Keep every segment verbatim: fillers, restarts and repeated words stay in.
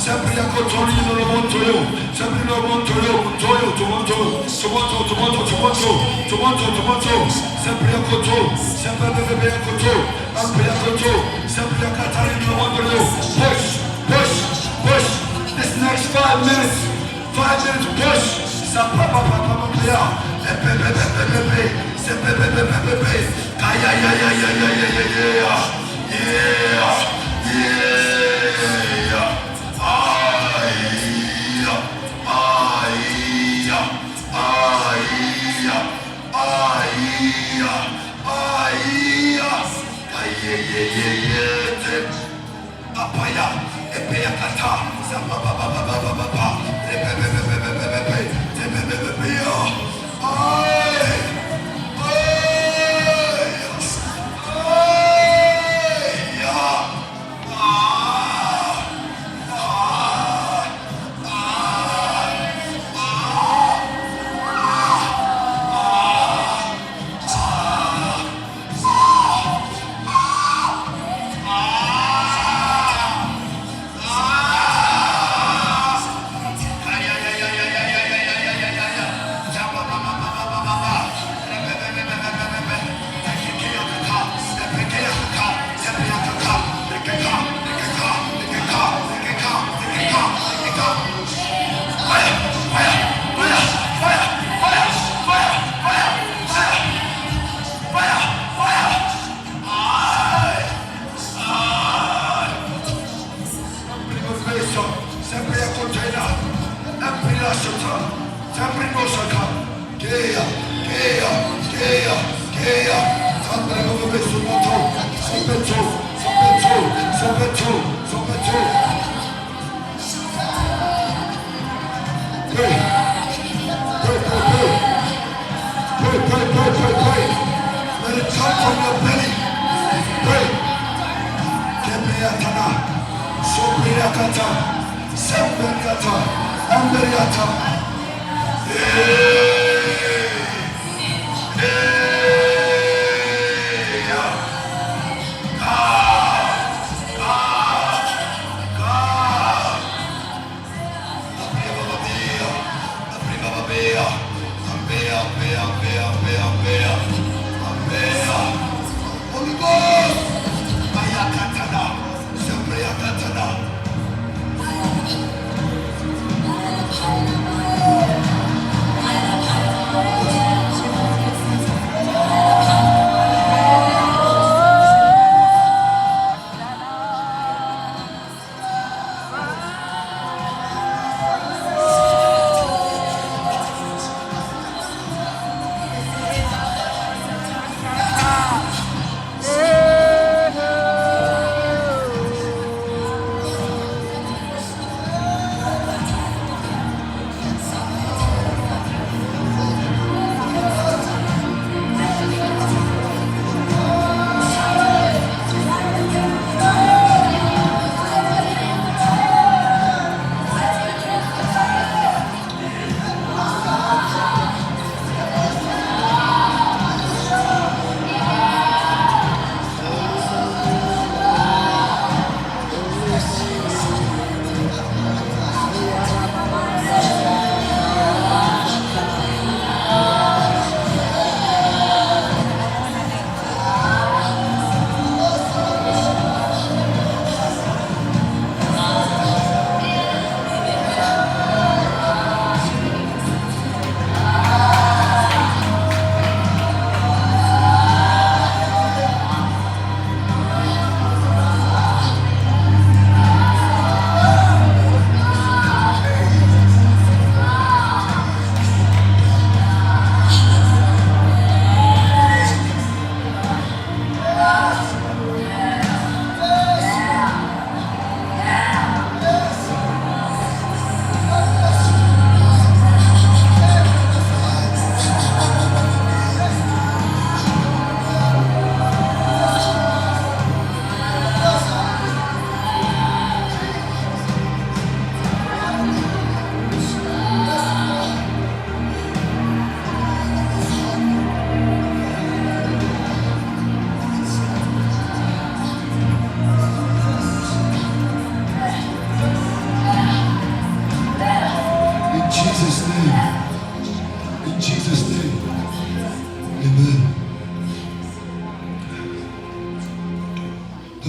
Sempwaliakohto ni lolomon toyo. Sempwaliakohto, toyo, toyo, tomoto, tomoto, tomoto, tomoto, tomoto, tomoto. Sempwaliakohto, sempwaliakohto, sempwaliakohto, sempwaliakohto. Push, push, push. This next five minutes, five minutes, push. Sa pa pa pa pa pa pa ya. E pe pe pe pe pe pe. Se pe pe pe pe pe pe. Ka ya ya ya ya ya ya ya ya ya. Yeah, yeah, yeah. Aiya, aiya, aiya, aiya, aiya. Aiye, ye, ye, ye, te. Apaya, epeya kata, sa pa pa pa pa pa pa pa pa. Re pe pe pe pe pe pe pe pe. Te pe pe pe pe ya. Ai, ai, ai, ya. Pray. Pray, pray, pray. Pray, pray, pray, pray, pray. Let it come from your belly. Pray. Kepeatana. Sopriakata. Semperiata. Emperiata. Hey. Hey.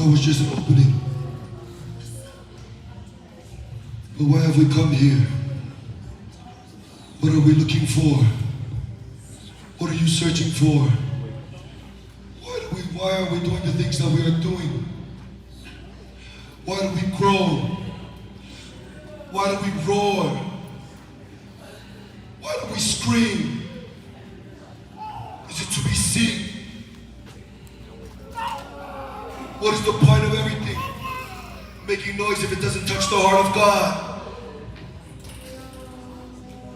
That was just an opening. But why have we come here? What are we looking for? What are you searching for? Why do we, why are we doing the things that we are doing? Why do we groan? Why do we roar? Why do we scream? Is it to be seen? What is the point of everything? Making noise if it doesn't touch the heart of God.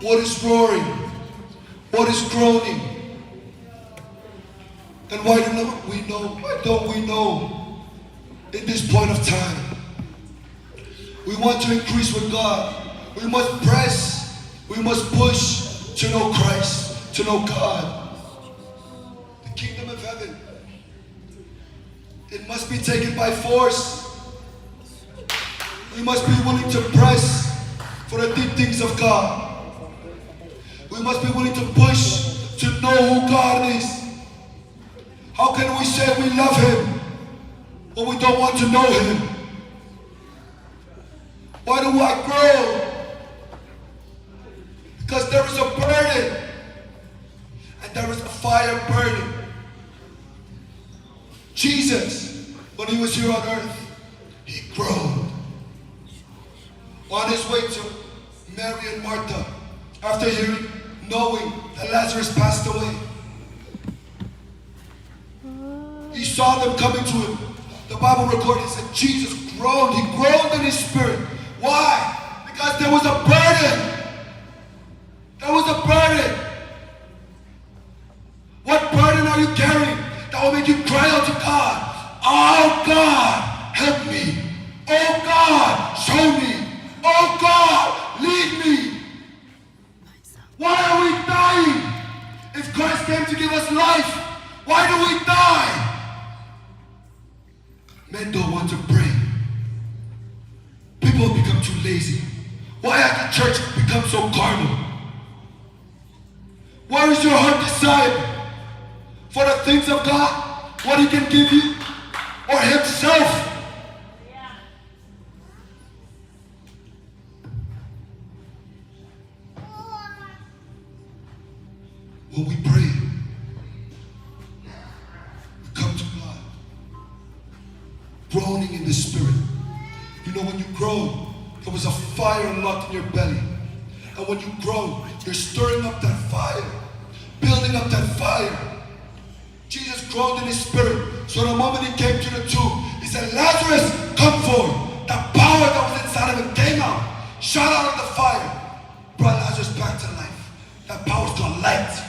What is roaring? What is groaning? And why do not we know? Why don't we know in this point of time? We want to increase with God. We must press. We must push to know Christ, to know God. The kingdom of heaven. It must be taken by force. We must be willing to press for the deep things of God. We must be willing to push to know who God is. How can we say we love Him when we don't want to know Him? Why do I grow? Because there is a burden and there is a fire burning. Jesus, when He was here on earth, He groaned. On His way to Mary and Martha, after hearing, knowing that Lazarus passed away, He saw them coming to Him. The Bible recorded, it said Jesus groaned. He groaned in His spirit. Why? Because there was a burden. There was a burden. What burden are you carrying that will make you cry out to God? Oh God, help me. Oh God, show me. Oh God, lead me. Why are we dying? If Christ came to give us life, why do we die? Men don't want to pray. People become too lazy. Why has the church become so carnal? Where is your heart desire for the things of God, what He can give you, or himself? When we pray, we come to God, groaning in the spirit. You know, when you groan, there was a fire locked in your belly. And when you groan, you're stirring up that fire, building up that fire. Jesus groaned in his spirit. So the moment he came to the tomb, he said, "Lazarus, come forth." That power that was inside of him came out, shot out of the fire, brought Lazarus back to life. That power is called light.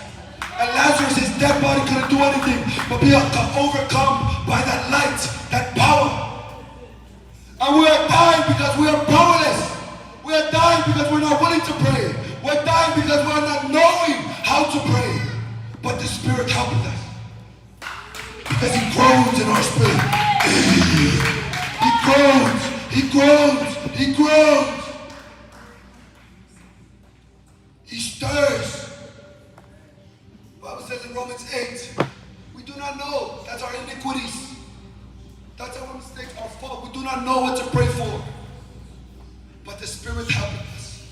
And Lazarus, his dead body couldn't do anything but be o-, overcome by that light, that power. And we are dying because we are powerless. We are dying because we're not willing to pray. We're dying because we're not knowing how to pray. But the Spirit helpeth us. Because He groans in our spirit. He groans. He groans. He groans. He stirs. Bible says in Romans eight, we do not know. That's our iniquities. That's our mistake, our fault. We do not know what to pray for. But the Spirit helpeth us,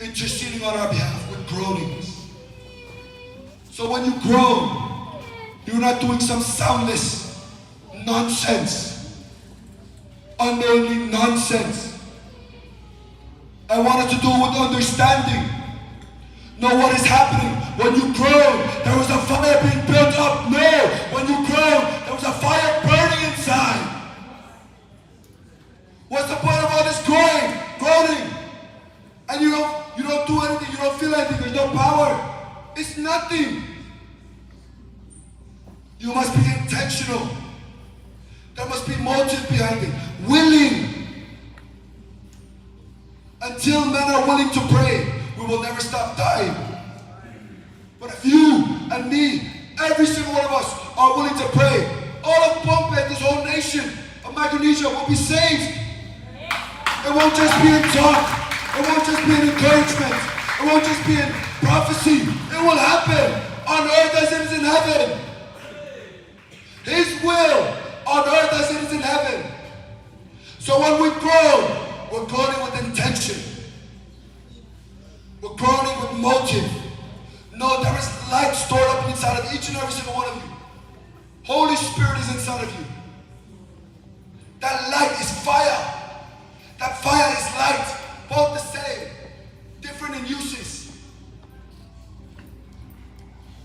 interceding on our behalf with groanings. So when you groan, you're not doing some soundness, nonsense, unknowingly nonsense. I want us to do it with understanding. Know what is happening. When you groan, there is a fire being built up. No, when you groan, there is a fire burning inside. What's the point of all this groaning, groaning? And you don't, you don't do anything, you don't feel anything, there's no power. It's nothing. You must be intentional. There must be motive behind it. Willing. Until men are willing to pray, we will never stop dying. But if you and me, every single one of us, are willing to pray, all of Pohnpei, this whole nation of Micronesia will be saved. It won't just be in talk. It won't just be an encouragement. It won't just be in prophecy. It will happen on earth as it is in heaven. His will on earth as it is in heaven. So when we groan, we're groaning with intention. We're groaning with motive. No, there is light stored up inside of each and every single one of you. Holy Spirit is inside of you. That light is fire. That fire is light. Both the same, different in uses.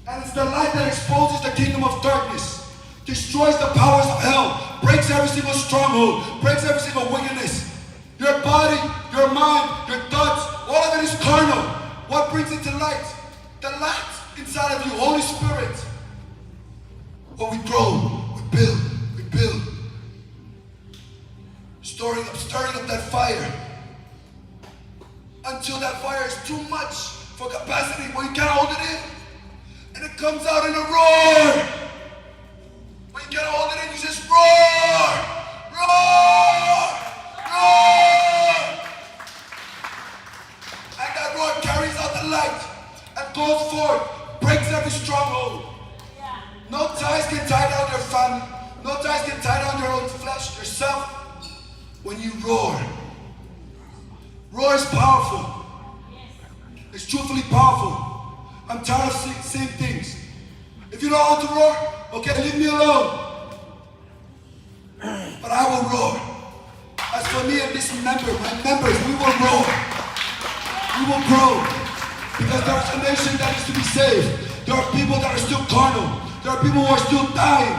And it's the light that exposes the kingdom of darkness, destroys the powers of hell, breaks every single stronghold, breaks every single wickedness. Your body, your mind, your thoughts, all of it is carnal. What brings it to light? The light inside of you, Holy Spirit. When we grow, we build, we build. Stirring up, stirring up that fire until that fire is too much for capacity, where you cannot hold it in. And it comes out in a roar. When you cannot hold it in, you just roar, roar, roar. And that roar carries out the light and goes forth, breaks every stronghold. No ties can tie down your family. No ties can tie down your own flesh, yourself. When you roar, roar is powerful. It's truthfully powerful. I'm tired of seeing, seeing things. If you don't want to roar, okay, leave me alone. But I will roar. As for me and this member, my members, we will roar. We will grow. Because there is a nation that is to be saved. There are people that are still carnal. There are people who are still dying.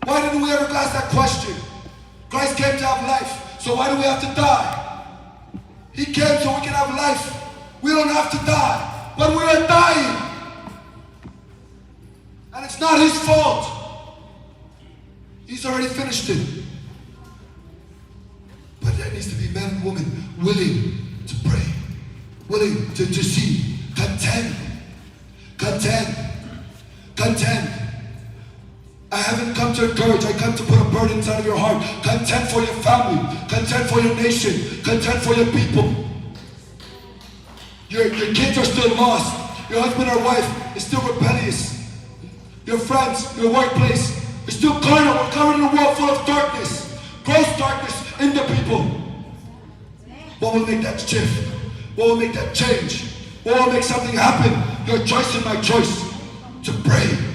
Why didn't we ever ask that question? Christ came to have life, so why do we have to die? He came so we can have life. We don't have to die, but we are dying. And it's not his fault. He's already finished it. But there needs to be men and women willing to pray, willing to, to see, content, content, content. I haven't come to encourage, I come to put a burden inside of your heart. Content for your family, content for your nation, content for your people. Your, your kids are still lost. Your husband or wife is still rebellious. Your friends, your workplace is still carnal. We're covered in a world full of darkness, gross darkness in the people. What will make that shift? What will make that change? What will make something happen? Your choice and my choice to pray.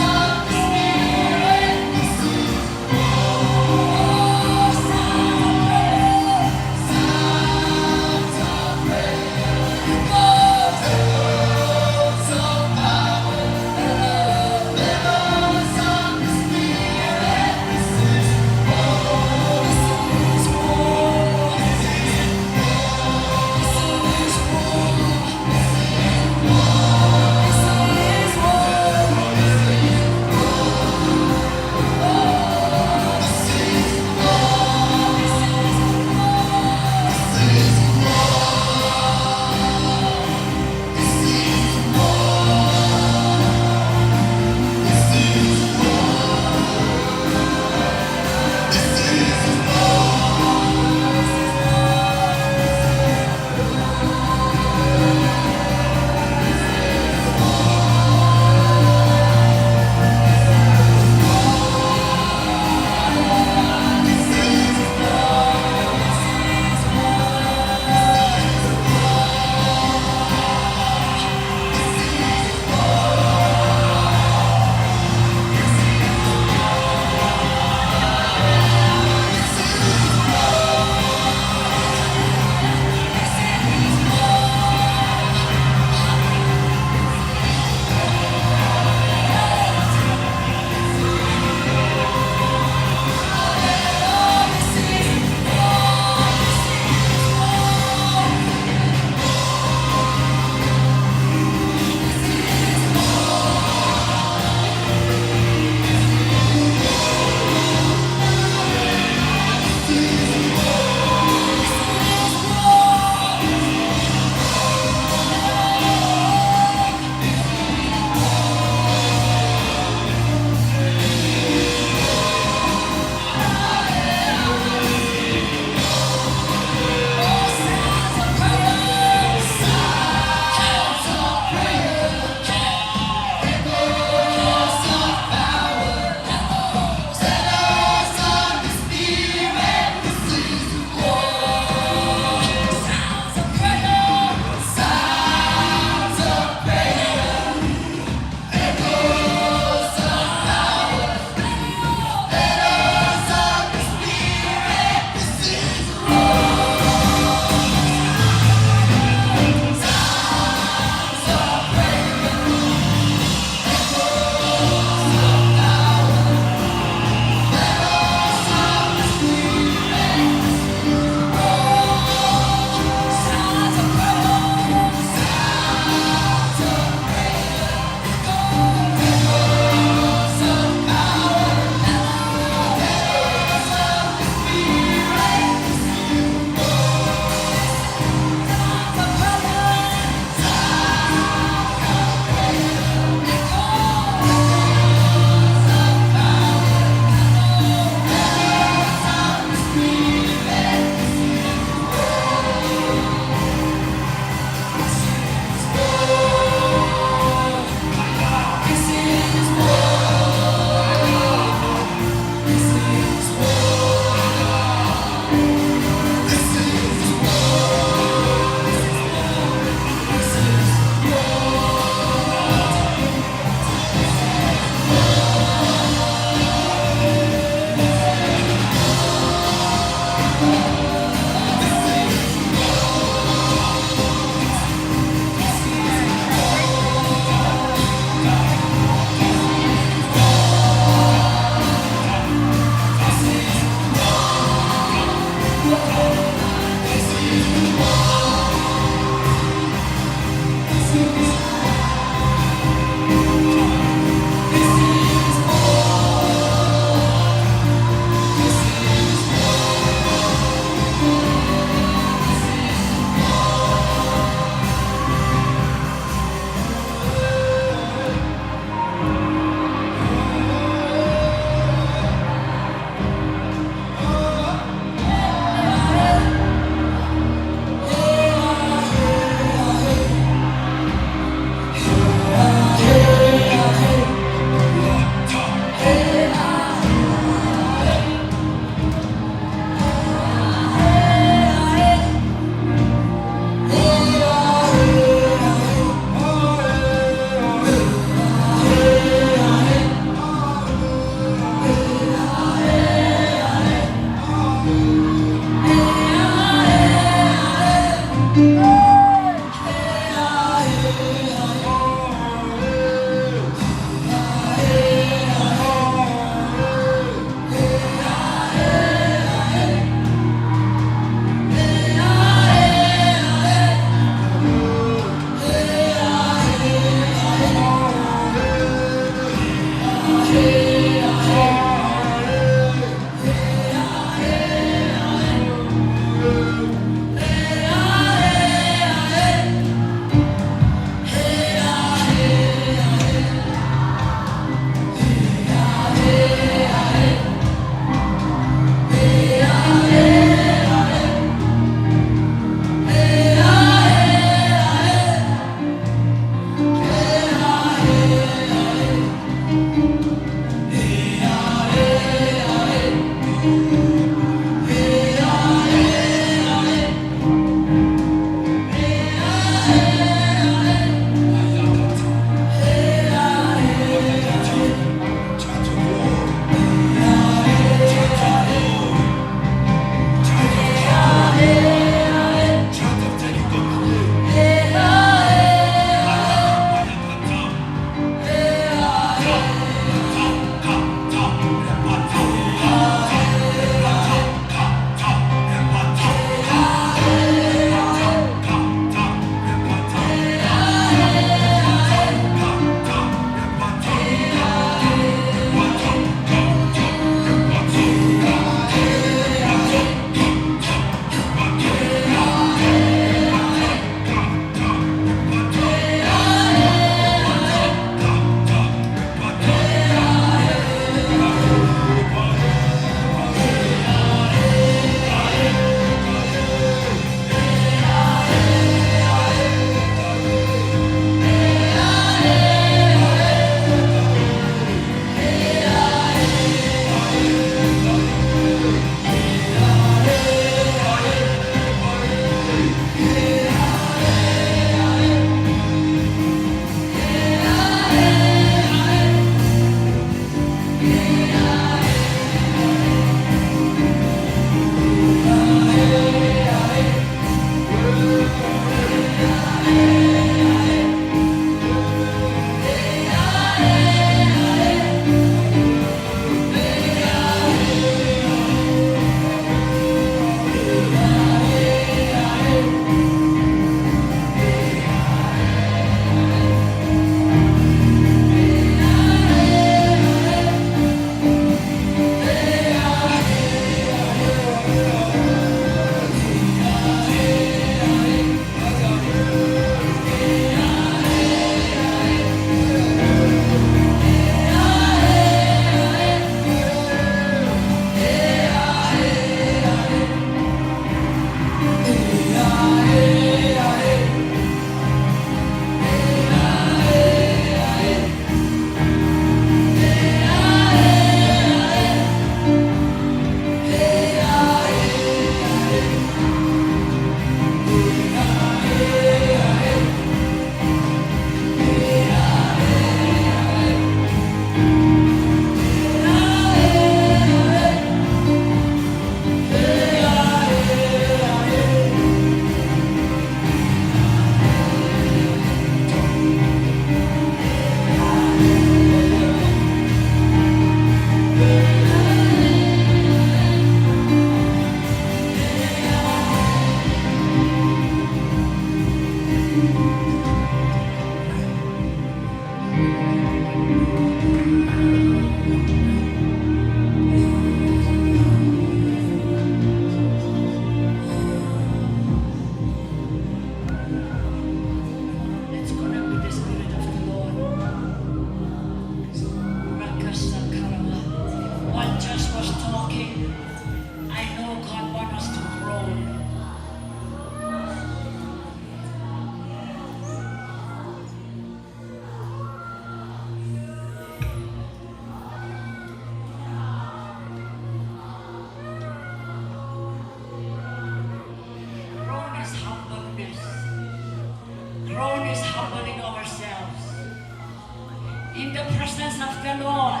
In the presence of the Lord.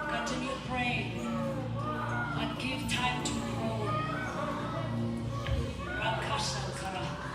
Continue praying and give time to grow. Rakasal kara.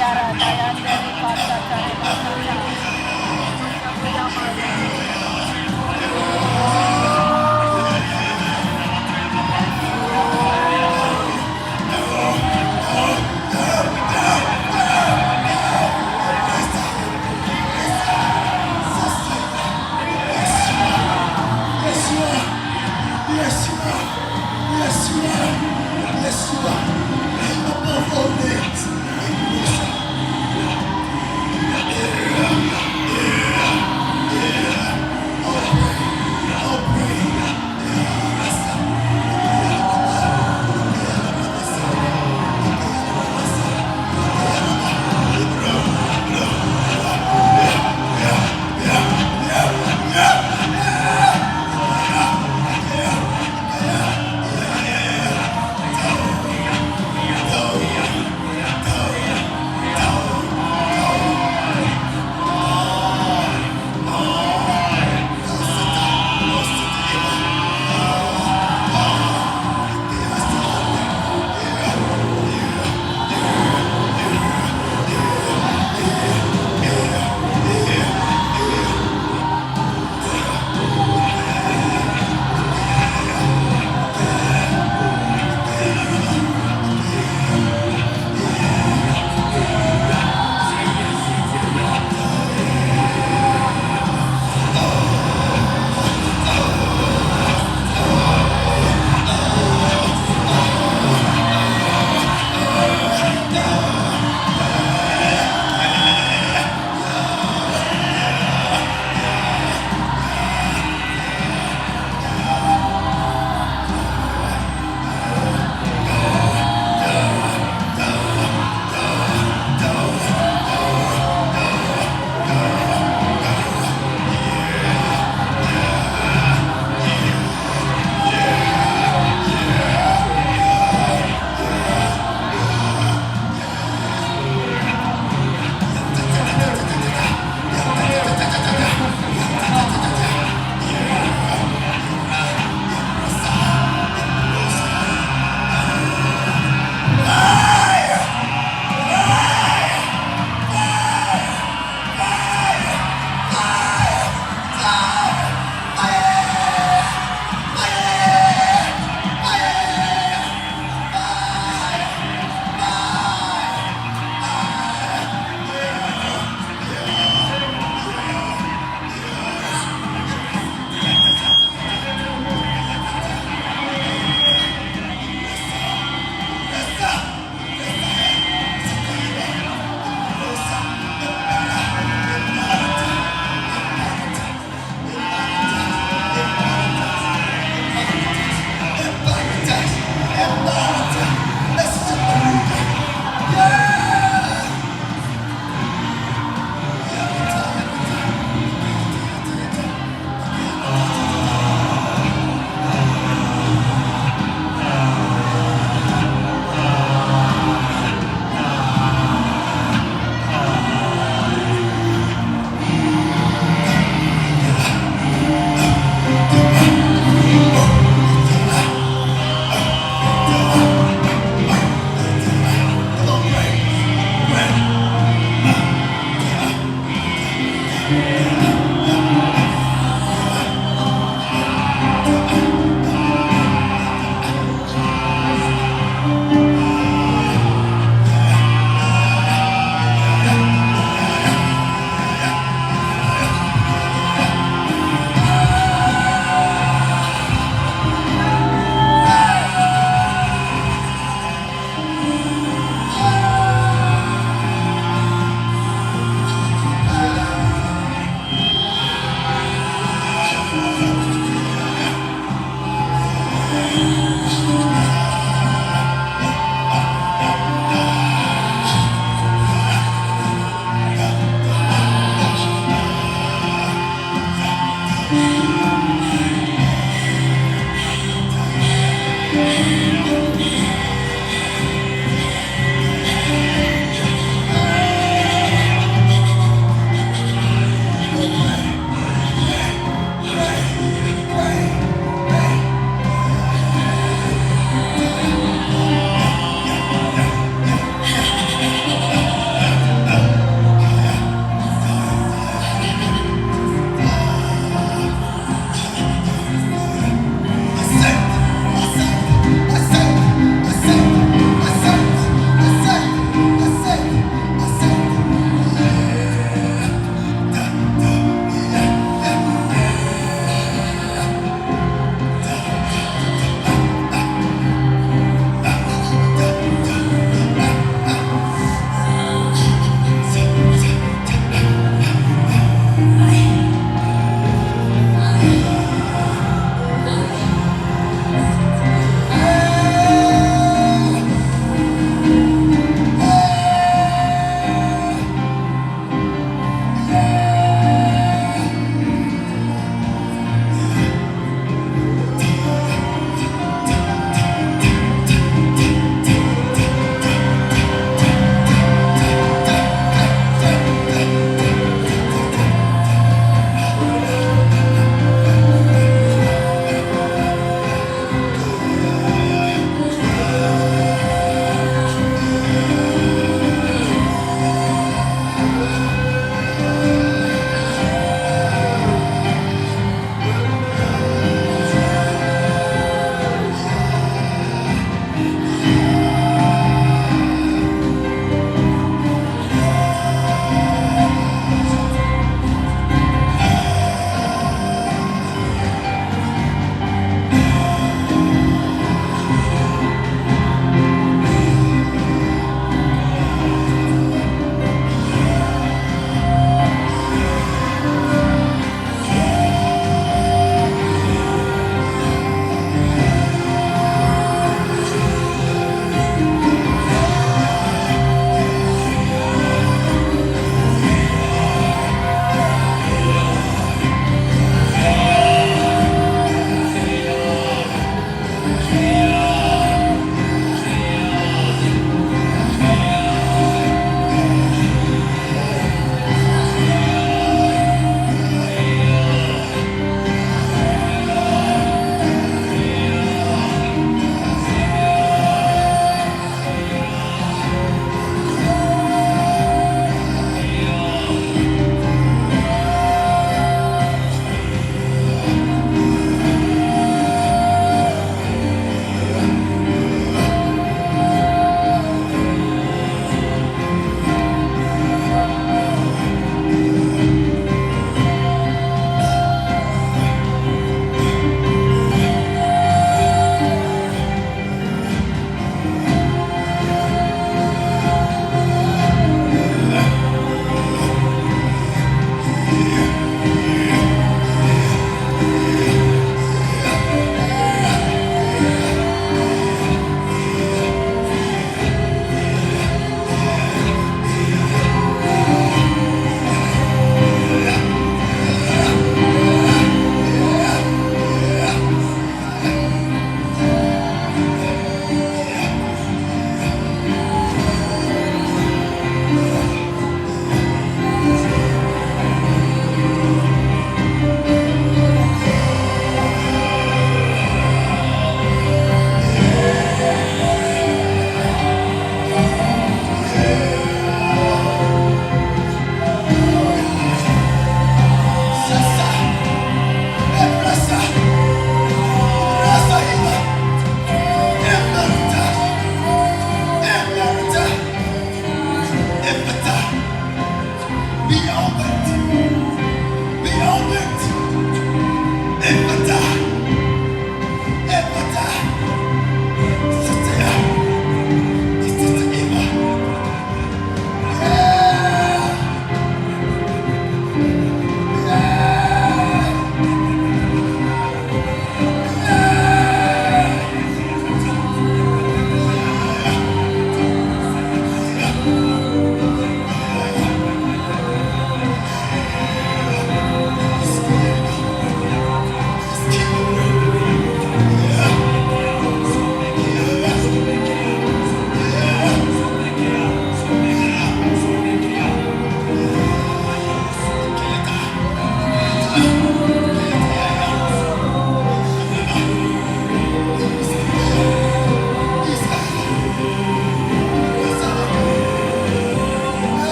Yes, you are. Yes, you are. Yes, you are. Yes, you are. Above all names.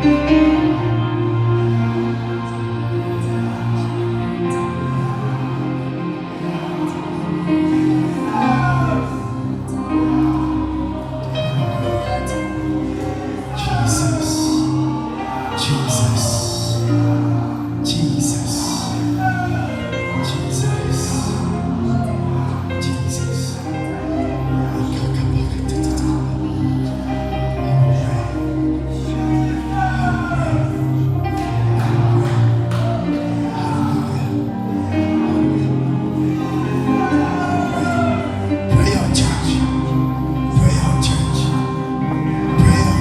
Jesus. Jesus. Jesus. Jesus. Jesus. Prayer, church. Prayer, church. Prayer.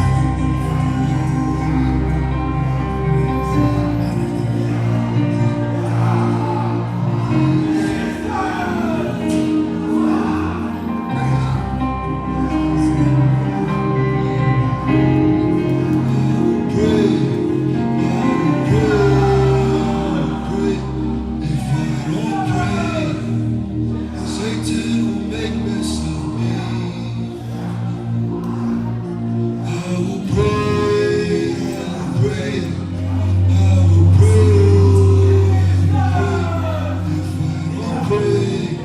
Pray, pray, pray. If I don't pray, Satan will make mess of me. I will pray, I will pray, I will pray, I will pray. If I don't pray,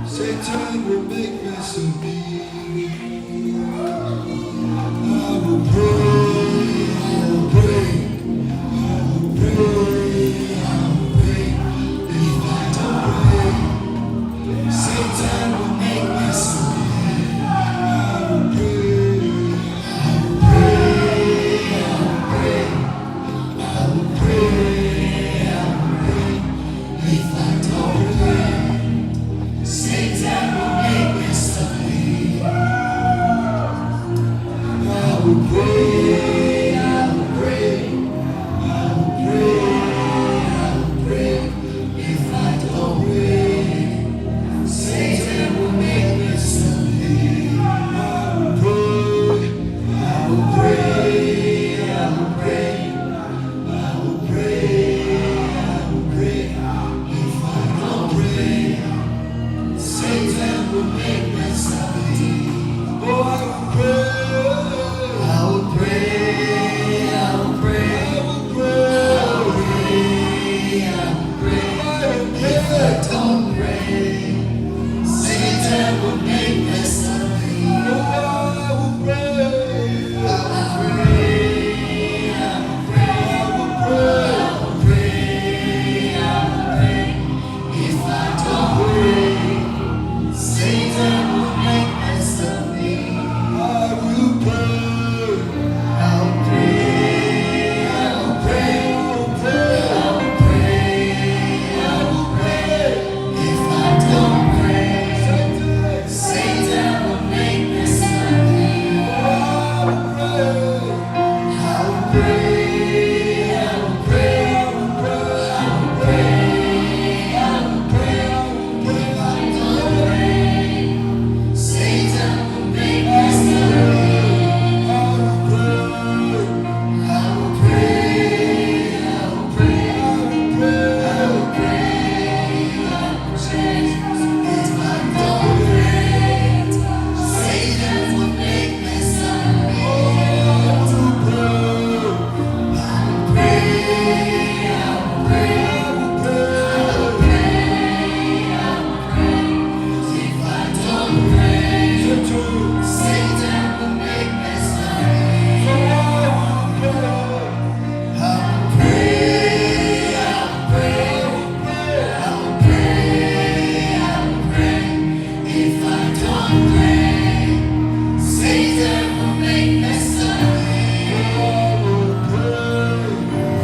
Satan will make mess of me. I will pray, I will pray, I will pray, I will pray. If I don't pray, Satan will make mess of me. I will pray, I will pray, I will pray, I will pray, I will pray. If I don't pray, Satan will make mess of me. I will pray, I will pray, I will pray, I will pray. If I don't pray, Satan will make mess of me. I will pray, I will pray, I will pray. I will pray, I will pray. If I don't pray, Satan will make mess of me. Oh, I will pray. I will pray, I will pray. I will pray, I will pray. If I don't pray, Satan will make mess of me. Oh, I will pray. I will pray, I will pray. I will pray, I will pray. I will pray. If I don't pray, Satan will make mess of me. I will pray. I will pray, I will pray. I will pray, I will pray. If I don't pray, Satan will make mess of me. I will pray, I will pray, I will pray, I will pray, I will pray. If I don't pray, Satan will make mess of me. I will pray, I will pray, I will pray, I will pray, I will pray. If I don't pray, Satan will make mess of me. I will pray, I will pray, I will pray, I will pray, I will pray. If I don't pray, Satan will make mess of me. I will pray, I will pray, I will pray, I will pray. If I don't pray, Satan will make mess of me.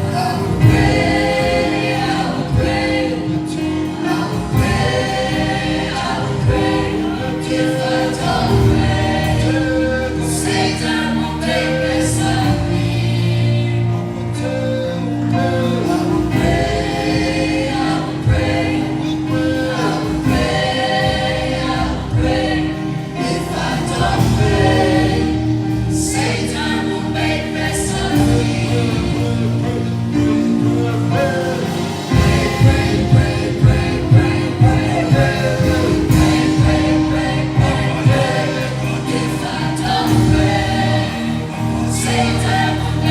I will pray, I will pray, I will pray, I will pray. If I don't pray, Satan will make mess of me. I will pray, I will pray, I will pray, I will pray. If I don't pray, Satan will make mess of me. Pray, pray, pray, pray. If I don't pray, Satan will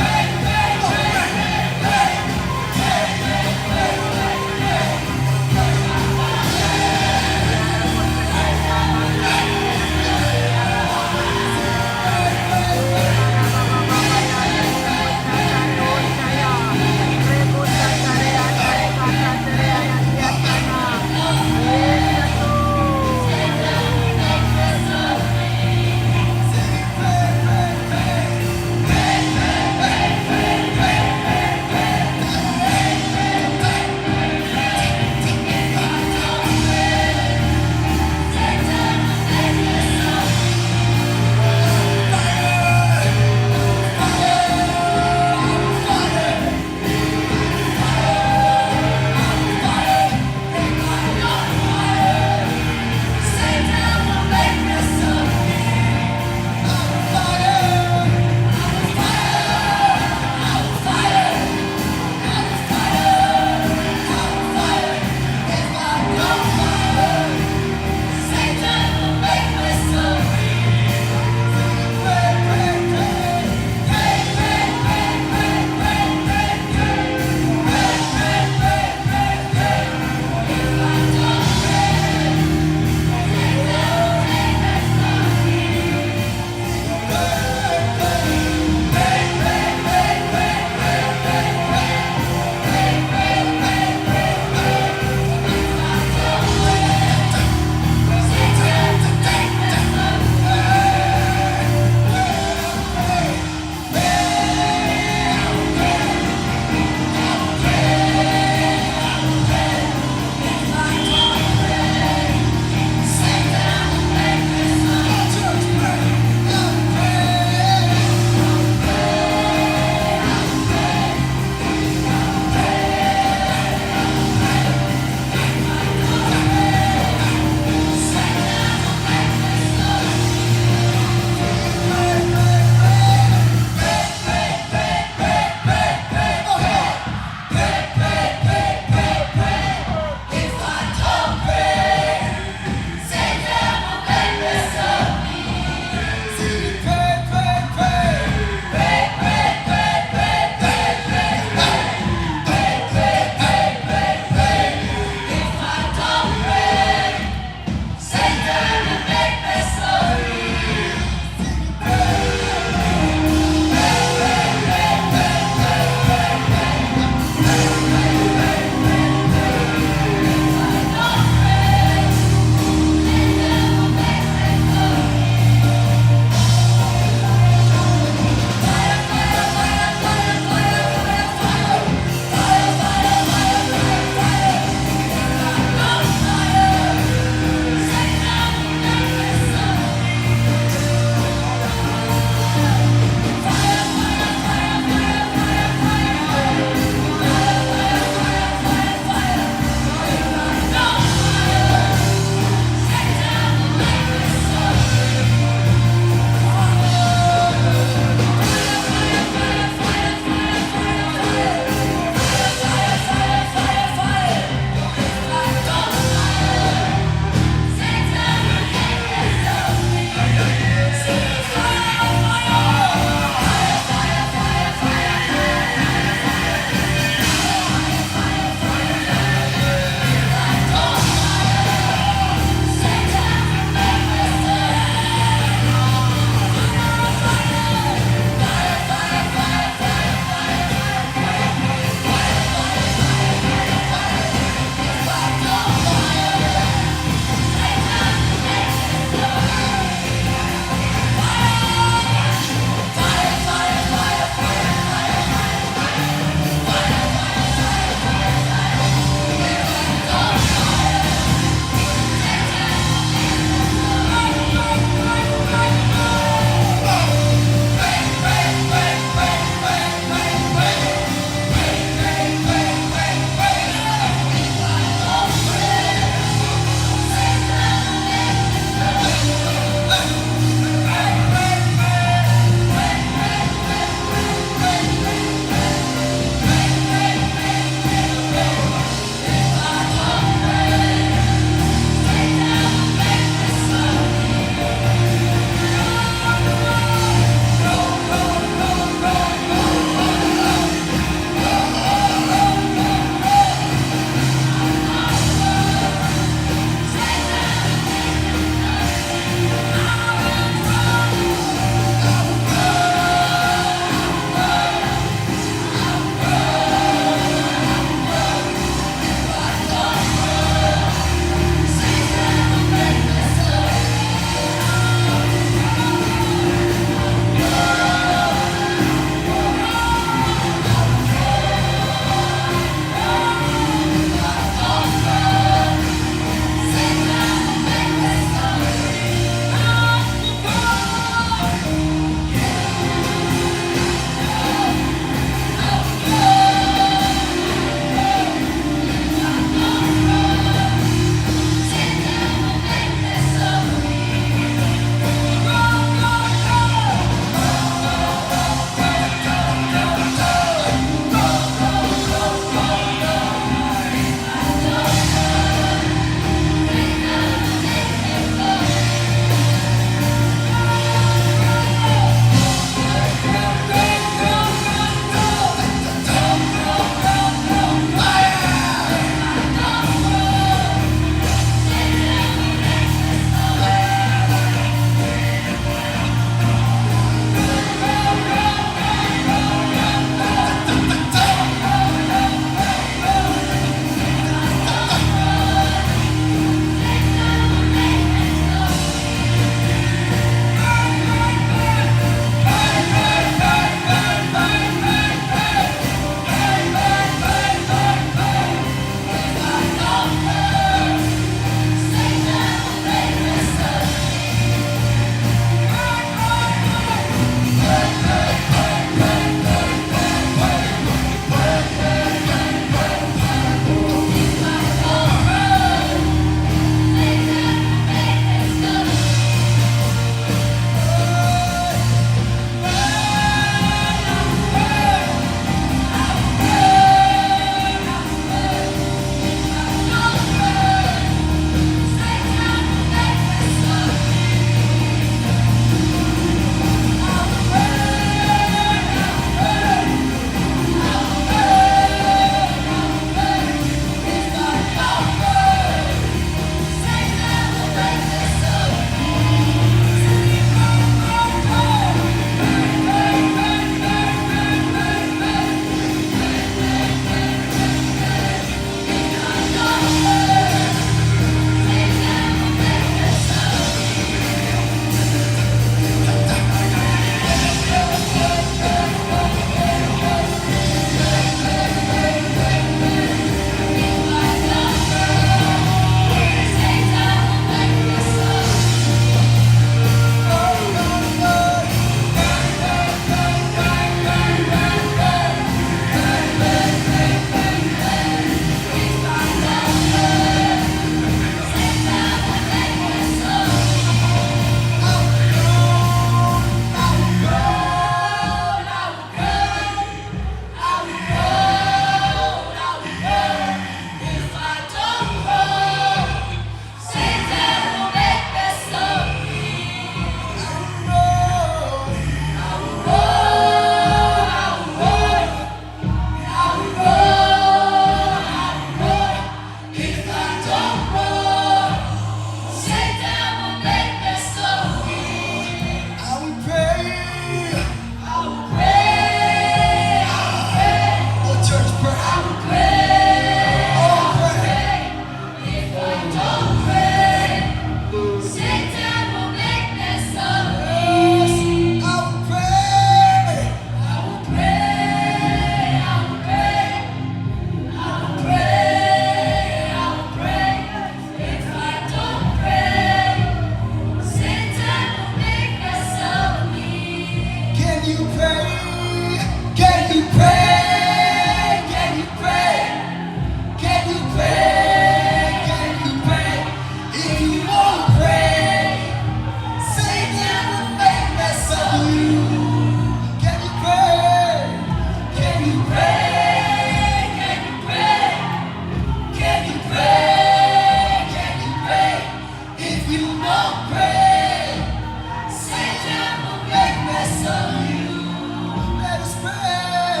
Let us pray.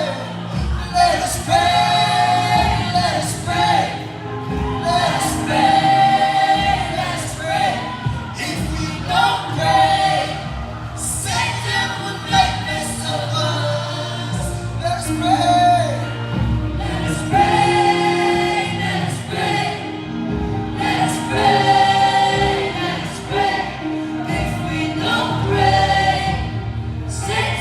Let us pray. Let us pray. Let us pray. Let us pray. If we don't pray, Satan will make mess of us. Let us pray. Let us pray. Let us pray. Let us pray. Let us pray. If we don't pray, Satan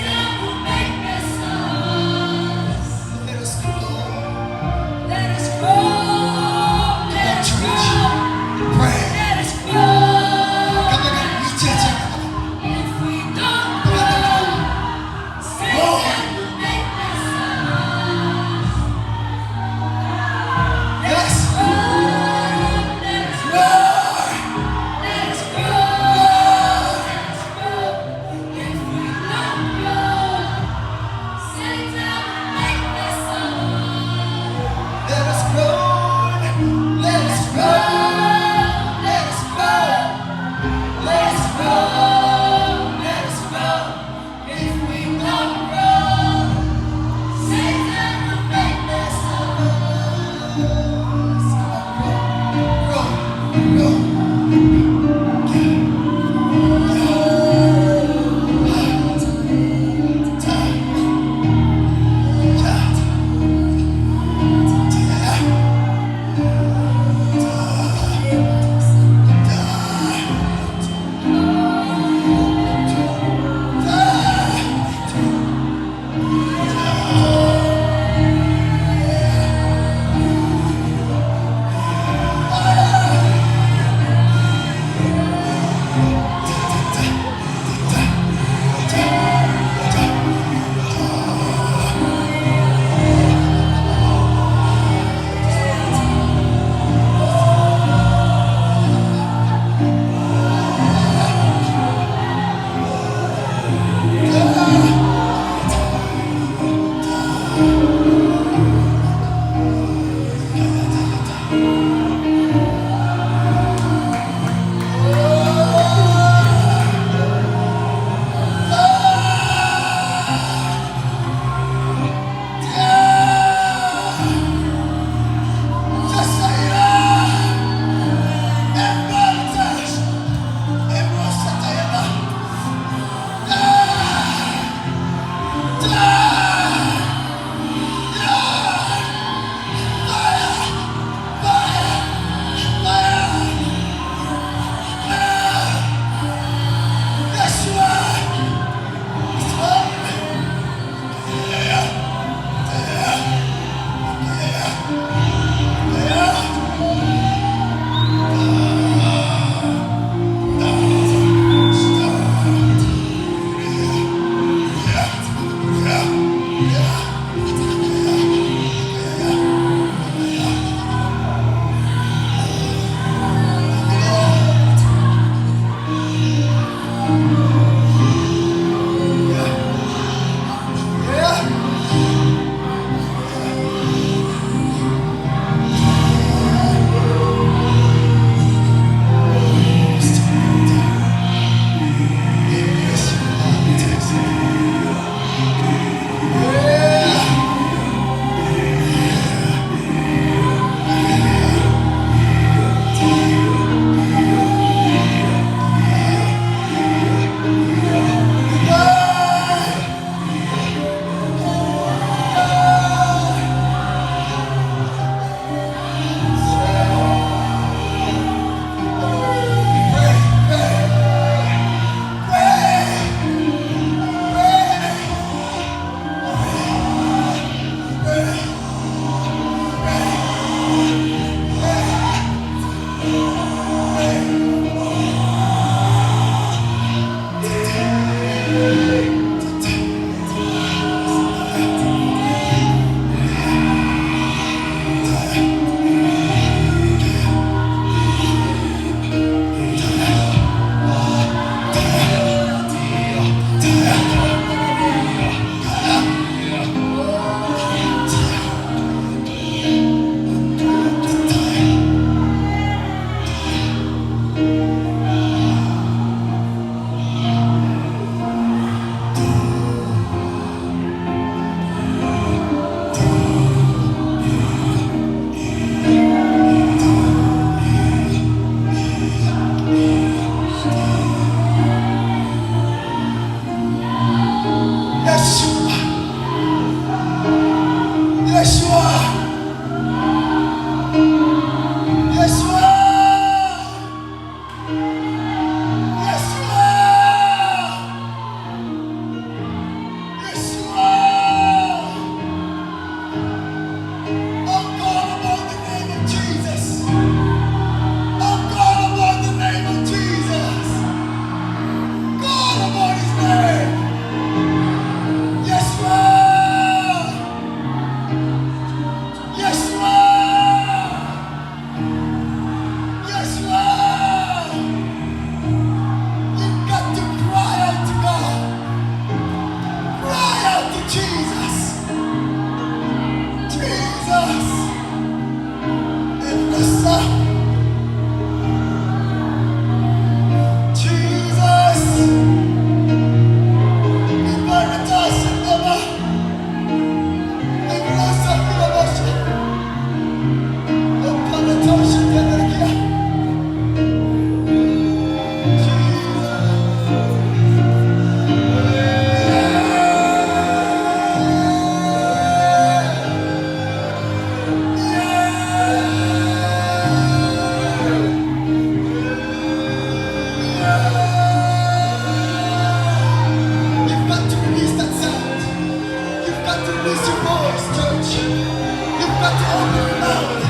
Church, you've got to open your mouth.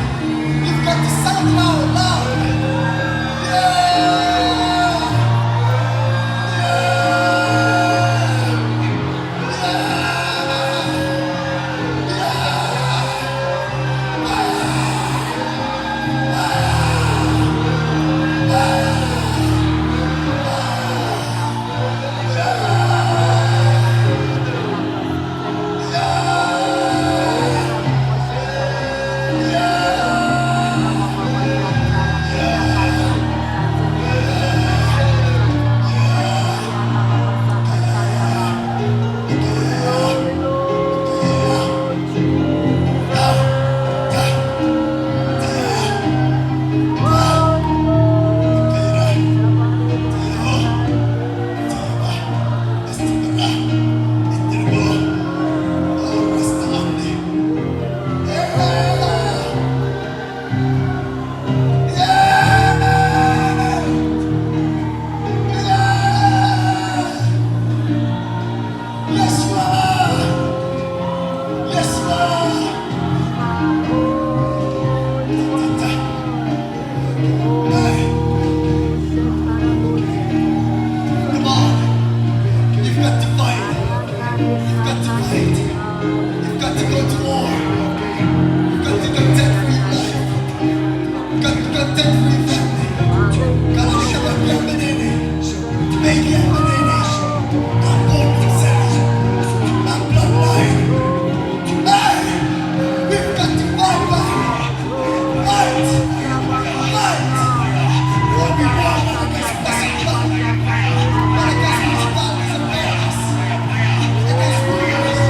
You've got to sound loud, loud. Yeah! Yeah! Yeah! Yes, Lord. Yes, Lord. Hey. Come on. You've got to fight. You've got to fight. You've got to go to war. You've got to contend for your life. You've got to contend for your family. Kalahngan en kak peneinei. Peneinei en peneinei. Kak pwon seri. Kak bloodline. Hey! We've got to fight back. Fight! Fight! For we war not against flesh and blood, but against principalities and powers, against rulers,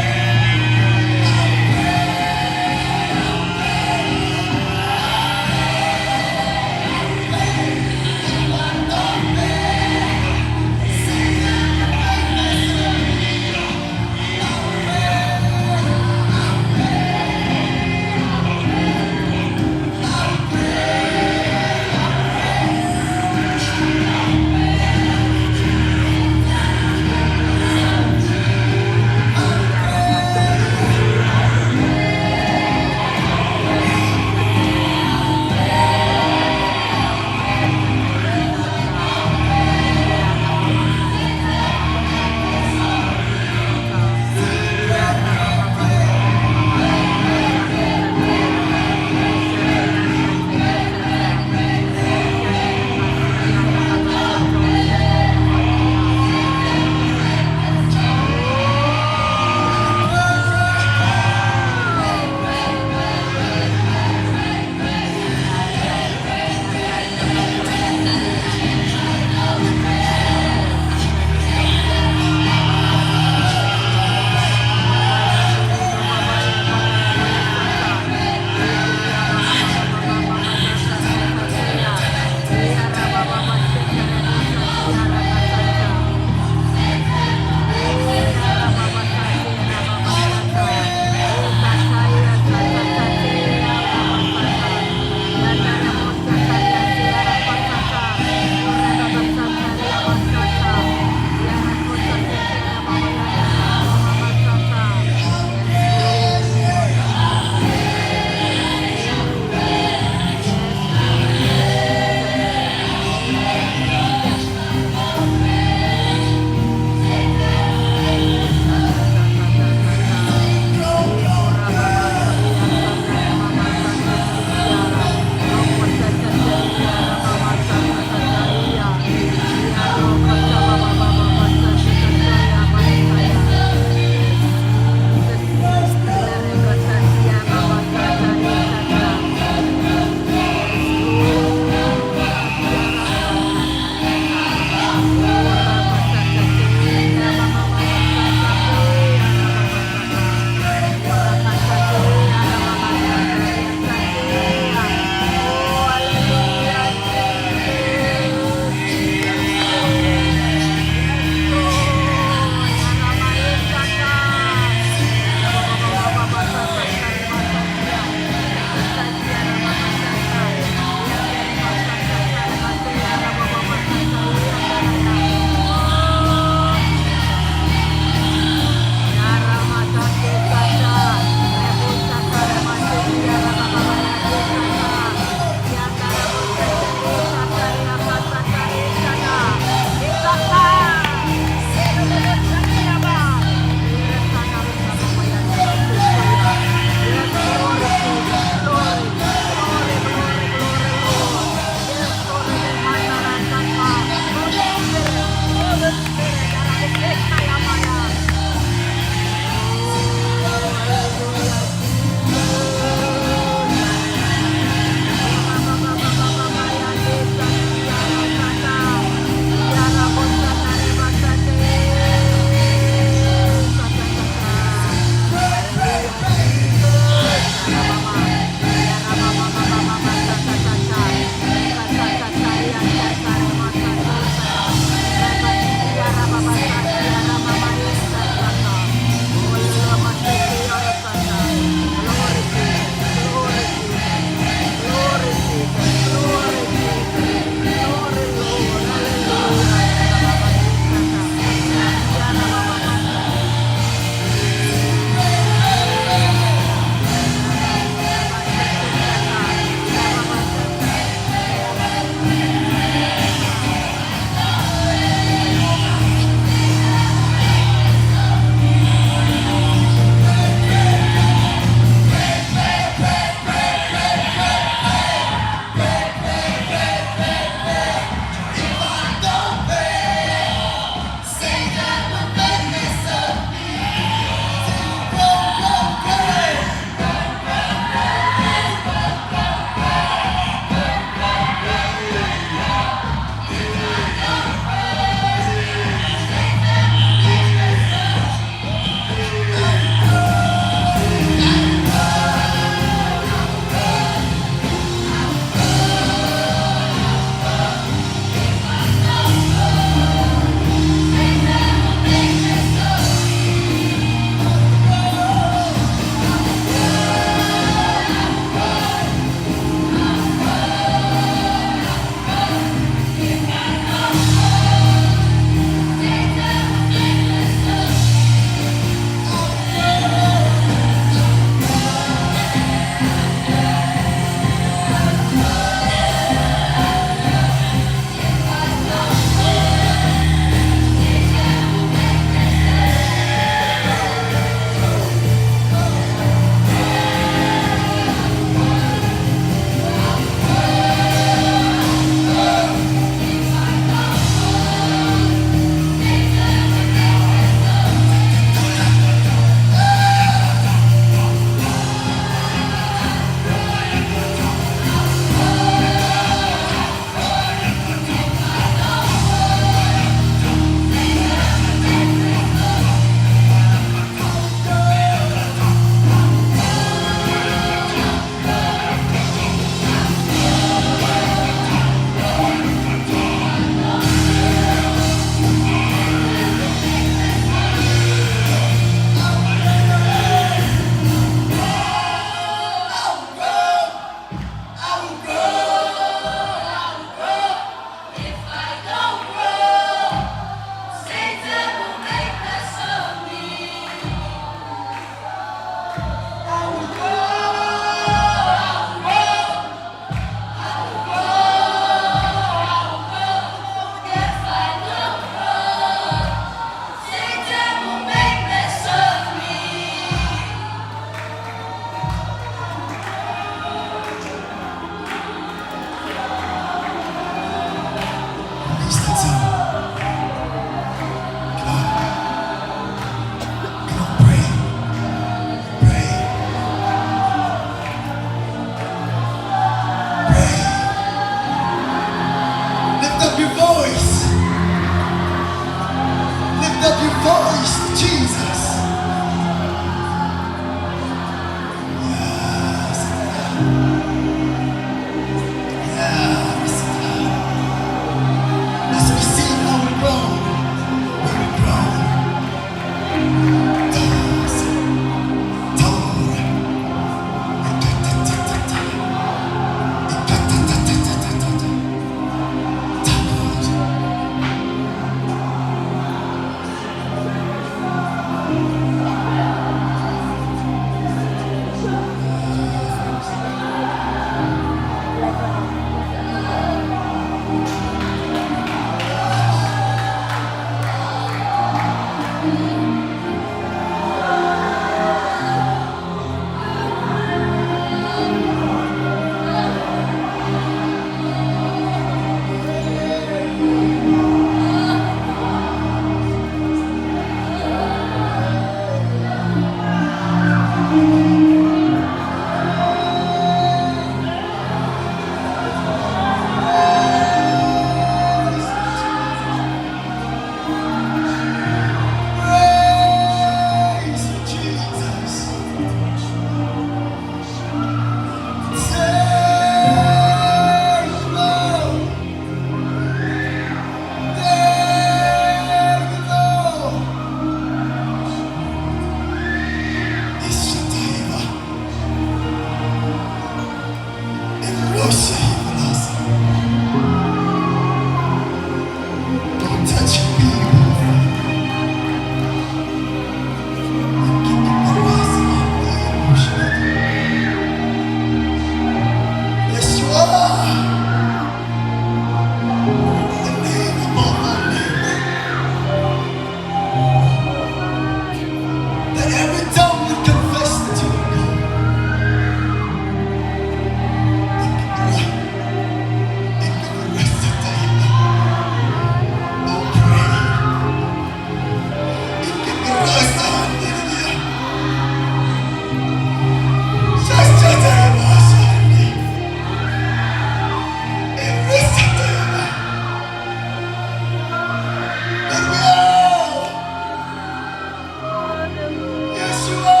Yeshua!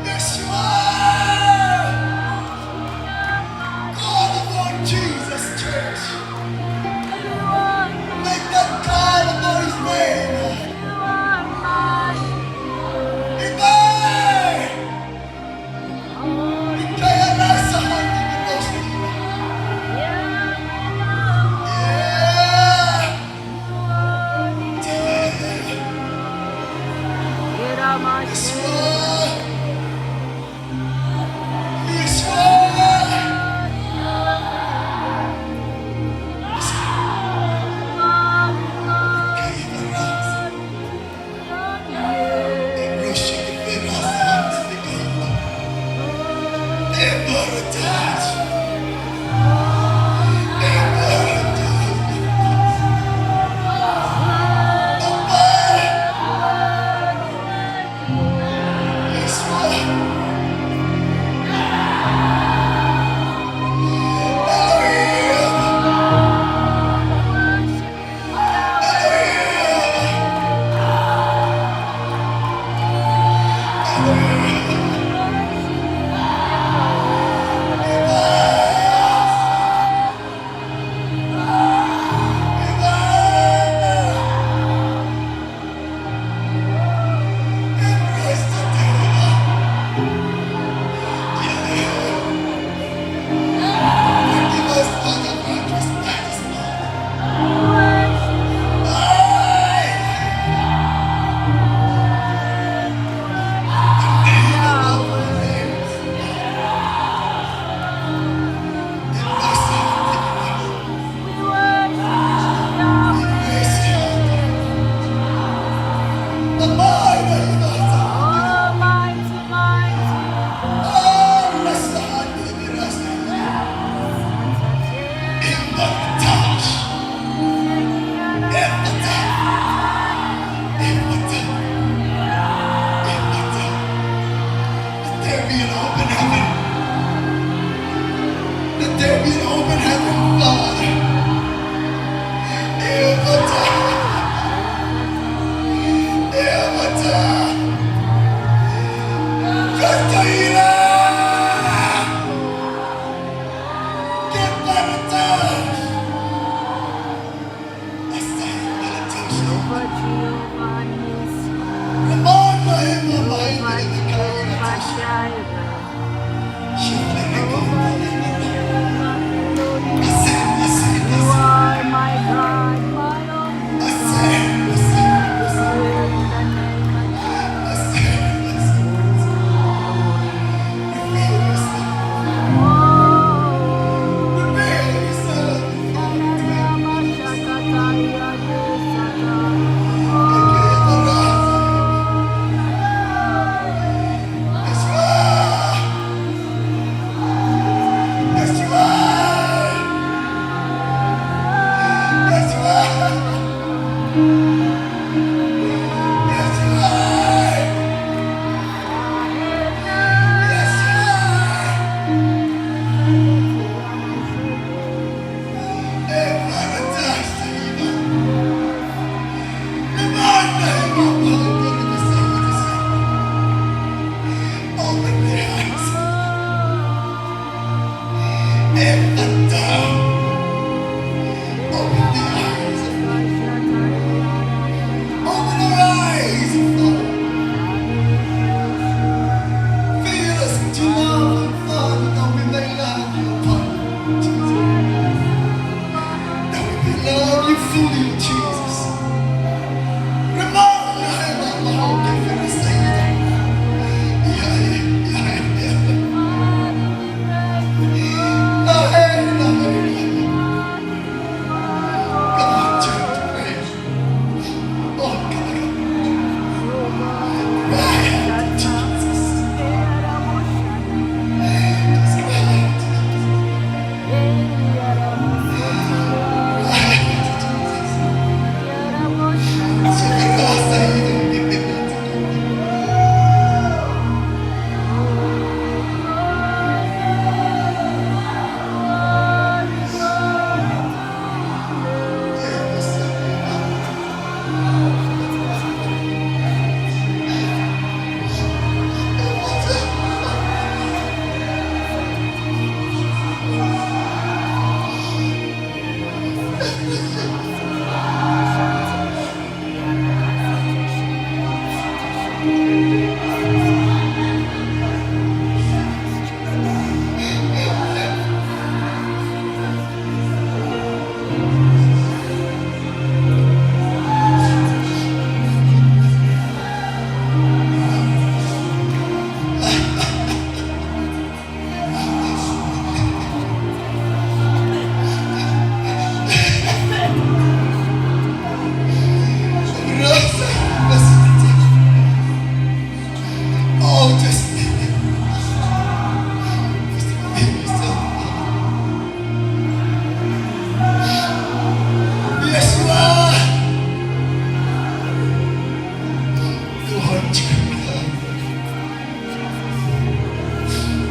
Yeshua! Call upon Jesus, church. Make that call upon his name. Amen. Let there be an open heaven. Let there be an open heaven, Father. Ephphatha. Ephphatha. Just a healer. Get better touch. Open the eyes of, open our eyes, Father. Fill us with your love, Father, that we may love you, Father. That we may love you fully, Jesus.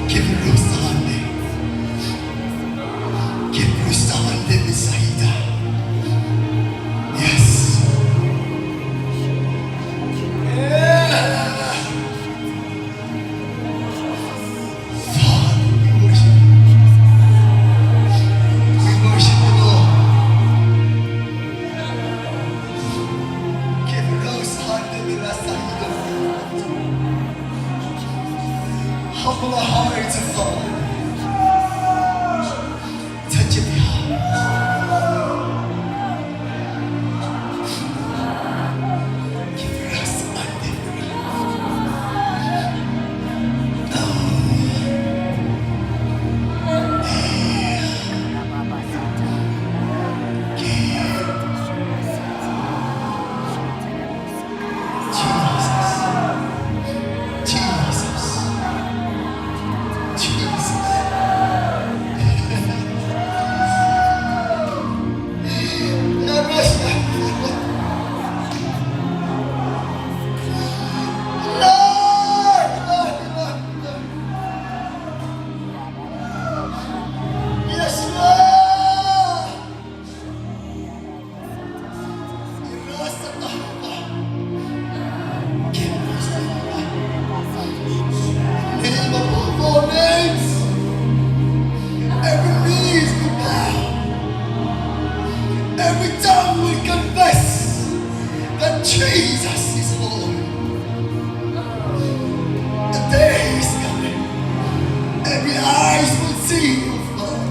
Kepirus tahn de. Kepirus tahn de Mesaia. Yes. Yeah. Father, we worship you. We worship you, Lord. Kepirus tahn de Mesaia. Humble our hearts, O Father. Touch every heart. Kepirus tahn de. Jesus. Jesus. Jesus. Lord, Lord, Lord, Lord. Yes, Lord. Name above all names. Every knee will bow. Every tongue will confess that Jesus is Lord. The day is coming. Every eyes will see you, Lord.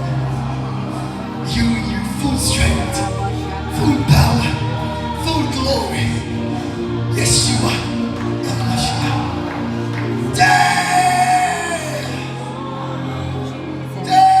You in your full strength, full power, full glory. Yeshua HaMashiach. Day! Day!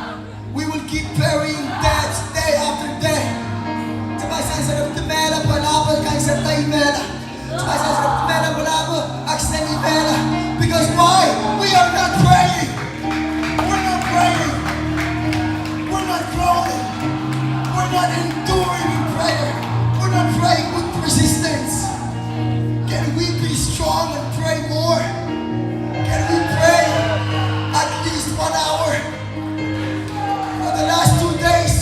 We will keep burying dead day after day. Kitail pahn sansal kemehla pwe lapal kansentai mehla. Kitail pahn sansal kemehla pwe lapal aksendi mehla. Because why? We are not praying. We're not praying. We're not growing. We're not enduring in prayer. We're not praying with persistence. Can we be strong and pray more? Can we pray at least one hour? For the last two days,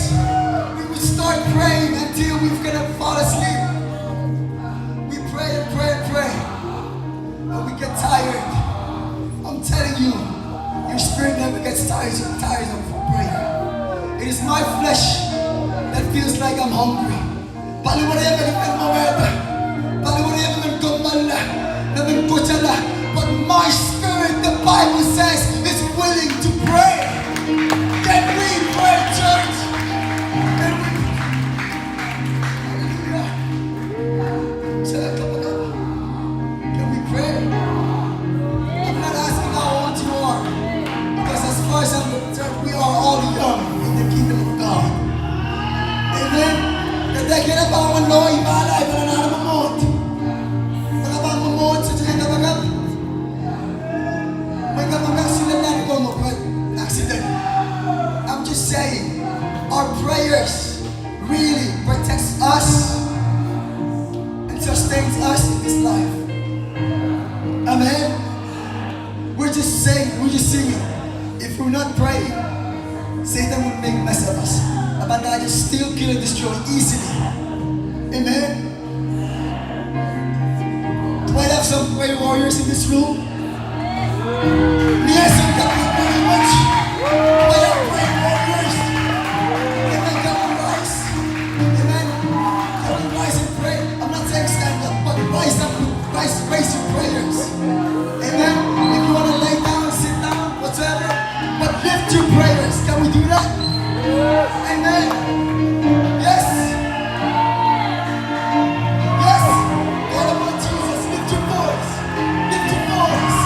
we would start praying until we're gonna fall asleep. We pray and pray and pray. But we get tired. I'm telling you, your spirit never gets tired, tired of prayer. It is my flesh that feels like I'm hungry. Paliwere men I men mwowe, paliwere men I men kommoala, I men kotala. But my spirit, the Bible says, is willing to pray. Can we pray, church? Can we? Hallelujah. Can we pray? this life. Amen. We're just saying, we're just singing. If we're not praying, Satan will make mess of us. But God just steal, kill, and destroy easily. Amen. Do I have some prayer warriors in this room? Yes, we got people in much. Do I have prayer warriors? Amen. Can we rise? Amen. Can we rise and pray? I'm not saying stand up, but rise up, rise, raise your prayers. Amen. If you wanna lay down, sit down, whatever, but lift your prayers. Can we do that? Amen. Yes. Yes. Call upon Jesus. Lift your voice. Lift your voice.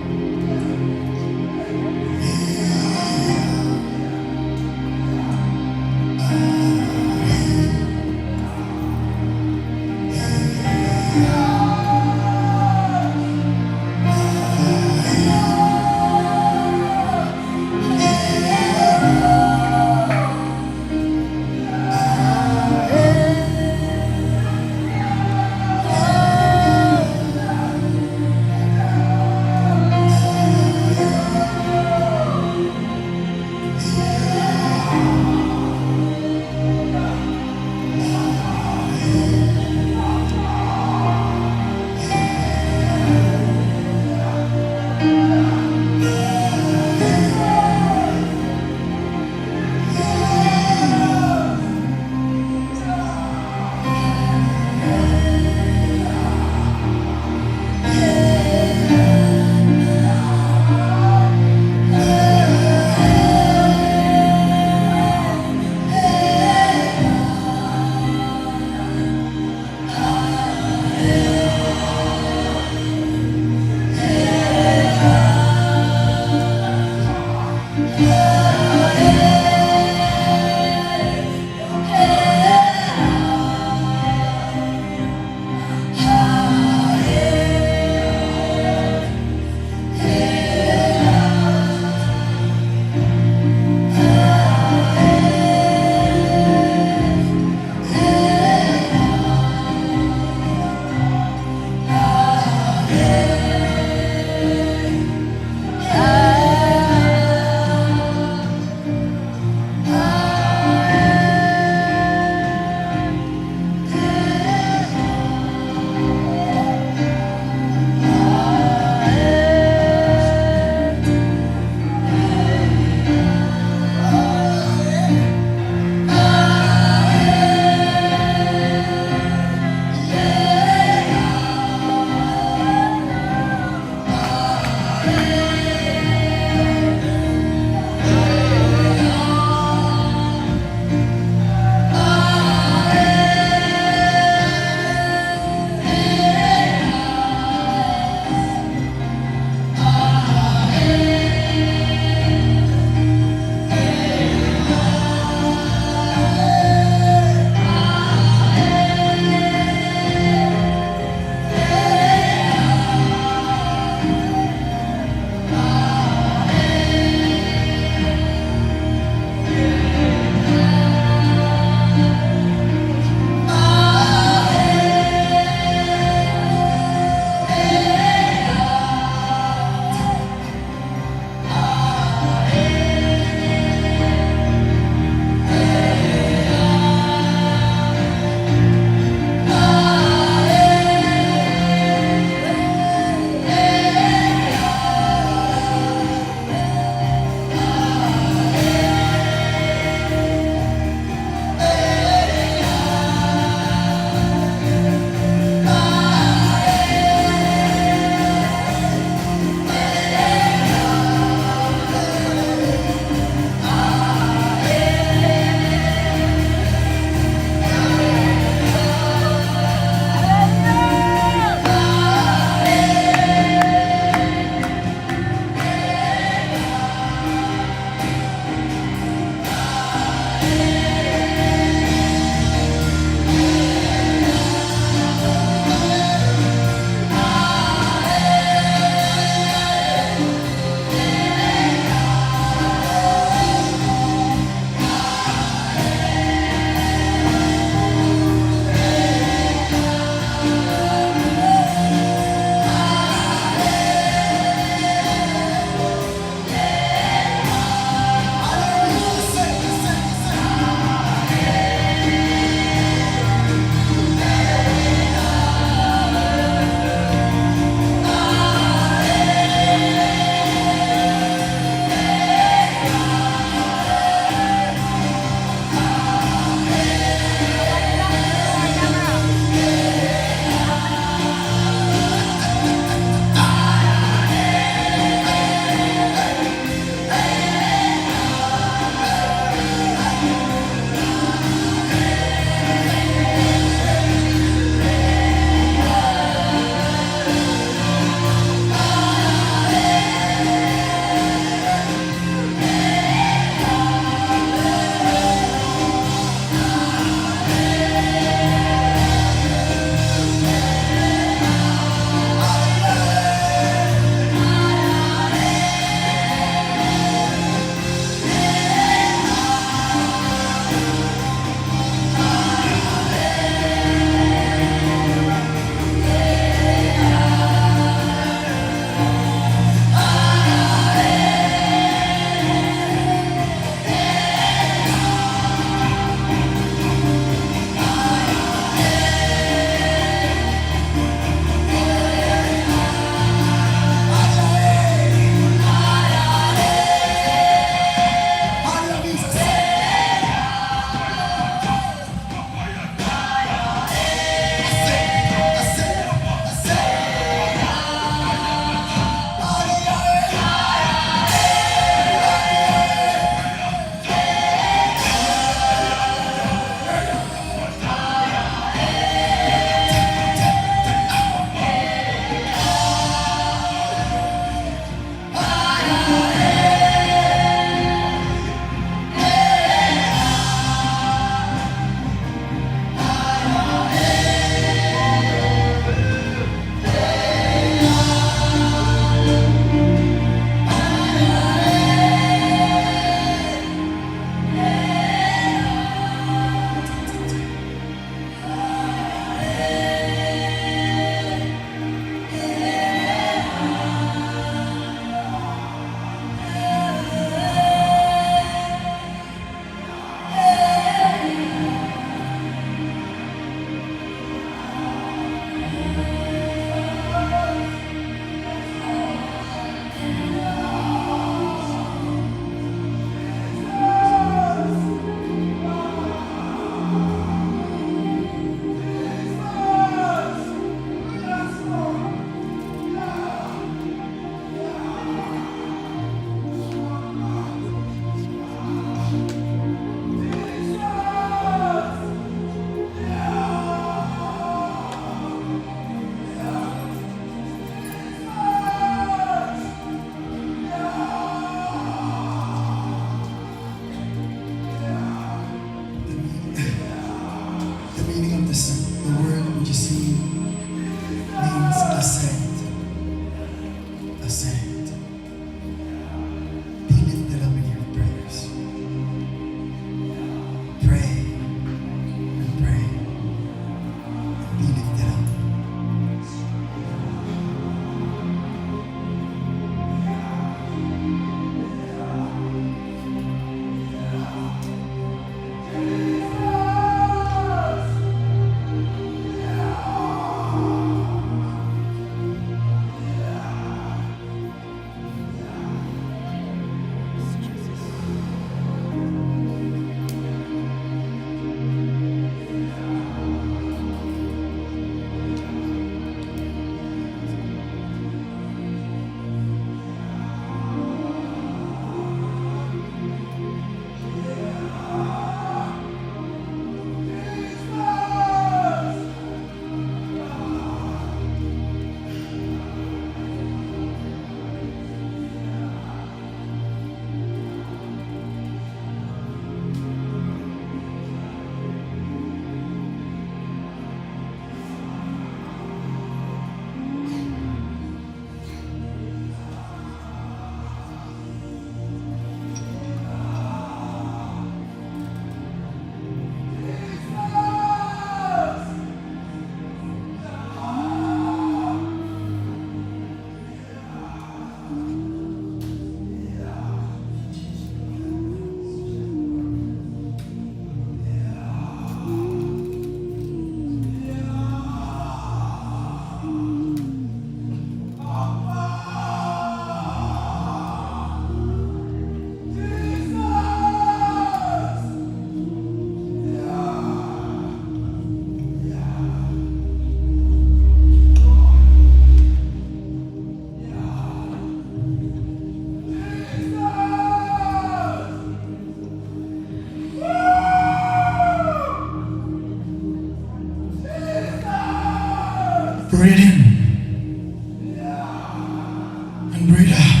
And breathe out.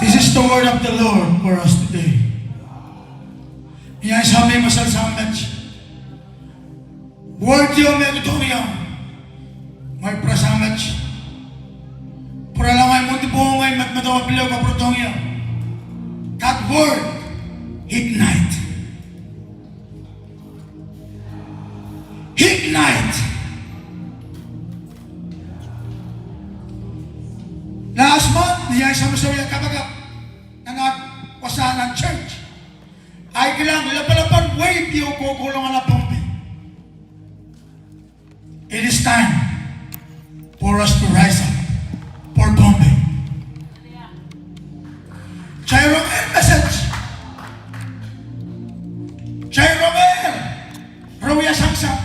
This is the word of the Lord for us today. Ni ansou me I masal sang met, word ieu me I ketin iang, ngehi pwurasang met. Pwurala ngehi mwohn dipwohngehi, medemedewe pil ehu kapwurodohng ie. That word, ignite. Ignite. Last month, ni ansou me I wia kapakap nan aht wasa nan church, I kilang lapalapan wave ieu kohkohlahng nan Pohnpei. It is time for us to rise up for Pohnpei. Kitail rongehr message. Kitail rongehr re wia sangsang.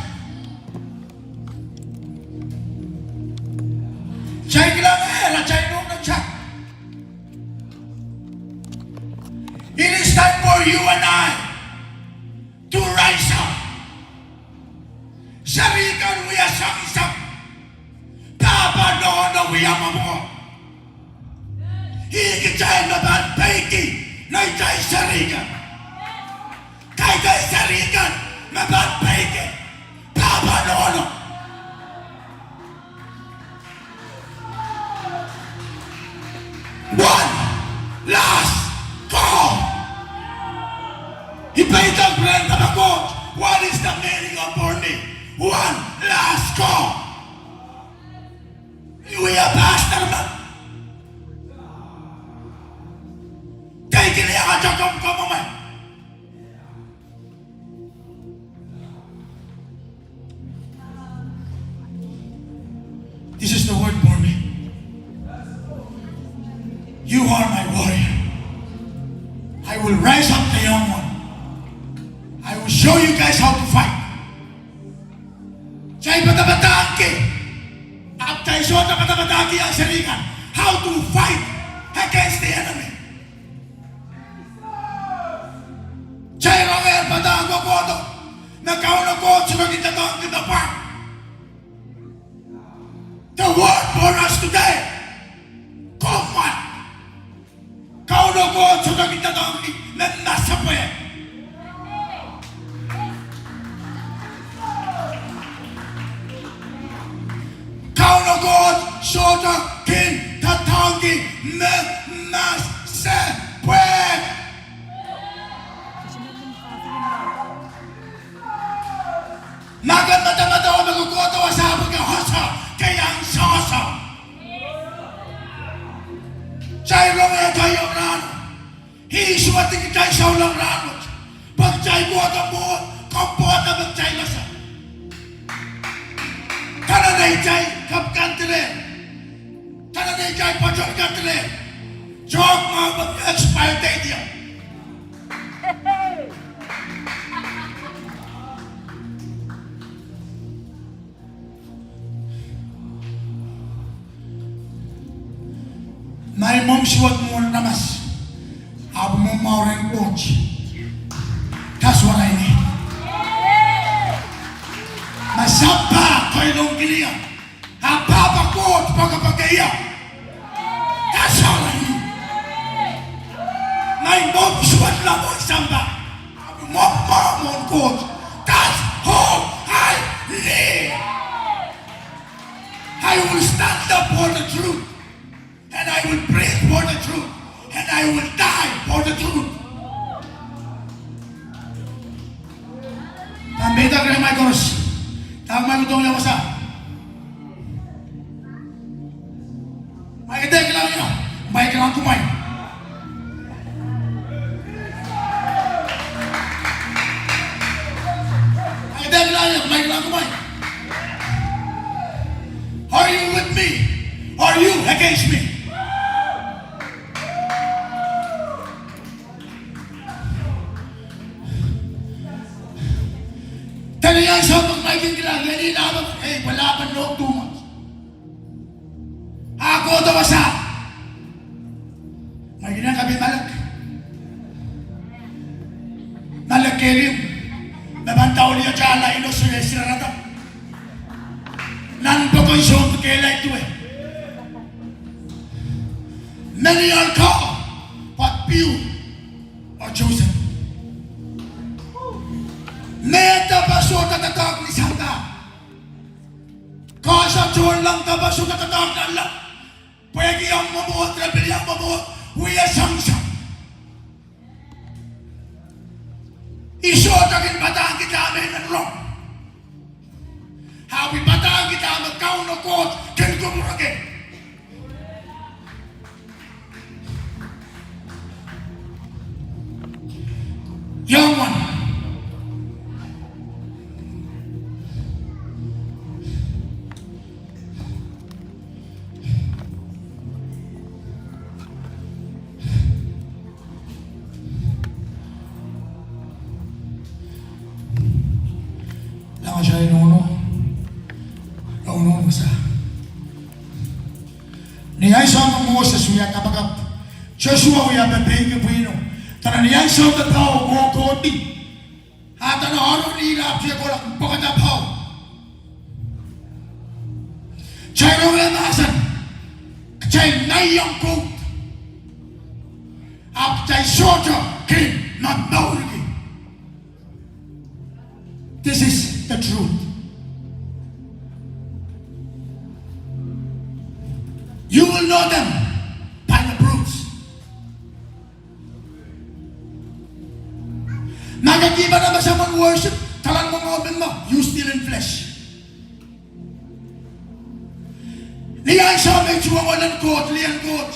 Kitail kilangehr atail nohnotak. It is time for you and I to rise up. Seri kan wia sangsang. Pahpa nohno wia mwomwohd. Ih kitail me pahn peiki neitail seri kan. Kaidehn seri kan me pahn peiki pahpa nohno. One last call. I peidek rehn Pahpa Koht, what is the meaning of burning? One last call. I wia pastor me keinkile atail kamwkamwomwen. This is the word for me. You are my warrior. I will rise up the young one. I will show you guys how to fight. Kitail padapadahngki, ahpw kitail sohte padapadahngki ong seri kan how to fight against the enemy. Kitail rongehr padahk kohkohdo me Kauno Koht sohte kin doadoahngki me pwang. The word for us today. Komw mwan. Kauno Koht sohte kin doadoahngki me masepwehk. Kauno Koht sohte kin doadoahngki me masepwehk. Ma ke medemedewe me ke kohdo wasa ahpw ke osa, ke iang sohso. Kitail rongehr keieu rahn. Ih suwedki kitail souleng rahnwet pwe kitail kohdo mwohn kompoada me kitail wasa. Dahme neitail kap kan diren, dahme neitail pwoaton kan diren, soahng mwahu me expire date ieu. Ma I mwomw suwed mwohn aramas, ahpw mwomw mwahu rehn Koht. That's what I need. Ma sampah koiloangkihla, ahpw Pahpa Koht poakepoake ie. That's all I need. Ma I mwomw suwedla mwohn sampah, ahpw mwomw mwahu mwohn Koht. That's all I need. I will stand up for the truth, and I will breathe for the truth, and I will die for the truth. Pahn peidek rehmwail koaros. Dahme kumwail kohdohng ie wasa? Kumwail dehr kilang ie. Kumwail kilang kumwail. Kumwail dehr kilang ie. Kumwail kilang kumwail. Are you with me? Are you against me? Dene ansou me kumwail kin kilang ie, ni lahpo, ei, pwe lahpo nohk tuhmwet. A kohdo wasa. Kumwail kin kak malek. Elim, me pahn daulihte ala inoso e sirarada. Nan pokon sounpwong kehlail duwe. Many are called, but few are chosen. Mehte pahn sohte doadoahk ni sampah. Koasoia tohnleng de pahn sohte doadoahk nanleng. Pwehki ong mwomwohd, re pil ong mwomwohd, wia sangsang. I sohte kin padahngki dahme I men rong. Ahpw I padahngki dahme Kauno Koht kin kupwurki. Young one. Lao sai nohno, lao nohno sa. Ni ansou me Moses wia kapakap, Sosua wia pepeiki pwihno. Dene ni ansou me pao kohkohdi, a dene Aaron ih ahpw tiakola pwekada pao. Kitail rong mahsen, kitail naiong Koht, ahpw kitail sohte kin momourki. This is the truth. You will know them by the fruits. Ma ke kihpene me someone worship, kalan mwomwohd men me, you still in flesh. Ni ansou me I tuhwong elen Koht, lien Koht,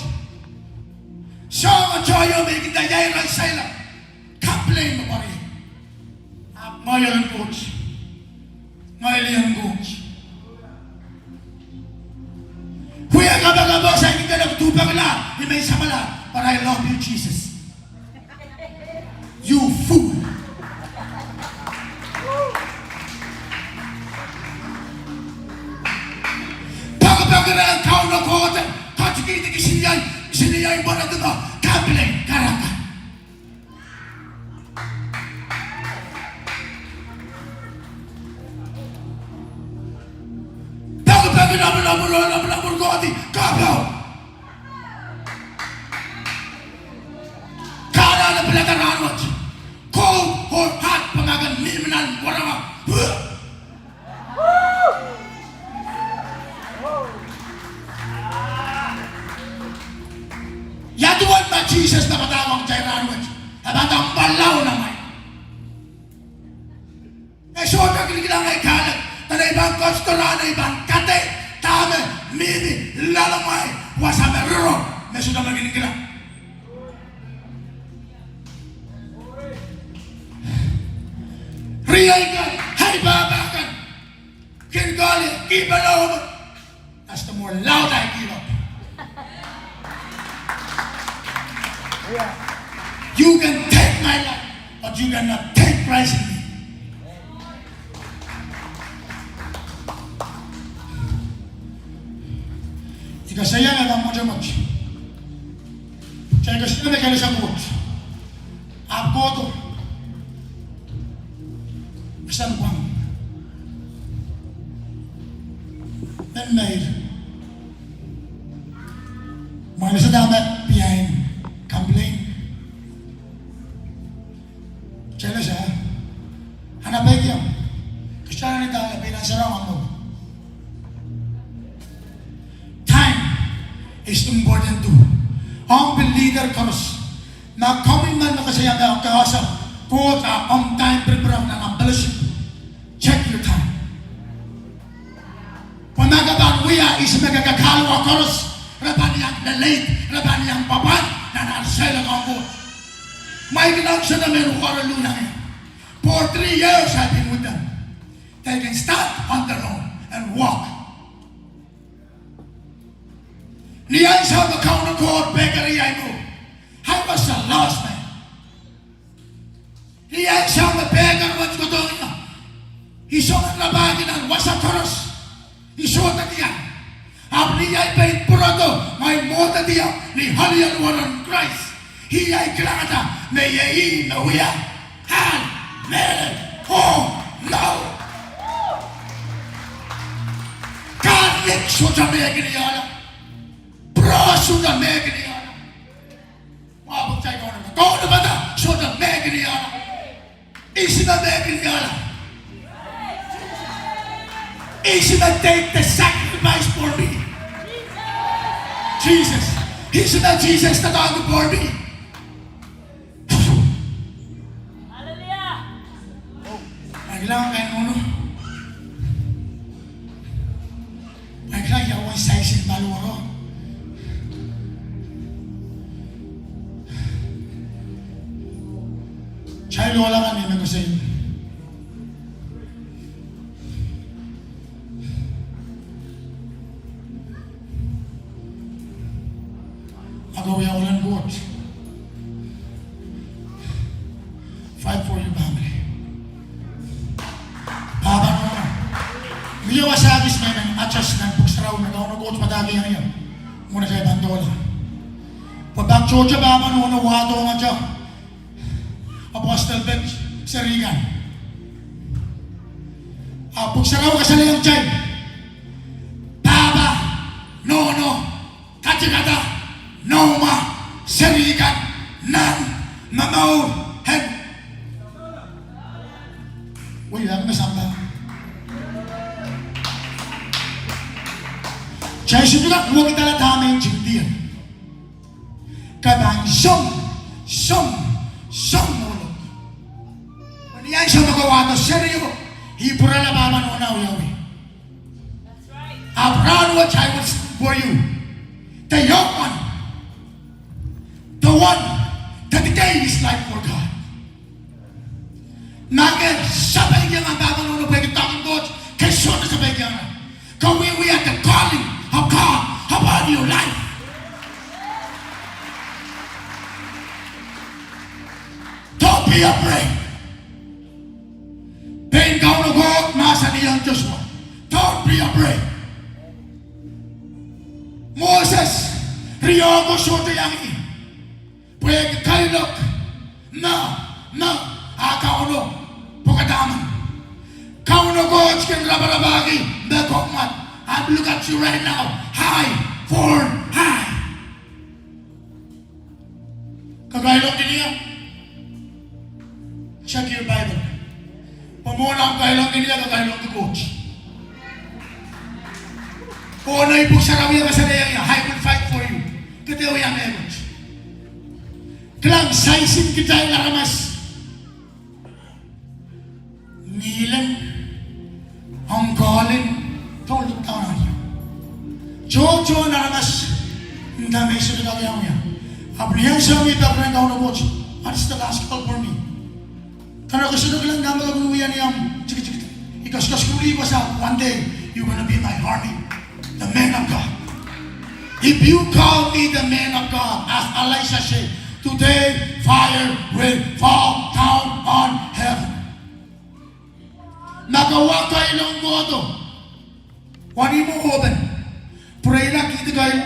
soangen tohto me I kin nda iei irail sairala, complain me pwari. Ahpw ngehi elen Koht, ngehi lien Koht. Wia kapakap, oh saikinte lek duhpekla, I men samwala, but I love you, Jesus. You fool. Pekipeki rehn Kauno Koht, katikihdi kisiniei, kisiniei pwonedi me complain, karaka. Pekipeki, lamwur, lamwur, lamwur, lamwur kohdi, kapao. Kahrehda pilada rahnwet. Koh, koh, hat, pwe ma ke mihmi nan waranga. Ia duwen ma Sises me padahngki ong kitail rahnwet? E pahn nda, mwalau nan amwail. E sohte kilkilang ei kahlek, dene I pahn ketido rahn, I pahn kadeik dahme mihmi loalamwail, wasa me rong, me sohte me kilkilang. Riei kan, ei pahpa kan, kin kohla, kihpene omw. That's the more loud I give up. You can take my life, but you cannot take Christ in me. I koasoia me pahn mwotomwot. Kitail koasoia me kailasa Koht. Ahpw kohdo. Sang pwang. Mehn meir. Mwail ese dahme behind complain. Kailasa. Ana peikiong. Kristan ni dahme peikiong sarawi mwo. Time is important too. Ong pil leader koaros. Ma commitment me koasoia me ke ese Koht a ong time, prepare nan ahmw fellowship. Check your time. Pwe ma ke pahn wia ihs me ke kakahlua koaros, re pahn iang leleid, re pahn iang pwapwand nan ar seiloak ong Koht. Mwein kilang sene men ware luhn angin. For three years I've been with them. They can stand on their own and walk. Ni ansou me Kauno Koht pekeri ahi mour, I was a lost man. Ni ansou me pekeri wet kohdo, I sohte rapahki nan wasa koaros. I sohte diar. Ahpw ni ahi pein pwurodo, ngehi mwohdehdi ni ahl en Krais. Ih ahi kilangada me iei ih me wia ahl. Mehlel, oh, no. Karik sohte mehkihla. Pwuroh sohte mehkihla. Mwahu pwukat kaunopada. Kaunopada sohte mehkihla. Ihs me mehkihla? Ihs me take the sacrifice for me? Jesus. Ihs me Sises doadoahngki for me? Hallelujah. Ahi kilang kain nohno. Ahi kilang ia uwen saisin paliwaro. Kitail ohla kan me koasoia. Ako wia ohlen Koht. Fight for your family. Pahpa nohno. Mie wasa kis me men adjust nan Pwuhk Sarawi me Kauno Koht padahkihong ie. Mwohn atail pahn doula. Pwe pak tohto pahpa nohno wahdohng atail apostle pet serihkan. Ahpw Pwuhk Sarawi kasalehiong kitail. Pahpa nohno katikada noumwa serihkan nan momour en. Wei, ahpw me sampah. Kitail sohte kak wekidala dahme ntingdier. Ke pahn song, song, song mour. Ni ansou me ke wahdo serio, I pwurala pahpa nohno wiawi. Ahpw rahnwet I will sing for you. The young one, the one, dedicate his life for God. Ma ke sapeikiong ahmw pahpa nohno pwehki doadoahk en Koht, ke sohte sapeikiong. Ke wiewia the calling of God upon your life. Don't be afraid. Pein Kauno Koht mahsanihong Sosua, don't be afraid. Moses, riehk ko sohte iang ih. Pwehki kailok, no, no, a Kauno pwukadahmen. Kauno Koht kin raparapahki me komw wad. I'm look at you right now. High, four, high. Ke kailongkin ie? Check your Bible. Pwe mwohn ahmw kailongkin ie, ke kailongki Koht. Ko nei Pwuhk Sarawi kasalehiong ie, I will fight for you. Ke dehr wia mehkot. Kilang, saisin kitail aramas ngilen, ong calling, don't look down on you. Tohtohn aramas, nda me I sohte kak iang wia. Ahpw ni ansou me I pak rehn Kauno Koht, what is the last call for me? Kanakoso kilang dahme ke kin wia ni ahmw tikitik. I koasoakoasoia ih wasa, one day you gonna be my army. The man of God. If you call me the man of God, as Elisha said, today fire will fall down on heaven. Ma ke wah kailongkohdo, wani mwo open. Pwureila kihdi kail.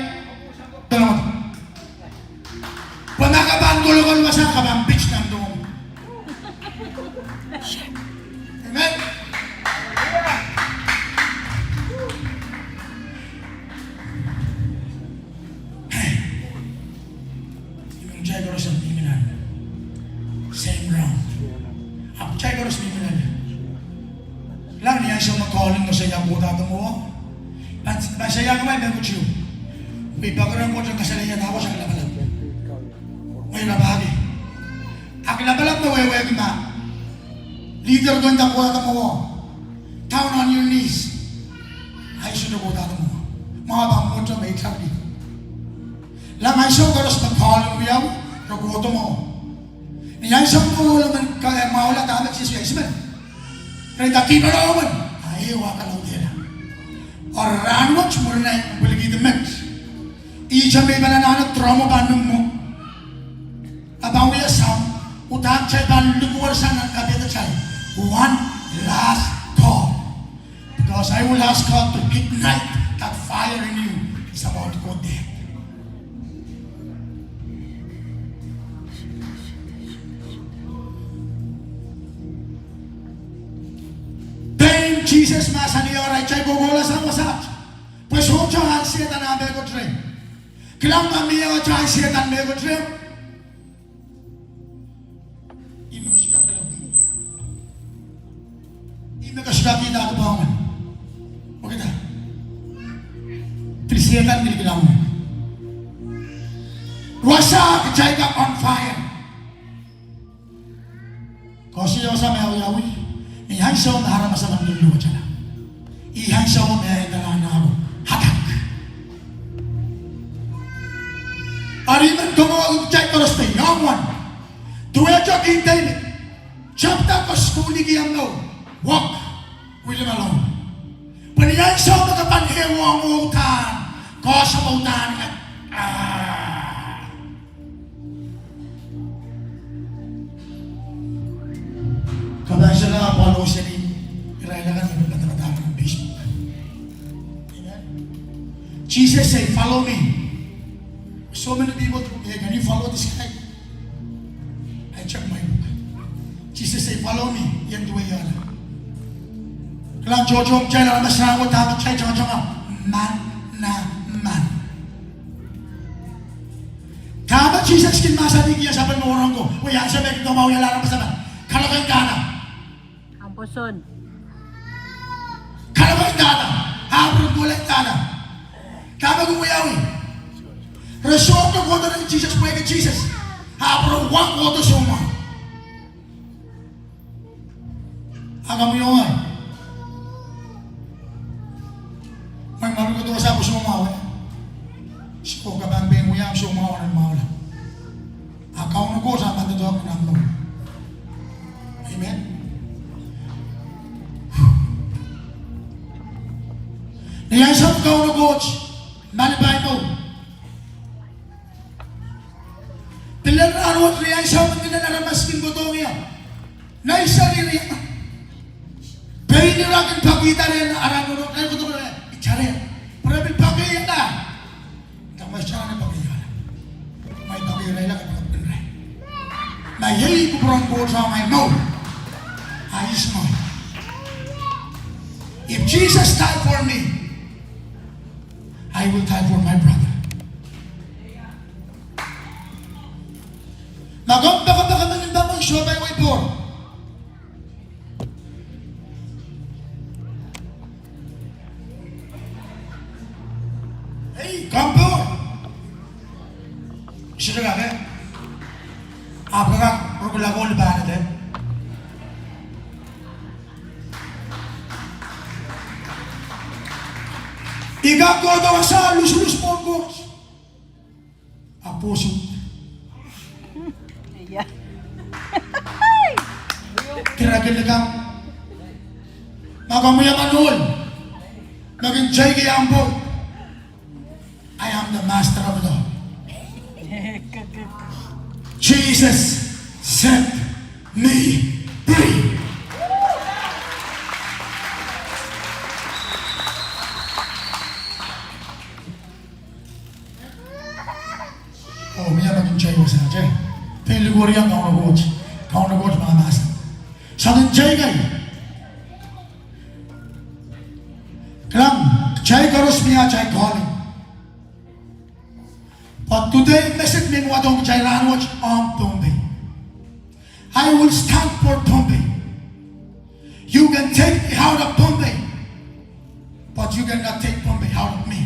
Pwe ma ke pahn kolokol wasa, ke pahn pid nan dohng. Amen. Imwin kitail koaros en mihmi nan same round. Ahpw kitail koaros mihmi nan. Kilang, ni ansou me calling koasoia kohda mwo, pahn, pahn soia kumwail mehkot ieu. Pwe I peki rehn Koht en kasalehiong dahkot, a lapalap. Mwein lapalap. A lapalap me wehwehki ma leader ko nda kohda mwo, down on your knees. Ahi sohte kohda mwo. Mwahu pahn mwohn me I traveli. Kilang, ansou koaros me calling wiawi, re kohda mwo. Ni ansou me ohl emen, eh, mwahula dahme Sises wia, ihs emen? Re nda, Kihpene emen. Ahi, wahkalaudehla. Eri rahnwet mwurin ahi pwilikihdi met, ihte me I pahn anahne dromo pahn ni mwo. A pahn wia sound, udahn kitail pahn likwersa nan kapehd atail. One last call. Because I will ask God to ignite that fire in you. It's about to go dead. Sises mahsanihong irail, kitail kohkohla sang wasaht. Pwe sohte ahn Sehdan ah mehkot reh. Kilang, ma mie atail Sehdan mehkot reh, ih me kasudahr, ih me kasudahr kihda kepahn. Okei da. Pil Sehdan kilikilang. Wasa kitail kak on fire. Koasoia wasa me wiawi, ni ansou me aramas emen kin luwetala. Ih ansou me e ndahng Nahum, attack. Eri I men komourki kitail koaros pwe iang wan. Duwehte King David, chapter koaros kohla ki ahmw mour, walk with him alone. Pwe ni ansou me ke pahn ehuong udahn, koasoia udahn, ah. Kapahsela pwalo seli irail akan me padapadahk nan Facebook. Amen. Jesus say, "Follow me." So many people think, "Hey, can you follow this guy?" I check my book. Jesus say, "Follow me." Ien duwehte. Kilang, tohto kitail aramas rahnwet, dahme kitail tohto, man, nan, man. Dahme Sises kin mahsanihki sapwellime wahnpoaron ko, oh ansou me kin kamwahwihala aramas emen? Kalokehda. Ahmw pwoson. Kalokehda. Ahpw re kohla dahme? Dahme kin wiawi? Re sohte kohdo rehn Sises, pwehki Sises. Ahpw re wahn kohdo soumwahu. A komw wiawi? Mwein ma re kohdo wasa pwe soumwahu, eh? Siko, ke pahn pein wia soumwahu nan mwahula. A Kauno Koht a pahn doadoahk nan ahmw mour. Amen. Ni ansou Kauno Koht malipai mour. Pil lel rahnwet, ni ansou me ngilen aramas kin kohdohng ie, nei seri rie, pein ira kin pekihda rehn aramas, nei kohdohng ie, ita reh. Pwe re pil pekihda. Dahme sarawi pekihda? Mwein pekihda irail akan pekihda. Ma iei kupwuren Koht ong ahi mour, a ihs mwein? If Jesus died for me, I will die for my brother. Ma komw pekipeki me nin pahn sohpai wei pohr. Ei, komw pohr. Sehse kak, eh? Ahpw kak rukula koul pahn ede. I kak kohdo wasa lusulus pohn Koht. Ahpw pwoson. Ia. Kira kilikamw. Ma komw wia manual me kin teiki ahmw pwoson. I am the master of it all. Jesus set me free. Oh, mie me kin teiwasa, eh? Pein likwerih Kauno Koht, Kauno Koht me mahsanih. Soangen teikan. Kilang, tei koaros mie atail calling. But today message me wadohng kitail rahnwet ong Pohnpei. I will stand for Pohnpei. You can take me out of Pohnpei, but you cannot take Pohnpei out of me.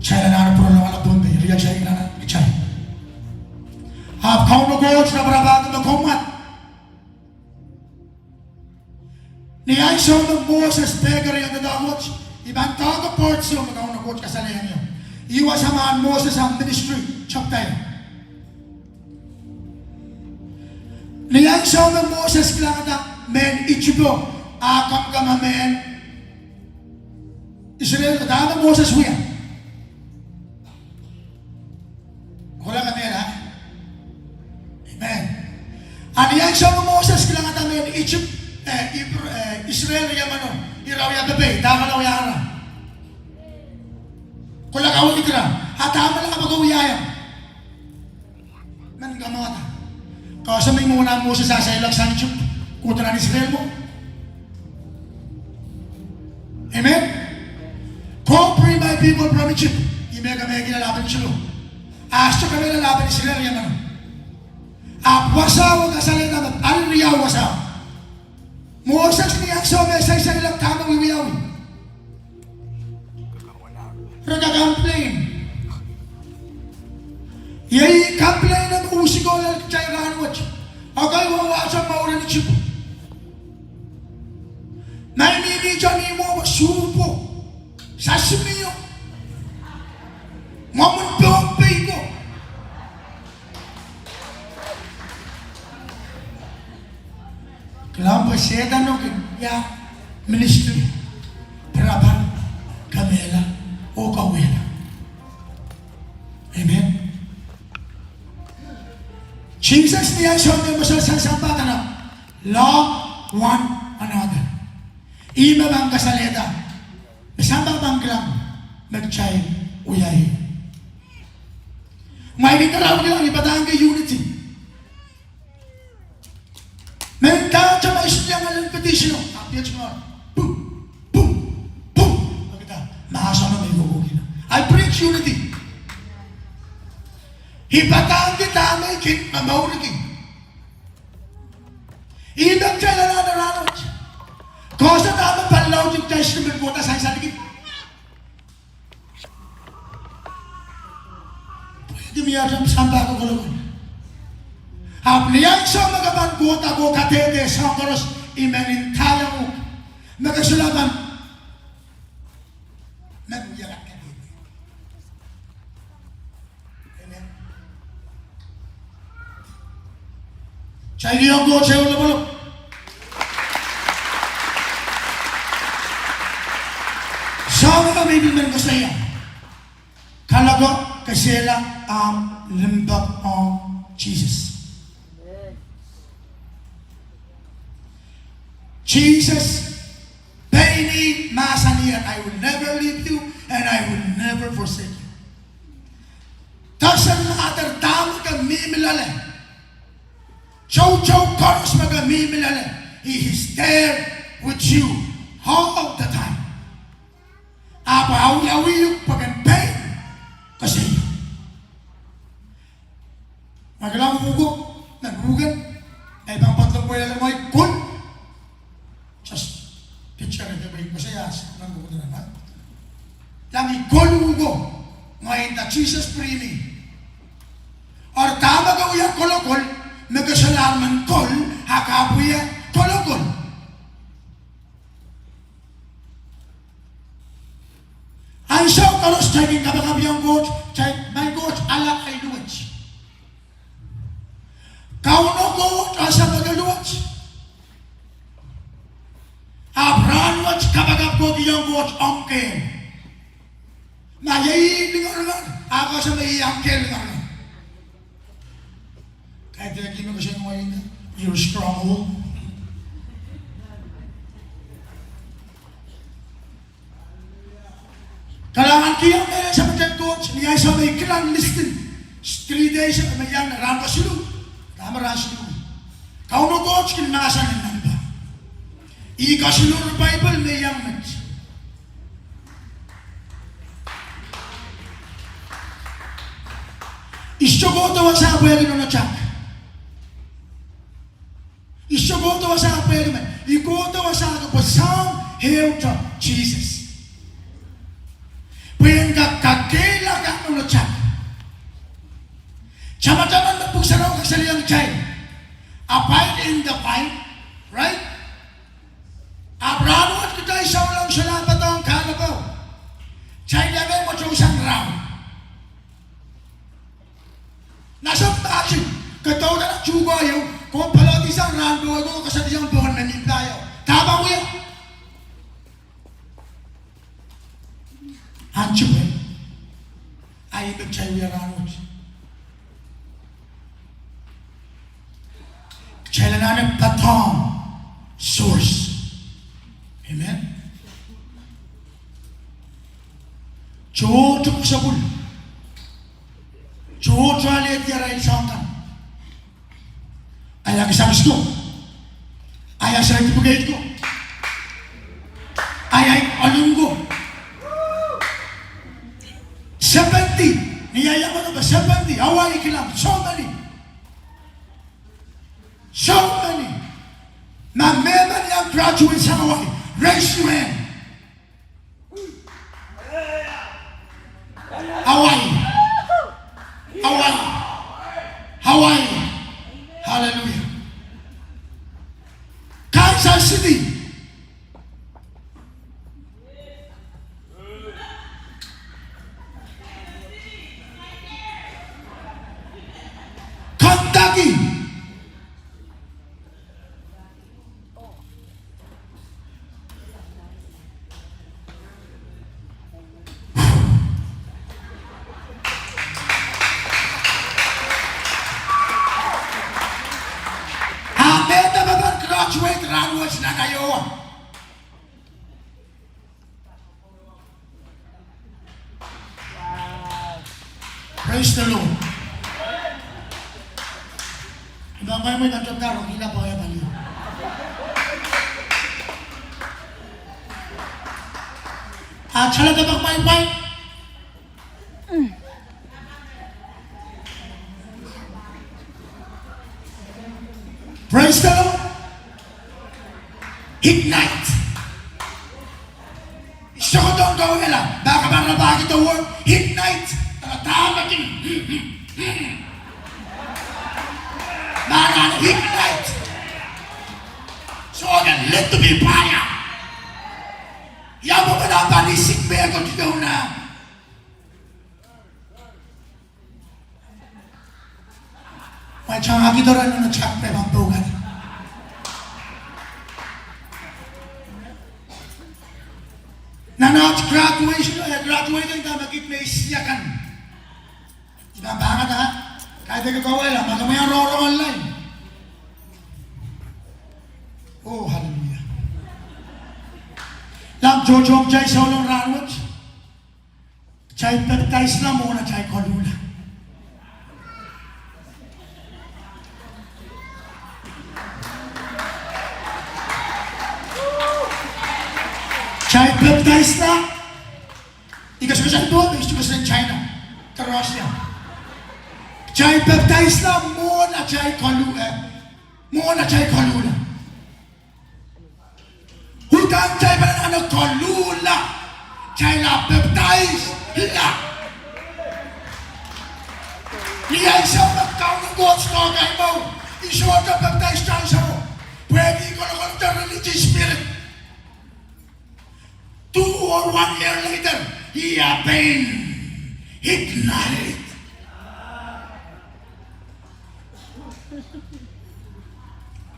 Kitail anahne pwurolong ala Pohnpei, riatail anahne kitail. Ahpw Kauno Koht raparapahki me komw wad. Ni ansou me Moses pekihong doadoahk wet, I pahn talk about ansou me Kauno Koht kasalehiong ie. Iei wasa me Moses ahmw ministry chapter. Ni ansou me Moses kilangada mehn Isip o, a kamkama mehn Israel, dahme Moses wia? Kolahng mehla. Amen. A ni ansou me Moses kilangada mehn Isip, eh, Ib-, eh, Israel riemeno, ira wia pepehm, dahme ira wia ara? Kolahng kaweid ira, a dahme ira pahn wiahiong? Men kamwada. Koasoia me mwohn ahn Moses a seiloak sang Isip, kohdo nan Israel mwo. Amen. Go bring my people from Egypt. Ih me kemehkihla lahpen Isip. Ahpw sohte kemehla lahpen Israel emen. Ahpw wasao kasalehda me pali riau wasao. Moses ni ansou me sansal lap dahme wiwiawi. Re kak complain. Iei complain me usi kohla kitail rahnwet. Ekei wasa mouren Isip. Nai mihmi sang ihmwo, supo, sasimiong, mwomwen pehn pei ko. Kilang pwe Sehdan kin wia ministry, pirapar, kemehla, oh kawehla. Amen. Sises ni ansou me mwomwen sansal pahn dene, love one another. Ih me pahn kasalehda me sampah pahn kilang me kitail wia ie. Mwail kin kalaudehla ni padahngki unity. Mendahte ma I sohte iang elen petition o, ahpw iet ngor, boom, boom, boom. Okei, mahsen me I kohkohkihla. I preach unity. I padahngki dahme I kin momourki. Ih me kitail anahne rahnwet. Koasoia dahme palilaud kitail sehse men kohda sansalki. Pwehki mie ahpw sampah ko kolokol. Ahpw ni ansou me ke pahn kohda ko kadehde soahng koaros, I men ndaiong uhk me ke solahr pahn men wia kadehde. Amen. Kitail iang Koht ehu lopwolopw. Soahng me I pil men koasoia, kaloko kesehla ahmw limpoak ong Sises. Sises pein mahsanih, I will never leave you and I will never forsake you. Doesn't matter dahme ke mihmi loale, toutou koaros me ke mihmi loale, He is there with you all the time. Ahpw e wiawi uhk pwe ken pein koasoia. Ma ke kilang uhk o, nan uhk en, e pahn patohwan pwehlele ngehi kol. Just picture it, pwe I koasoia nan uhk en, kilang I kol uhk o, ngehi nda Sises pwurehng mi. Eri dahme ke wia kolokol, me ke solahr men kol, a ke ahpw wia kolokol. Ansou koaros kitail kin kapakap iang Koht, kitail, Maing Koht, ale ahi luwet. Kauno Koht, ese peke luwet. Ahpw rahnwet kapakap ko iang Koht omw kehl. Ma iei lingeringar, a ke ese me iei omw kehl lingeringar. Kaidehk ihme koasoia ngehi, your stronghold. Kalahngan kihong mehlel sapwtehn Koht, ni ansou me I kilang list en three days me I iang rahn kesiluh, dahme rahn siluh. Kauno Koht kin mahsanih nan pah. I kesiluh Baibel me I iang met. I sohte kohdo wasa pwehki nohno tak. I sohte kohdo wasa pwehki me, I kohdo wasa pwe soahng ehute Sises. Pwe en kak kakehlaka nohno tak. Tamataman me Pwuhk Sarawi kasalehiong kitail, abide in the vine, right? Ahpw rahnwet kitail souleng solahr patohwan kahlap o. Kitail iang mwo tousoan raun. Nahn soahng pahti, ke doudahla tuhke ieu, ke pahn paloadisang rahn ko, ke kasadiang pohn me nin pah ieu. Dahme wia? Ahnsou pwe, ahi me kitail wia rahnwet. Kitail anahne patohwan source. Amen. Tohto sapwul. Tohto alehdi arail soahng kan. Ahi kisakis ko. Ahi certificate ko. Ahi, ahi olin Hawaii, kilang, so many. So many. Ma mehmen iang graduate sang Hawaii, raise your hand. Hawaii. Hawaii. Hawaii. Hallelujah. Kansas City. Kentucky. A medewe me pahn graduate rahnwet nan Iowa. Praise the Lord. Ipa mwaimwai nan tepda rokila poia palio. A tala de pak mwaimwai. Praise the Lord. Ignite. Sohte ong kawehla, ma ke pahn rapahki the word ignite, a dahme kin, ma nan ignite. Sohte let to be fire. Ia mwomwen me pahn isik mehkot ieu nan Mwaitang akidora nono chak pwe pahn pwukat. Nan aht graduation, eh, graduating dahme kit me isi akan. I pahn pahngada, kaidehn ke kawehla, ma ke mwein rongorong online. Oh, hallelujah. Lam tohto kitail souleng rahnwet. Kitail pepdaisla mwohn atail koluhla. Kitail pepdaisla. I kasakasakdo me I kasakasakdo China, Russia. Kitail pepdaisla mwohn atail kolu, eh, mwohn atail koluhla. Udahn kitail pahn anahne koluhla, kitail ahpw pepdaisla. Ni ansou me Kauno Koht sohte kaimou, I sohte pepdais ansou. Pwehki I kolokolete religious spirit. Two or one year later, I ahpw ignite.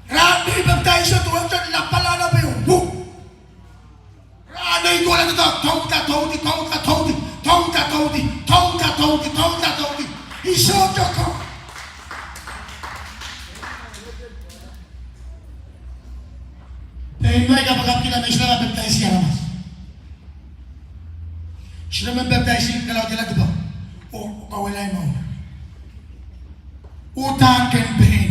Rahn me I pepdaiso, duwen lapalahn pei, wu. Rahn me I kohla, touda, toudi, touda, toudi, touda, toudi, touda, toudi, touda, toudi. I sohte ko. Pein mwein kapakapkihla me I sohte pepdaisi aramas. Sohte men pepdaisi kalaudehla dipo. Oh, kawehla mwo. Udahn ken pein.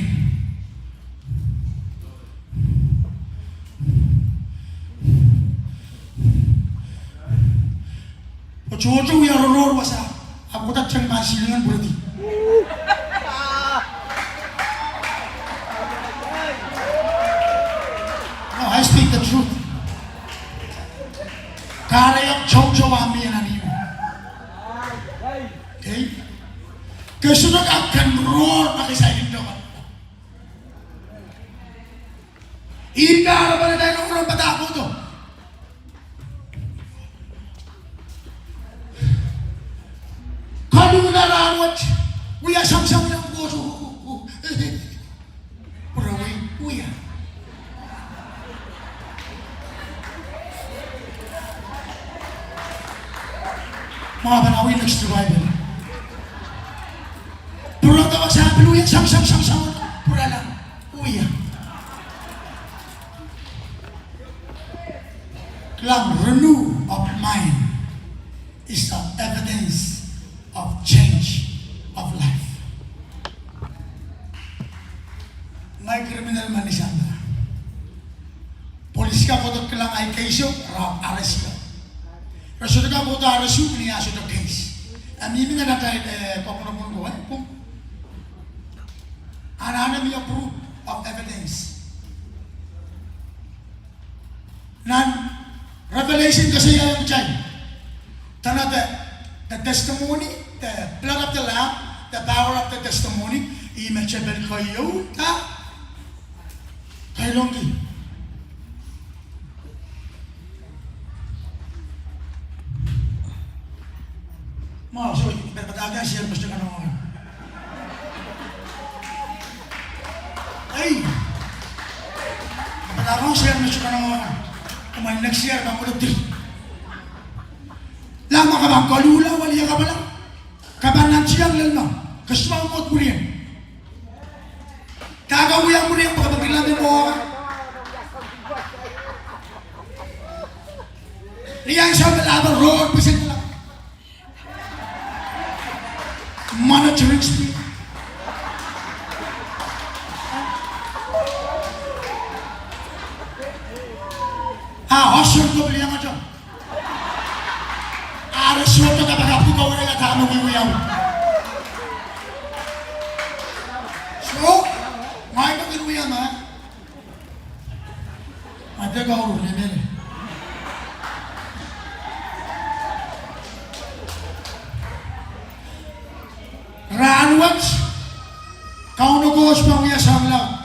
Pwe tohto wia roror wasa, ahpw koda teng pahn silingan pwuredi. No, I speak the truth. Kahrehiong tohto ah mie nan ihmwo. Okay? Ke sohte kak ken ror ma ke saikinte kan. Ih kahrepen atail rongorong padahk kohdo. Koluhla rahnwet, wia samsam iang kohdo. Pwurewei, wia. Mwahu pahn awih next revival. Pwurada wasa pil wia samsam samsam. Pwurala. Wia. Kilang, renew of mind is the evidence of change of life. Ngehi criminal men ni sampah. Polis kan kohdo kilang ahi case o, re arrest ie. Re sohte kak kohdo arrest ie, ni ah sohte case. A mihmi nan atail, eh, kokonokono ko, eh, pwung. Anahne mie proof of evidence. Nan Revelation koasoiaiong kitail. Dene the, the testimony, the blood of the Lamb, the power of the testimony, ih me tepel keieu da. Kailongki. Ma, so, I pil padahk share me sohte kanengamah. Ei. I pil padahk share me sohte kanengamah. Kumwail next year, ma mwohn tiri. Lah ma ke pahn koluhla, weliakapwala. Ke pahn nantihong lel ma. Ke sohte pahn mwohd mwurien. Dahkot wia mwurien pwe ke pahn kilang me mwohd. Ni ansou me lapo rohd pwisin la. Monitoring spirit. Ah, osun ko pil iang ato. Are sohte kapakap ko wehla dahme wiwiawi. So, ngehi pahn kin wia ma. Ade kauru, amen. Rahnwet, Kauno Koht pahn wia soahng laud.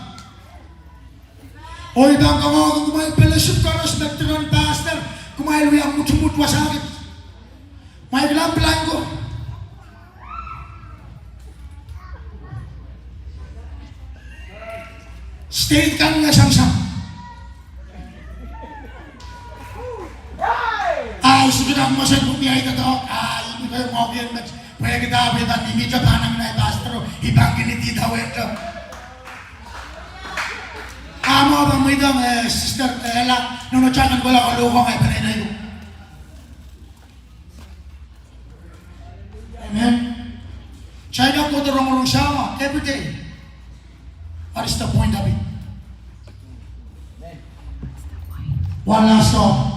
Oh I pahn kangoange kumwail pelisin koaros me diren pastor, kumwail wia mutmut wasa kis. Mwail kilang plan ko. State kan me sangsang. Ah, I sohte kak moasen pwung ni ahi doadoahk, ah, I pil mwahuki en met, pwehki dah pwe I pahn mihmihte pahn anahne pastor, I pahn kin idawehn te. Ah, ma pahn mweidohng, eh, sister, eh, Ella, nohno takan kohla kalohkohng ahi peneinei ko. Amen. China kohdo rongorong sama every day. What is the point of it? One last song.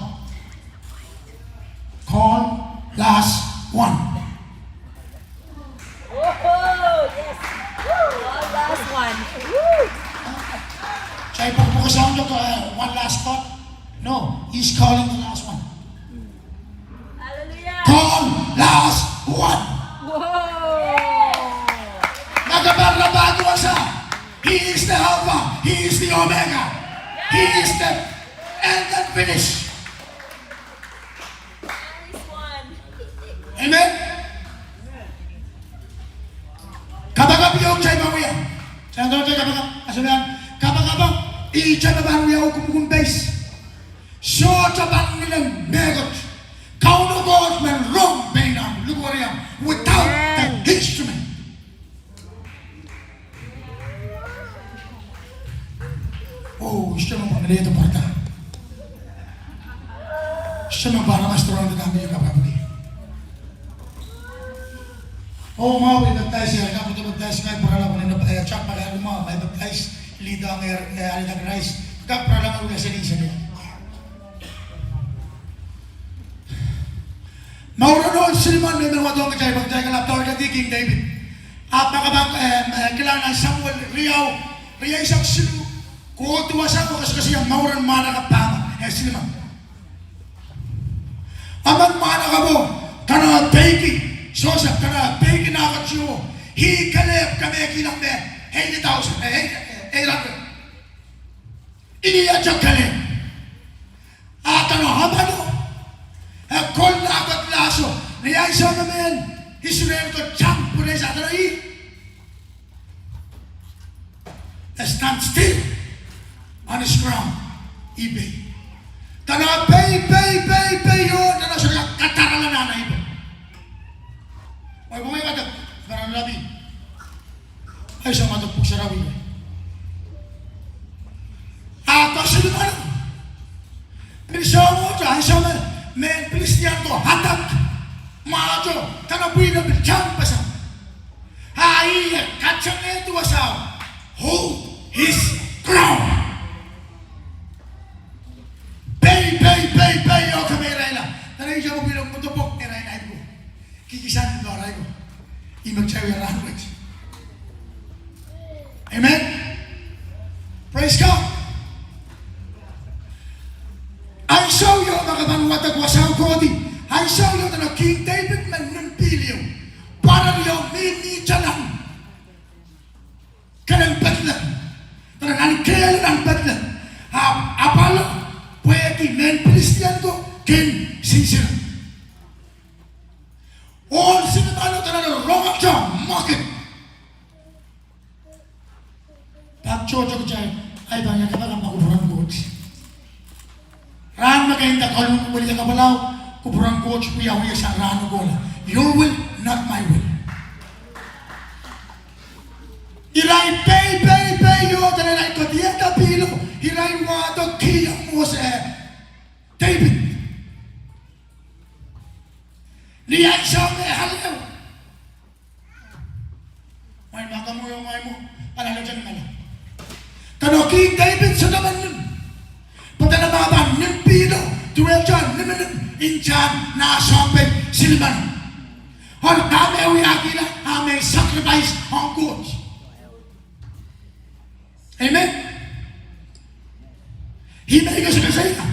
Call last one. Oh, yes. Woo. One last one. Woo. Chai pok pok sound of, uh, one last thought. No, he's calling the last one. Hallelujah. Call last one. Whoa. Makabar na badu asa. He is the Alpha. He is the Omega. He is the end and finish. Amen. Kapakap ieu kitail pahn wia. Sang dong te kapakap. Aseman kapakap. Ihte me pahn wia ukumkum peis. Sohte pahn ngilen mehkot. Kauno Koht men rong pein ahmw likwerih ahmw without the instrument. Oh, I sohte men pahn ngilen de pwarada. I sohte men pahn aramas doadoahk de dahme I kapakapki. Oh, ma I pepdaisi, I kak pepdaisi, ngehi pwurala pwe nene, eh, Chuck Palahniuk, ma I pepdaisi, leader, eh, eh, alehda Krais. Kak pwurala ngehi wia seli seli. Mouren ohl Silimen me men wadohng kitail pwe kitail kalap doadoahngki King David. Ahpw ma ke pahn, eh, eh, kilang nan Samuel riau, rieisek siluh, kohdo wasa ko koasokoasoia mouren mwahnakapwo, eh, Silimen. Emen mwahnakapwo, dene e peiki Sosep, dene e peiki nah ketieu, ih kelehpw kemehkihla me eighty thousand, eh, eight, eh, eight hundred. Ih ahte kelehpw. A dene amwail, e kol nah ketieu, ni ansou me mehn Israel ko tang pwurehng sa dene ih e stand still on his ground. Ih pei. Dene pei, pei, pei, pei, oh, dene sohte kadarala nah, nah, ih pei. Wai, wai, wai, dene rabi. Ei, soh, ma dene pwuhk sarawi. A koasoia mwahu. Pil soh mwo, ansou me mehn Pilistien ko attack. Mwahu, dene pwihn e pil tang pwehki A ih e katanehdi wasao, hold his ground. Pei, pei, pei, pei, oh, kameiraila. Dene ihte me pil mwohn depwek irail ahi pwuko. Kihkihsang doadoahk. kehl nan Pedlehem. Ahpw apwalo pwehki mehn Pilistien ko kin sinsile. Ohl silimeno dene rongete mwekid. Pak tohto kitail, ahi pahn iang kapakap me kupwuren Koht. Rahn me ke inda koluhla, weliakapwala, kupwuren Koht wiawi sang rahn kohla. Your will, not my will. Irail pei, pei, pei, oh, dene irail ketiehda pihlo, irail wahdo kihong Moses, eh, David. Ni ansou me ale Mwein ma komw iang mwein mwo, pahn ale teng mala. Dene King David sohte men nim. Pwe dene ma pahn nim pihlo, duwehte nim nim, ntahn nah soahng pei silimeno. Oh, dahme wiahkihla, ah, me sacrifice ong Koht. Amen. Ih me I koasoakoasoia.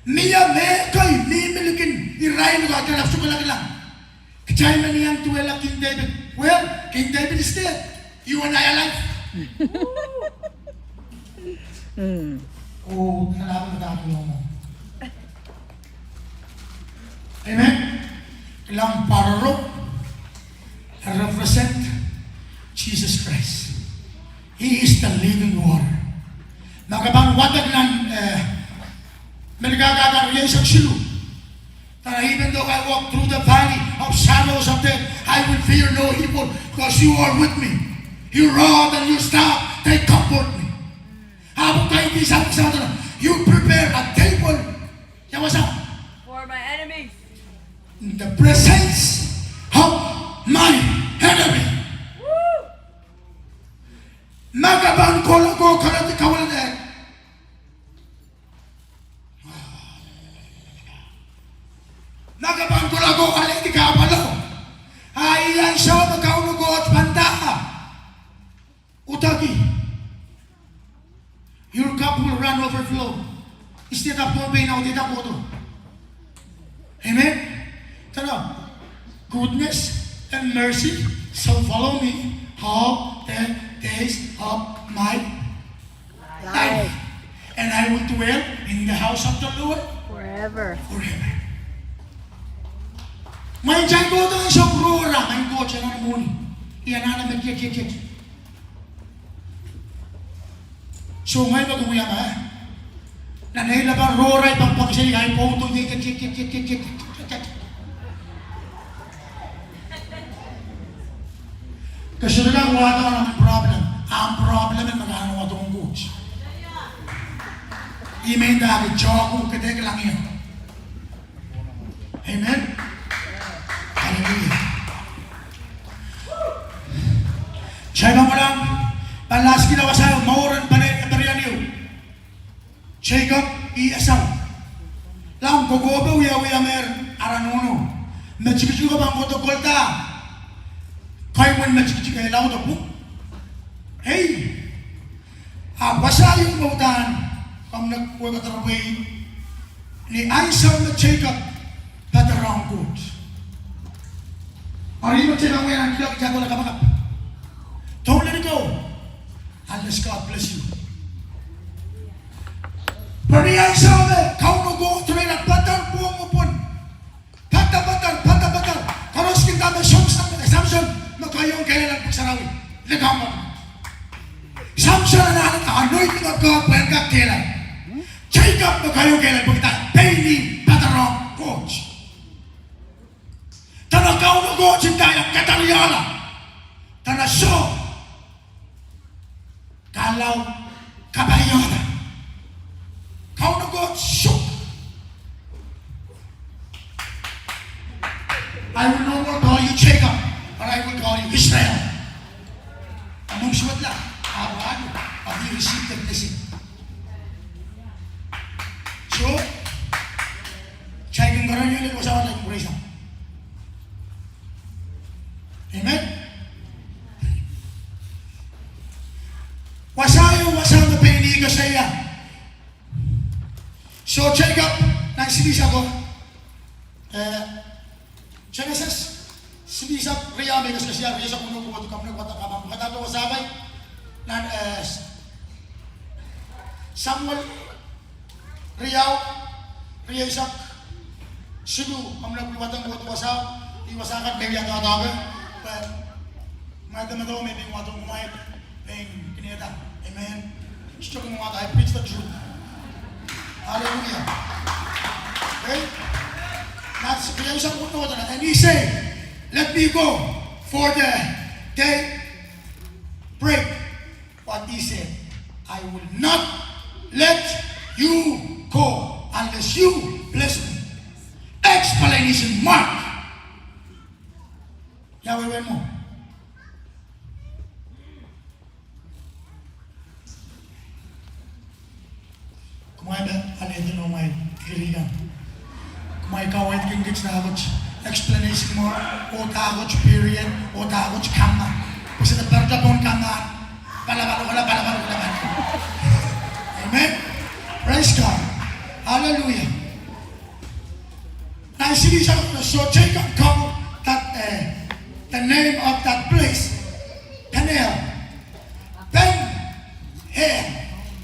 Mie mehkei mihmi likin irail ko, a kitail ahpw sohte kak kilang. Kitail men iang duwehla King David. Well, King David is dead. You and I alive. Oh, kalahngan me dahme iang mwo. Amen. Kilang, pwaroro represent Jesus Christ. He is the living water. Ma ke pahn wadek nan, eh, Melkahka riau eisek siluh. That even though I walk through the valley of shadows of death, I will fear no evil, because you are with me. Your rod and your staff, they comfort me. Ahpw kaidehn sawasawa, you prepare a table. Ia wasa? For my enemies. In the presence of my enemy. Woo! Ma ke pahn kohla ko, kohla di kawal de. Ma ke pahn kohla ko, ale di kapalo. Ahi ansou me Kauno Koht pahn da. Udahki. Your cup will run overflow. Instead of Pohnpei, now they talk about. Amen. Tell them, "Goodness and mercy shall follow me all the days of my life. And I will dwell in the house of the Lord forever." Forever. Mwein kitail kohdo ansou rohra, mwein kohdo nan mwohni. Ia nan me kiet, kiet, kiet. So, mwein me kumwail wia ma, eh? Nan ei lapalap rohra I pahn pahn seli ahi pwoudo, kiet, kiet, kiet. Ke sohte kak wahdo nan ahmw problem. Ahmw problem en me ke wahdo ong Koht. Ih me I nda ke joku ke de kilang ie. Amen. Hallelujah. Jacob, pahn last kihla wasa, mour en pene, pene riau. Jacob, ih Esau. Lao kokohp wiawi, wiawi mer ara nohno. Me tikitik ko pahn kohdo kolda. Kaimwen me tikitik e lao dopu. Hei. Ahpw wasa ieu me uhdahn komw nek wekada rapwei. Ni ansou me Jacob patohrohng Koht. Ari me Jacob wia nan kilok, Jacob la kapakap. Don't let it go unless God bless you. Pwe ni ansou me Kauno Koht me la patohrohng pwong o pwon. Patopato, patopato. Koaros kin nda me Samson, Samson me kohiong kehlail nan Pwuhk Sarawi. Likamw. Samson anahne anointing of God pwehn kak kehlail. Jacob me kohiong kehlail pwehn kak pein ih patohrohng Koht. Dene Kauno Koht ndahiong, kadariala. Dene soh. Kalau kapaiada. Kauno Koht shook. "I will no more call you Jacob, but I will call you Israel." Among suwedla, Abraham, but he received the blessing. So, Jacob, Jacob, Jacob, praise him. Amen. Wasa ieu, wasa me pein ih koasoia. So Jacob, nan silihsek ko, eh, Genesis, silihsek riau me I koasokoasoia, riau eisek weneu, pwukat, kapwukat, pwukat, pwukat, pwukat, wasa wai, nan, eh, Samuel riau, rieisek siluh, komw lepin wadek kohdo wasao, ih wasa kan me wiahda doadoahk, pwe ma ede medewe me pein wadek kumwail, pein kinehda. Amen. Sohte kumwail, I preach the truth. Hallelujah. Okay? That's rieisek kohdo, and he said, "Let me go, for the day break." But he said, "I will not let you go unless you bless me." Explanation mark. Ia wehwehn mwo? Kumwail me alehdi noumwail degrees kan. Kumwail kaweid kin kiht dahkot explanation mark, oh dahkot period, oh dahkot comma. Pwe se de perda pohn comma. Palapalohla, palapalohla, palapalohla. Amen. Praise God. Hallelujah. Now, you see, so, so Jacob called that, uh, the name of that place Peniel. Pen-el.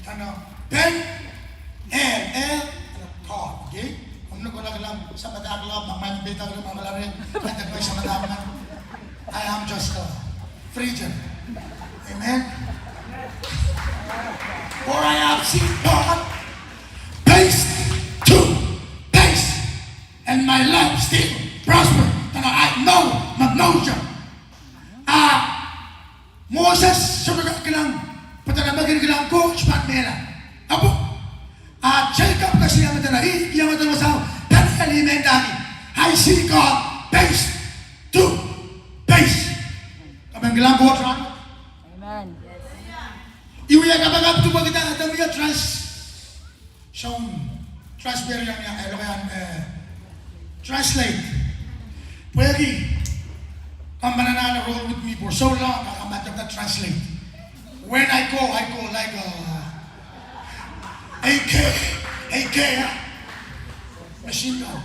Kano, Pen-el, el, kano, God, okay? Komw no kohla kilang, samadahla, ma, ma, beta, ma, ma, ma, ma, ma, ma, ma, ma, I am just a preacher. Amen. For I have seen God face to face, and my life still prosper. Kano, I know, ma, no, sir. Ah, Moses sohte kak kilang, pwe dene me kin kilang Koht pahn mehla. Ahpw, a Jacob kesiluh me dene, ih, ia me dene wasao, Peniel, ih me ndahki, I see God face to face. Ke men kilang Koht rahn? Amen. Ih wia kapakap duwehte kita, kita wia trans- Soun transparent, ia, eh, lokaia, eh, translate. Pwehki, komw pahn anahne roll with me for so long, I, I might have to translate. When I go, I go like a A K, A K, eh, machine gun.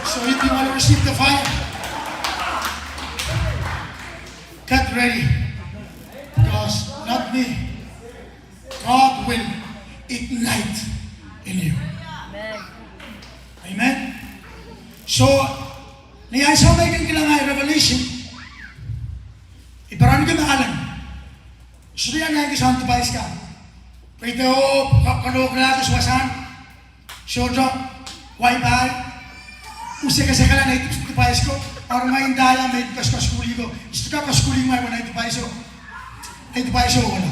So if you want to receive the fire, get ready. Because not me. God will ignite in you. Amen. Amen. So, ni ansou me I kin kilang ahi revelation, I perenki mahlen. Sohte I anahne kihsang device kan. Pwe I de oh, ka-, kalohk lahkis wasahn. Sohte, wai pai, usekesekala nei device ko, or ngehi ndahla me I koaskoaskihla ko, I sohte kak koaskihla ngehi wai nei device ko, nei device ko wala.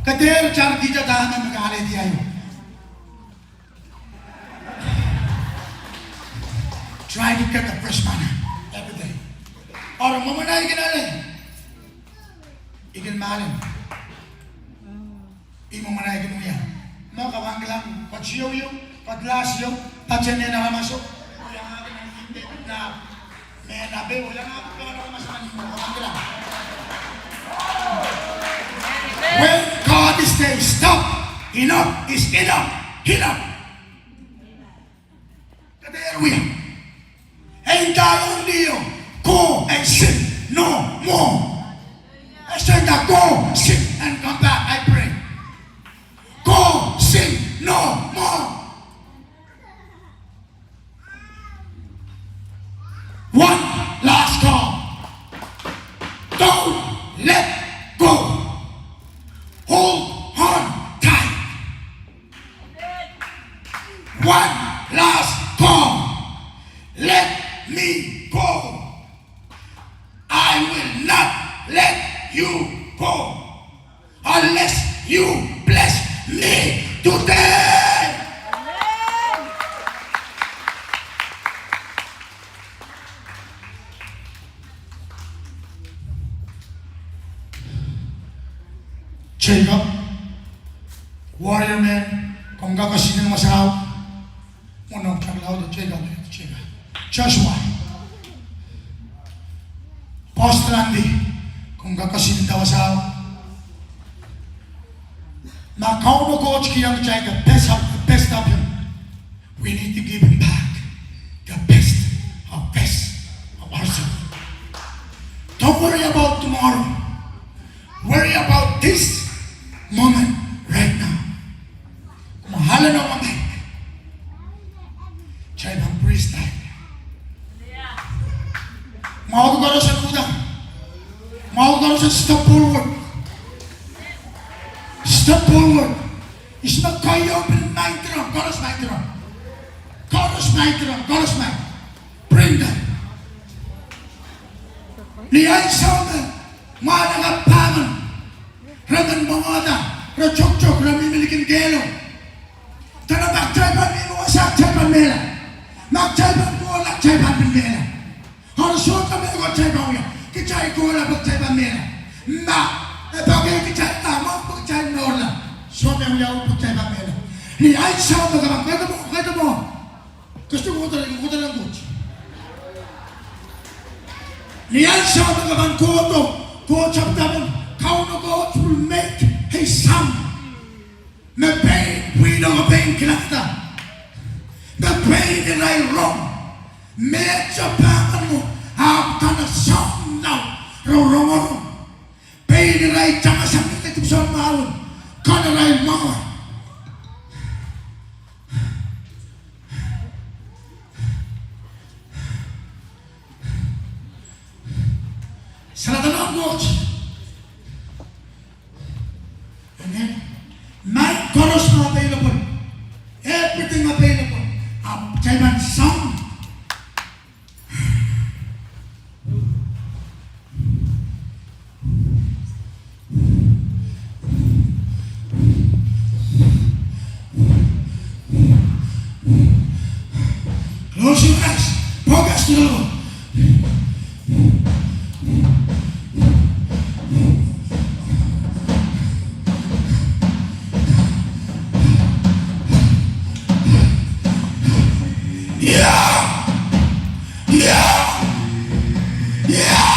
Ke dehr tarkihda dahme me ke alehdi aio. Try to get the fresh manna every day. Or mwomwen I kin ale, I kin mahlen. I mwomwen I kin wia. Me ke pahn kilang, pwe ieu ieu, pwe last ieu, pwe tenen aramaso. Wia, ke nan inde, na, me na pe, wia, na, ke nan aramaso, na, me ke pahn kilang. When God is saying, "Stop, enough is enough, enough." Ke dehr wia. E ndaiong ni oh, go and sin no more. E sohte nda go, sin and come back, I pray. Go, sin no more. One last call. Don't let go. Hold on tight. One last call. Let me go. I will not let you go unless you bless me today. Jacob, warrior man, komw kak koasoia wasao. Mwohn omw taklahdo Jacob, Jacob. Joshua, Pastor Andy, komw kak koasoia wasao. Ma Kauno Koht kihong kitail the best of, the best of him, we need to give him back the best of best of ourselves. Don't worry about tomorrow. tomorrow. Worry about this moment right now. Mwo ale nohn mehn. Kitail pahn praise God. Mwahu koaros en uhdahn. Mwahu koaros en step forward. Step forward. Ihs me keieu pil maing kilang, koaros maing kilang. Koaros maing kilang, koaros maing. Bring them. Ni ansou me mwahnakapw pahmen, re men mwomwohda, re tokutok, re mihmi likin kehlo. Dene ma kitail pahn mihmi wasa, kitail pahn mehla. Ma kitail pahn kohla, kitail pahn pil mehla. Eri sohte mehkot kitail pahn wia, kitail kohla pwe kitail pahn mehla. Ma, e pahn kitail pahn mehla pwe kitail mehla. Sohte wia pwe kitail pahn mehla. Ni ansou me ke pahn kohdo mwo, kohdo mwo. Kosdi kohdo, kohdo nan Koht. Ni ansou me ke pahn kohdo, Koht sapwtamen, Kauno Koht will make a sound. Me pein pwihno, me pein kilangada. Me pein irail rong. Mehte pahmen mwo, ahpw dene soang laud, re rongorong. Pein irail tangasang ni dipwisou mahwen, kan irail mwahu. Saledek Koht. Amen. Maing koaros me available. Everything available. Ahpw kitail pahn soang. Close your eyes. Focus to the Lord. Yeah! Yeah! Yeah!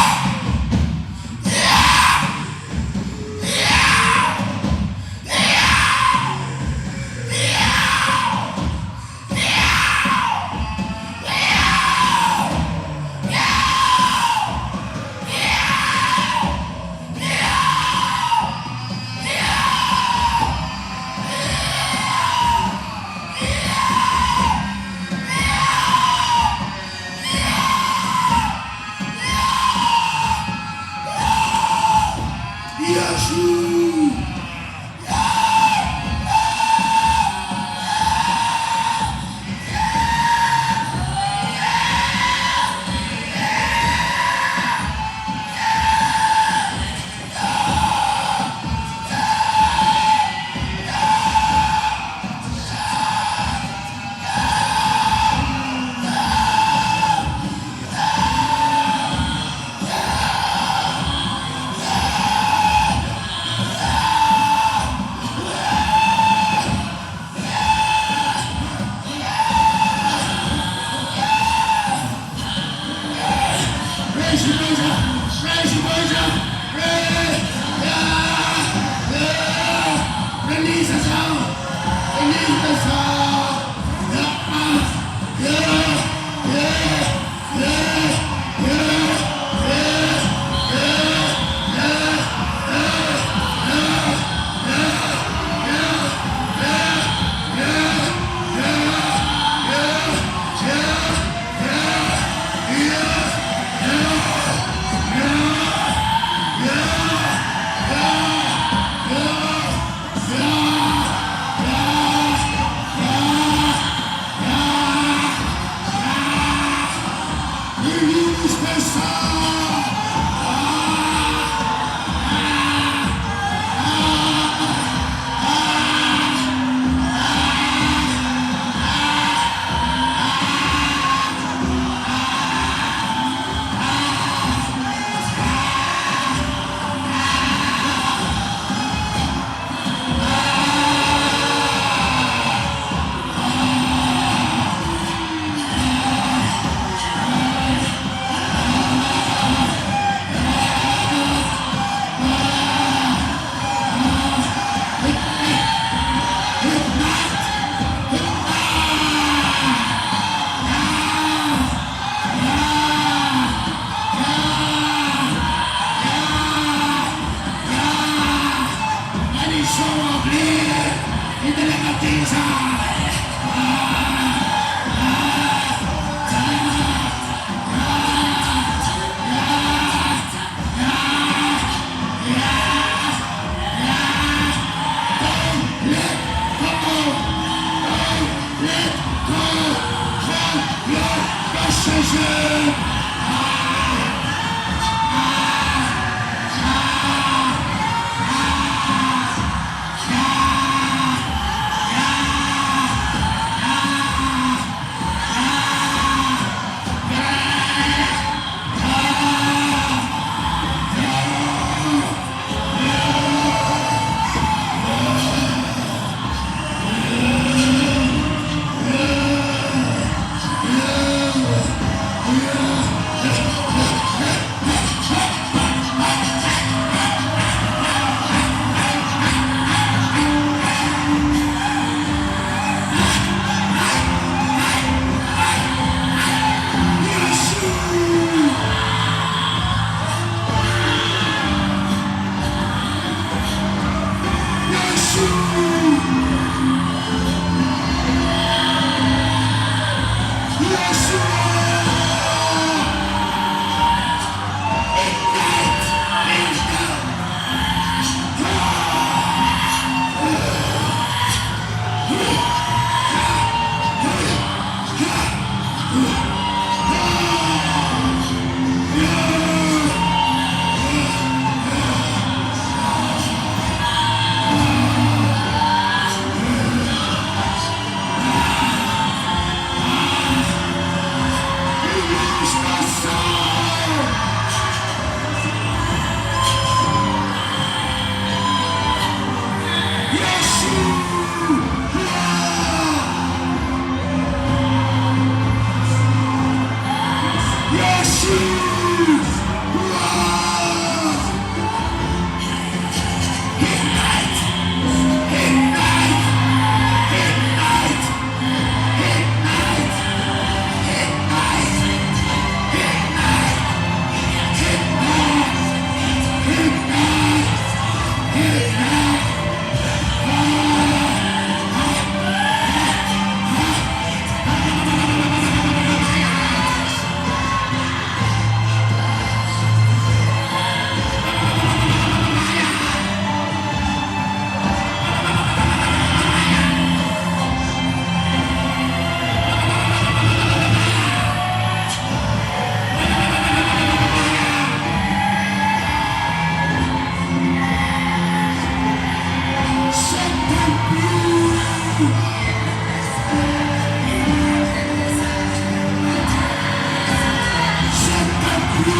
We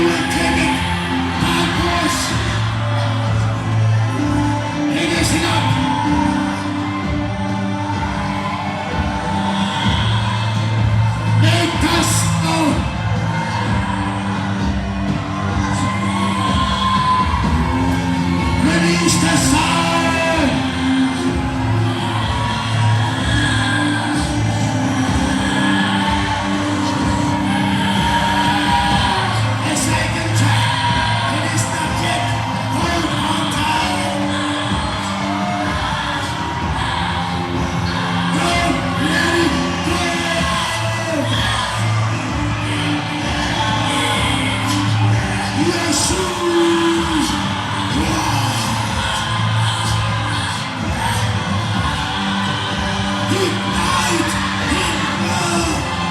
will take it by force. It is enough. Make us out. Release the sound. A second time. It is not yet. Hold on tight. Don't let it go. Yesu. Ignite him now.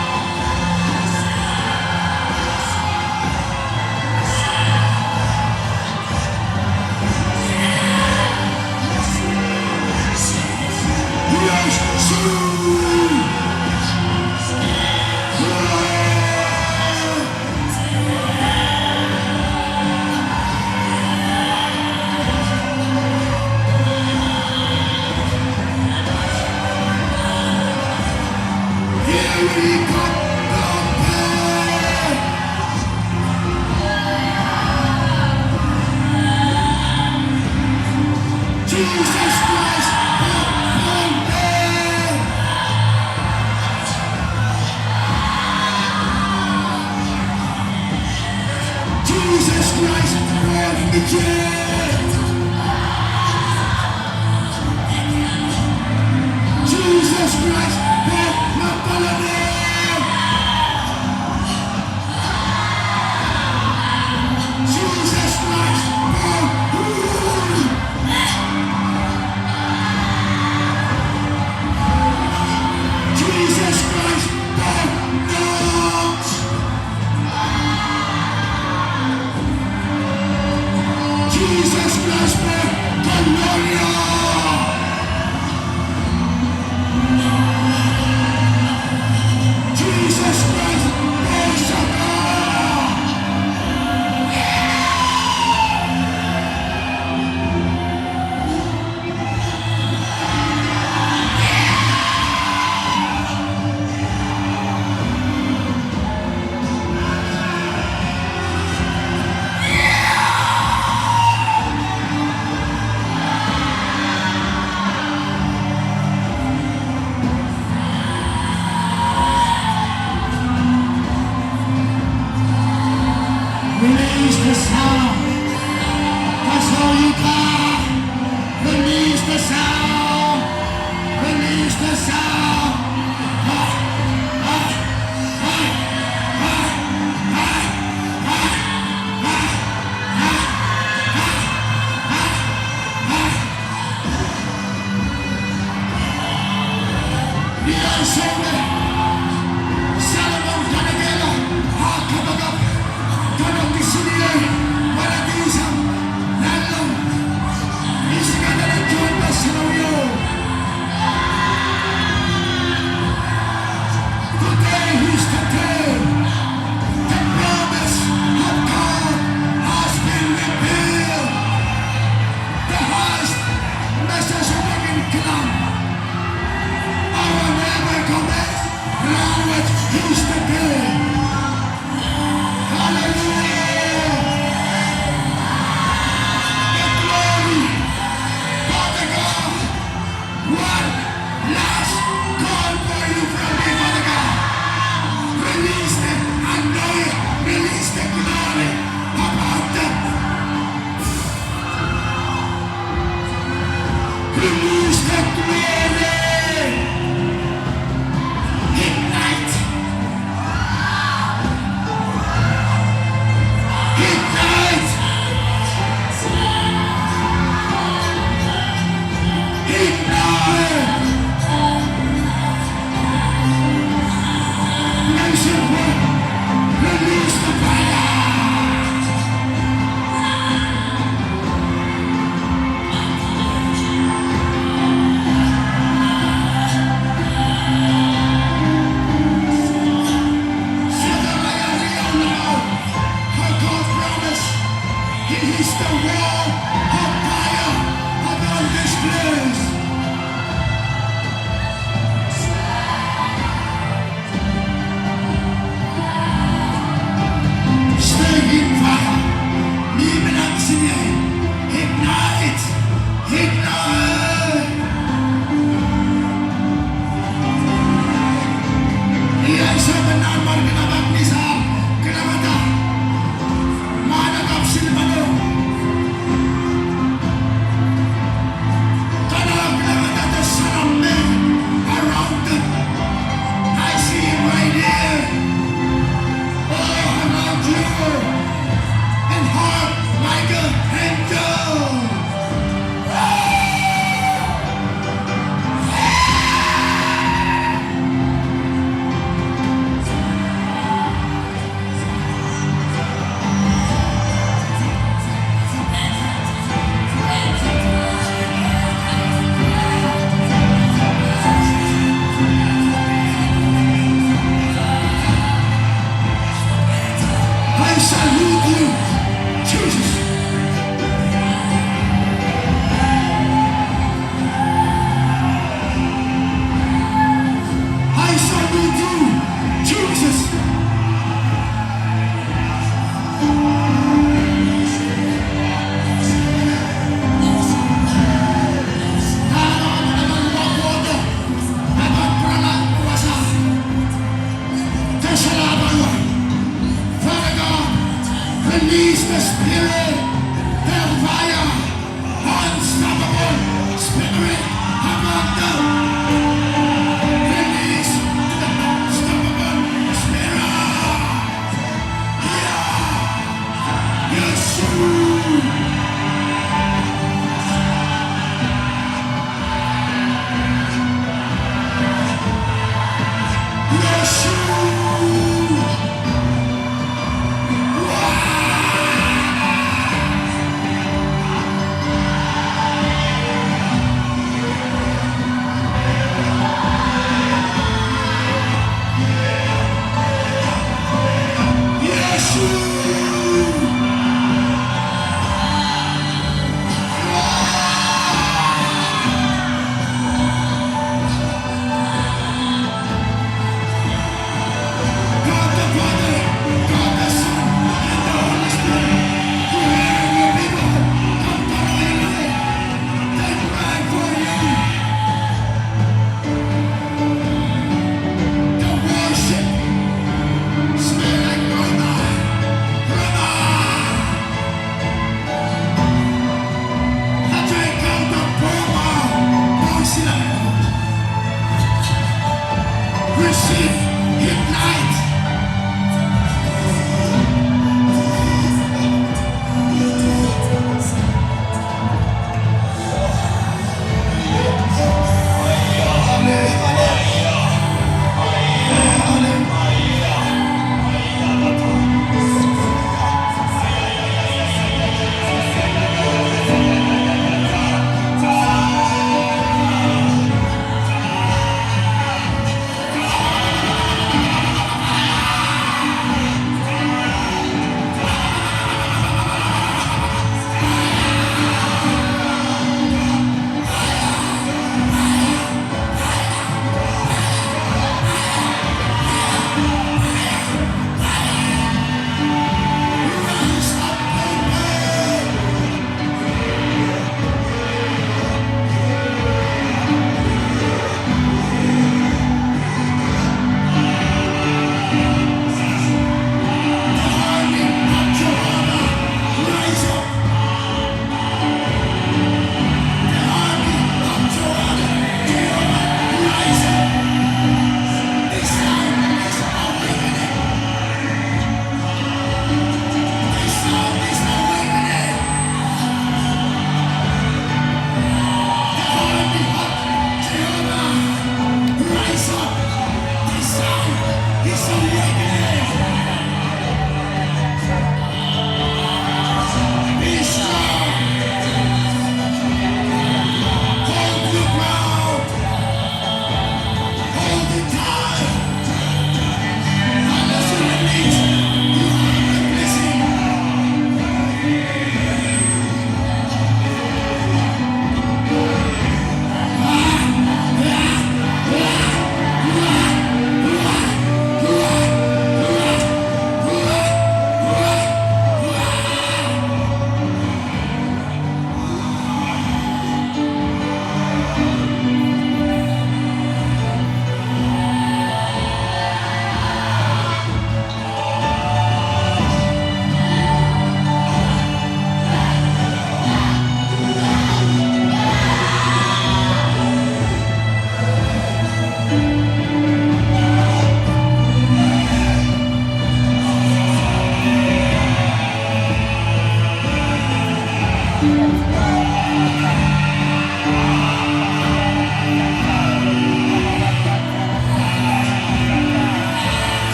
Jesus Christ, Jesus Christ, Jesus Christ, Jesus Christ, power. Jesus Christ, power. Jesus Christ, power. Gloria. Jesus Christ, power. Release the sound. That's all you got. Release the sound. Release the sound. Ni ansou me Solomon kanekehla ah kapakap, kanoan kisiniei, mwaladihsang, nanleng, ni singada nan tohnpeseng wio. Today is the day. The promise of God has been revealed. The highest message of the kingdom. Our neighbor comes, Rahnwet is the day. Hallelujah. The glory, Father God. One last call for you from me, Father God. Release the anointing, release the glory upon them. Release the glory. Ignite. Ignite. Ignite. Praise and worship. Release the fire.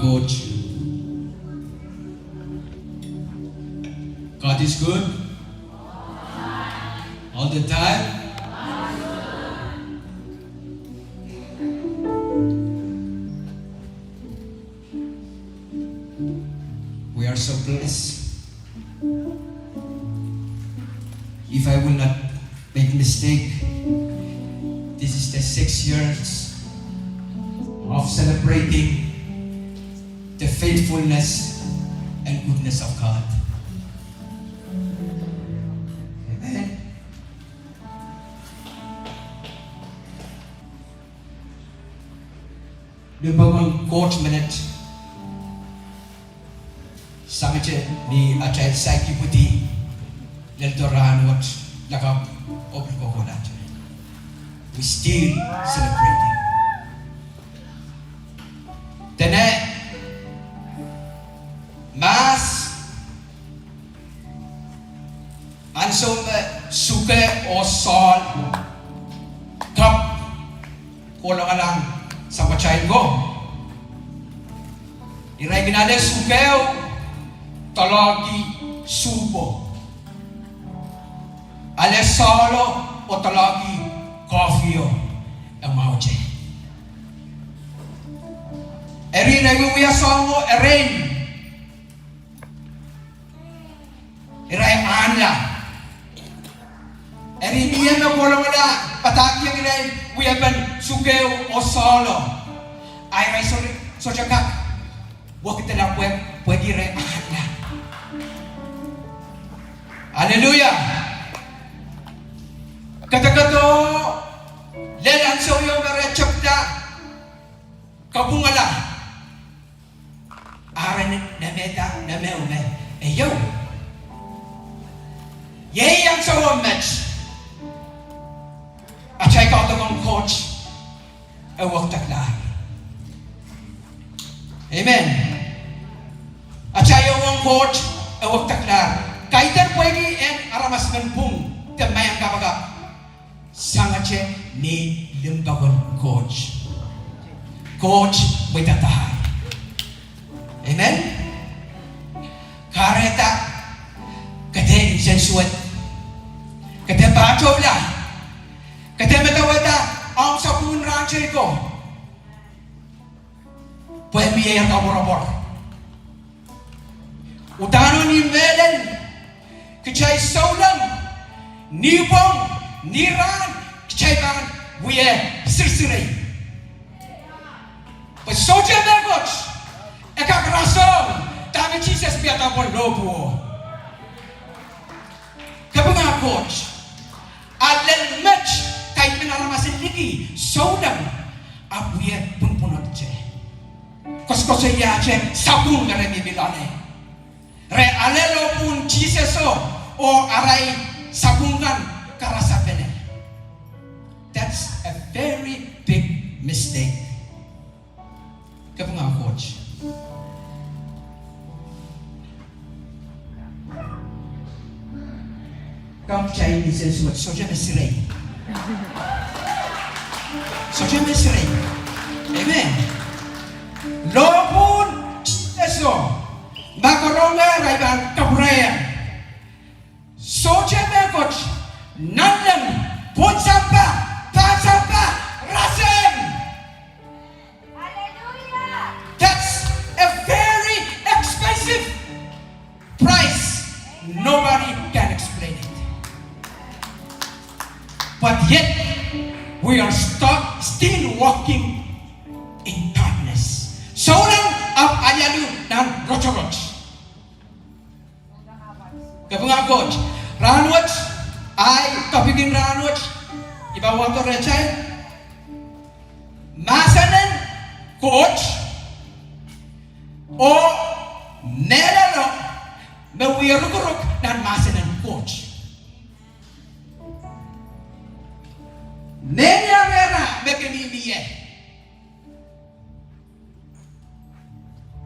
Lord. God is good. All the time. We are so blessed. If I will not make mistake, this is the six years of celebrating the faithfulness and goodness of God. Amen. Limpoak en Koht menet sangete ni atail saik ipwidi lel doh rahnwet, lakapw oh pil kohkohlahte. We still celebrating. Dene mahs, ansou me suke oh soahl kapw kolongalahng sampatail ko, irail kin ale sukeo doalohki supo, ale soahlo oh doalohki kohpio, e mwahulte. Eri irail wiewia soahngo erein irail ahnla. Eri mie me kolongala padahkihong irail wiepen sukeo oh soahlo, a irail sohte, sohte kak wekidala pwe, pwe irail ahnla. Aleluia. Kadokado lel ansou ieu me re tepda kapwungala, a re nemehda nemeu me, e ieu, iei ansouo met atail kadoken Koht e wekidekla. Amen. Atail ong Koht e wekidekla. Kaidehn pwehki en aramas men pwung de maiahn kapakap, sangete ni limpoak en Koht. Koht mweidada. Amen. Kahrehda ke dehr nsensuwed, ke dehr pahtoula, ke dehr medewehda omw sapwung rahn teikan, pwe mie koapworopwor. Udahn ni mehlel kitail souleng, nipwong, ni rahn, kitail pahn wie sirsirei, pwe sohte mehkot e kak rasehng dahme Sises wiahda pohn lohpwuo. Kapinga Koht, a lel met kaidehn aramas en liki souleng ahpw wie pwunopwunodte, koasoakoasoiahte sapwung me re mihmi loale. Re ale lohpwuhn Siseso oh arail sapwung kan karasapene. That's a very big mistake. Kapinga Koht. Kitail nsensuwed, sohte me sirei. Sohte me sirei. Amen. Lohpwuhn Siseso, ma karonge irail pahn kapwurehiong, sohte mehkot, nanleng, pwon sampah, pahn sampah, rasehng. That's a very expensive price. Nobody can explain it. But yet, we are stuck, still walking in darkness. Souleng ahpw alialu nan rotorot. Kapinga Koht. Rahnwet, ahi topic en rahnwet, I pahn wahdo rehtail mahsen en Koht oh mehlelo me wie rukuruk nan mahsen en Koht. Mehnia rehra me kin mihmi ie.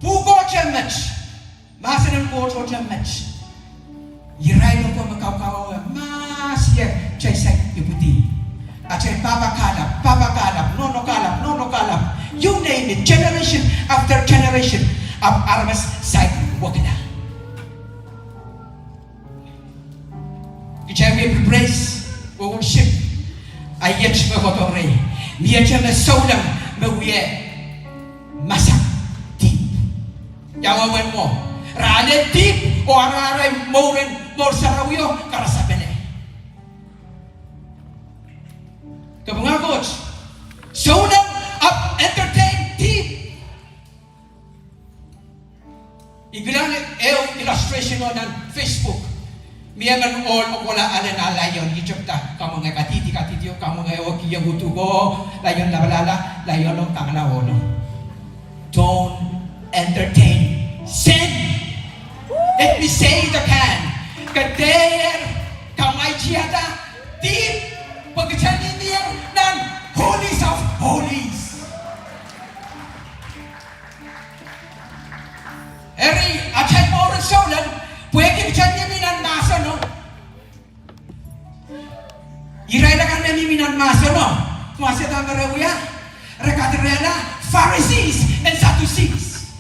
Pwuhko te met, mahsen en Koht te met. Irail oko me kaukawauwe mahs ie, kitail saik ipwidi. Atail pahpa kahlap, pahpa kahlap, nohno kahlap, nohno kahlap, you name it, generation after generation. Ahpw aramas saik wekila. Kitail wie praise, worship, a iet me kohdo rehi. Mie ihte me souleng me wie masak dihp. Ia wehwehn mwo? Re ale dihp oh arail mouren mour sarawio karasapene. Kapinga Koht, souleng ahpw entertain dihp. I kilang ehu illustration o nan Facebook. Mie emen ohl me kohla alen ah laion, I tepda kamwenge, kadihdi, kadihdi, oh kamwenge oh kihong utuko, laion lapalahla, laion o kangala ohlo. Don't entertain sin. Let me say it again. Ke dehr kamwaitiada dihp pwe kitail mihmi nan holies of holies. Eri atail mour en souleng pwehki kitail mihmi nan mahseno. Irail akan me mihmi nan mahseno, mwaseda me re wia, re kadirehla Pharisees and Sadducees.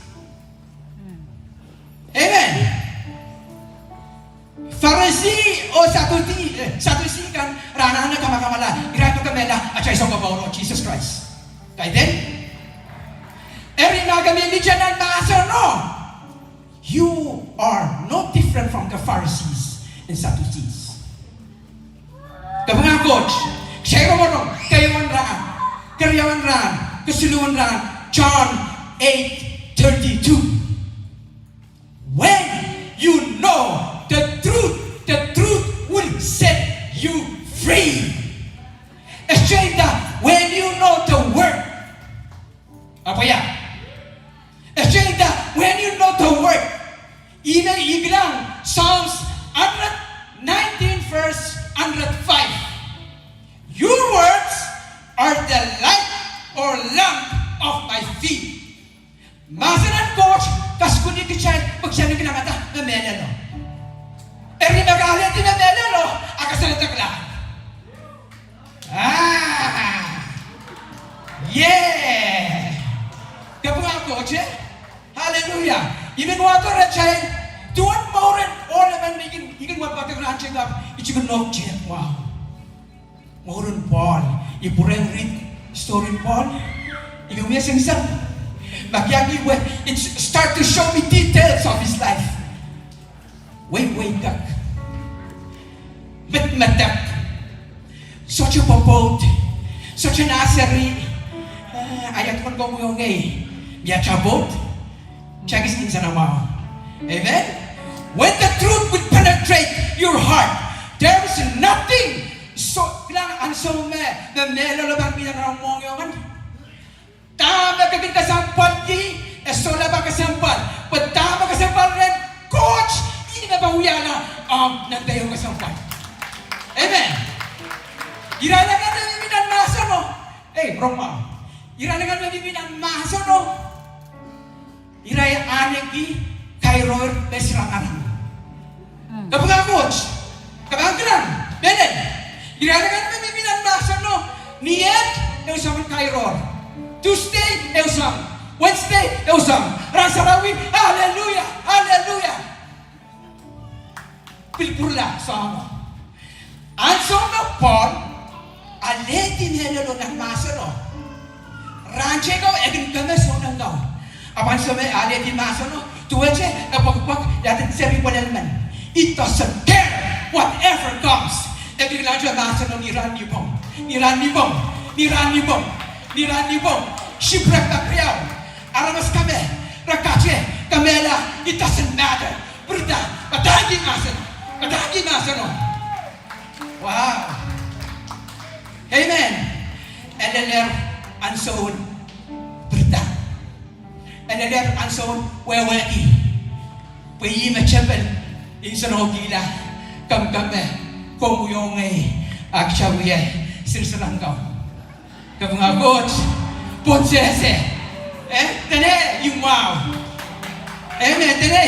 Amen. Farisi oh Sadusi, eh, Sadusi kan re anahne kamakamala irail me kemehla atail Sounkomouro Sises Krais. Kaidehn? Eri ma ke mihmihte nan mahseno, you are no different from the Pharisees and Sadducees. Kapinga Koht, kitail rongorong, keieu en rahn, keriau en rahn, kesiluh en rahn, John eight thirty-two. When you know the truth, the truth will set you free. E sohte inda, when you know the word. Ahpw ia? E sohte inda, when you know the word. Ihme I kilang Psalms hundred nineteen verse hundred five. Your words are the light or lamp of my feet. Mahsen en Koht kasukuhlih kitail pwe kitail en kilangada me mehlelo. Eri ma ke alehdi me mehlelo, a ke sehse kila. Ah, yeah. Kapinga Koht, eh? Hallelujah. I men wahdo rehtail duwen mouren ohl emen me I kin, I kin wahdo rahn teikan, I kin nohk teikan, wow. Mouren Pohl, I pwurehng read story en Pohl. I kin wia singsang. Ma I wia, it start to show me details of his life. Wei, wei, kak. Met, metek. Sohte pwopwoud. Sohte naseri. Eh, a ia duwen komwi oh ngehi? Ia tapwoud. Takis nin sanamwahu. Amen. When the truth will penetrate your heart, there is nothing. So, kilang ansou me, me mehlelo pahn mihmi nan mohngiong kan. Dahme ke kin kesempwalki, e solahr pahn kesempwal. Pwe dahme kesempwal rehn Koht, ih me pahn wiahla omw nantihong kesempwal. Amen. Irail akan me mihmi nan mahseno. Ei, rong mwahu. Irail akan me mihmi nan mahseno. Irail ahneki kairohr me sirangara. Kapinga Koht, ke pahn kilang, mehlel. Irail akan me mihmi nan mahseno, ni et ehu soangen kairohr. Tuesday ehu soang. Wednesday ehu soang. Rahn sarawi, hallelujah, hallelujah. Pil pwurala soangen. Ansou me Pohl alehdi mehlelo nan mahseno, rahn teikan e kin keme souleng kan. Ahpw ansou me alehdi mahseno, duwehte e pwekpwek, ia de seri pwelel men. He doesn't care whatever comes. E kin kilangete mahseno ni rahn nipwong, ni rahn nipwong, ni rahn nipwong, ni rahn nipwong. Shipwrek, kak riau. Aramas kame, re kate, kemehla, it doesn't matter. Pirida, padahngki mahseno, padahngki mahseno. Wow. Amen. E lelehr ansoun pirida. E lelehr ansoun wehwehki. Pwe ih me tepel nsenohkihla, kamkam me komwi oh ngehi, a kitail wie sirsirango. Kapinga Koht, pwon sehse. Eh, dene I mwahu. Amen, dene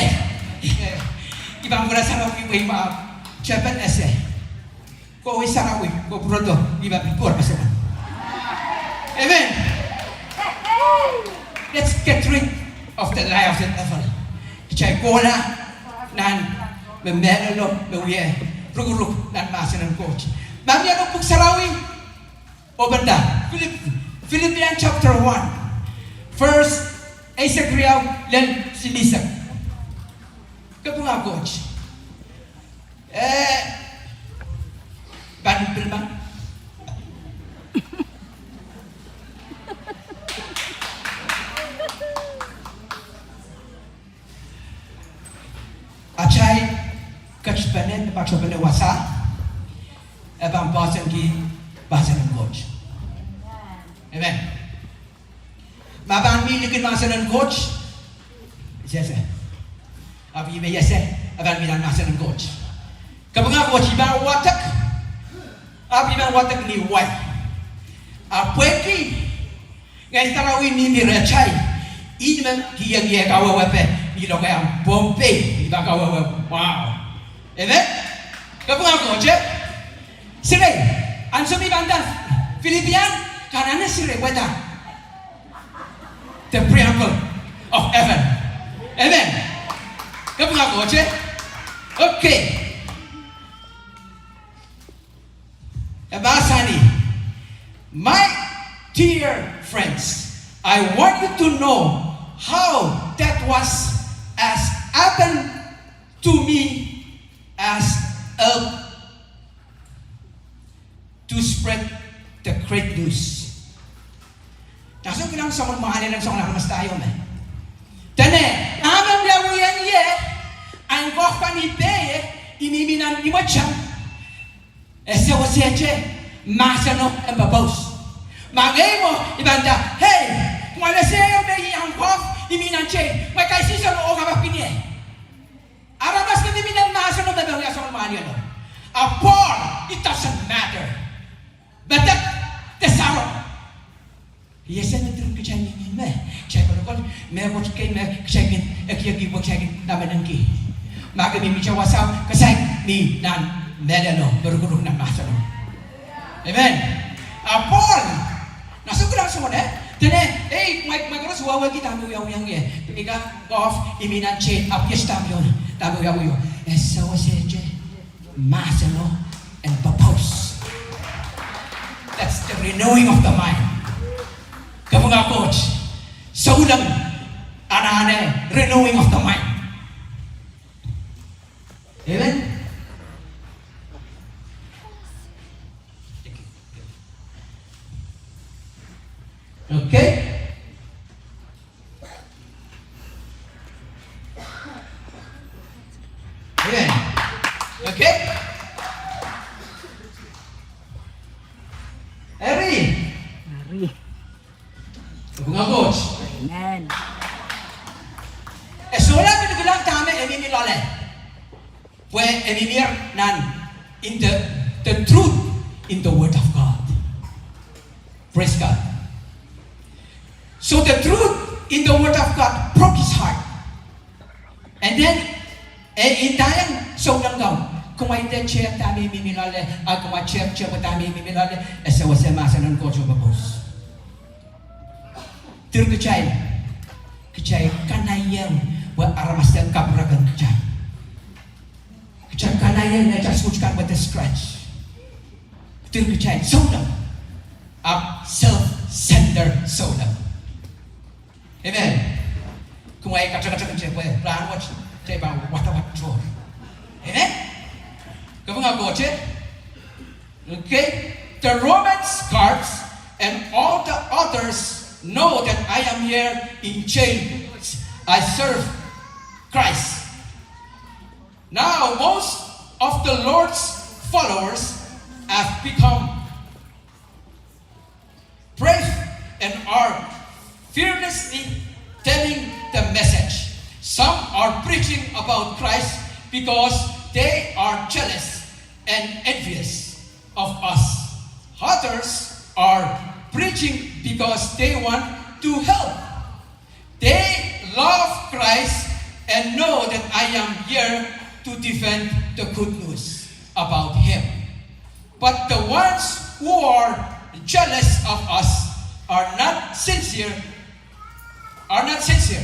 I pahn pwurala sarawi pwe I mwahu. Tepel ese. Kohwei sarawi, ko pwurodo, I pahn pil pwurala sarawi. Amen. Let's get rid of the lie of the devil. Kitail kohla nan me mehlelo me wie rukuruk nan mahsen en Koht. Ma mie nan pwuhk sarawi, open that. Philipp-, Philippians chapter one, verse eisek riau lel silihsek. Kapinga Koht. Eh, pahn pil ma. Atail ketpene, patohpene wasa, e pahn poahsoanki mahsen en Koht. Amen. Ma pahn mih likin mahsen en Koht, ese. Ahpw ih me ese, e pahn mih nan mahsen en Koht. Kapinga Koht, I pahn wadek, ahpw I pahn wadek ni wai. Ahpw pwehki Ngehn Sarawi mihmi rehtail, I men kihong ie kawehwepe, I lokaiahn Pohnpei, I pahn kawehwe, wow. Amen. Kapinga Koht, eh? Sirei, ansou me I pahn nda Philippians, ke anahne sirei wehda the preamble of heaven. Amen. Kapinga Koht, eh? Okay. E mahsanih, my dear friends, I want you to know how that was as happened to me as help to spread the great news. Nan sounkilang soangen mwahl en soangen aramas da ieu me, dene, dahme wiawiong ie, ahn koaros pahn ipei, I mihmi nan imweteng, e sewesehte mahseno en pepous. Ma ngehi mwo I pahn nda, hei, kumwail ese me I ahn koaros, I mih nan tei, kumwail kaisihsol oh kapakap kin ie. Aramas me mihmi nan mahseno me pahn wia soangen mwahl ieu. A Pohl, it doesn't matter. Medek de saro. I ese me diren kitail mihmi me, kitail kolokol, mehkot kei me kitail kin ekieki pwe kitail kin namenengki. Ma ke mihmihte wasao, ke saik mih nan mehlelo me rukuruk nan mahseno. Amen. A Pohl, nan sounkilang soangen, dene, ei, kumwail, kumwail koaros wehwehki dahme wiawiong ie, pwe I ahn koaros, I mih nan tei, ahpw iet dahme wiawi, dahme wiawi, e sewesehte mahseno en pepous. That's the renewing of the mind. Kapinga Koht, souleng anahne renewing of the mind. Amen. Okay. Amen. Okay. Eri. Eri. Kapinga Koht. Amen. E sohla me kilang dahme e mihmi loale, pwe e mihmi nan in the, the truth in the word of God. Praise God. So the truth in the word of God broke his heart. And then, e, e ndaiong souleng kan, kumwail de tehk dahme I mihmi loale, a kumwail tehk tehk dahme I mihmi loale, e sewese mahsen en Koht oh pepous. Diren kitail, kitail kanaieng pwe aramas de kapwurehng kitail. Kitail kanaieng me kitail suht kan pwe de scratch. Diren kitail souleng, ahpw self-centered souleng. Amen. Kumwail katokatok kitail pwe rahnwet kitail pahn wadawad tohr. Amen. Kapinga Koht, eh? Okay. The Romans guards and all the others know that I am here in chains. I serve Christ. Now most of the Lord's followers have become brave and are fearlessly telling the message. Some are preaching about Christ because they are jealous and envious of us. Others are preaching because they want to help. They love Christ and know that I am here to defend the good news about him. But the ones who are jealous of us are not sincere, are not sincere.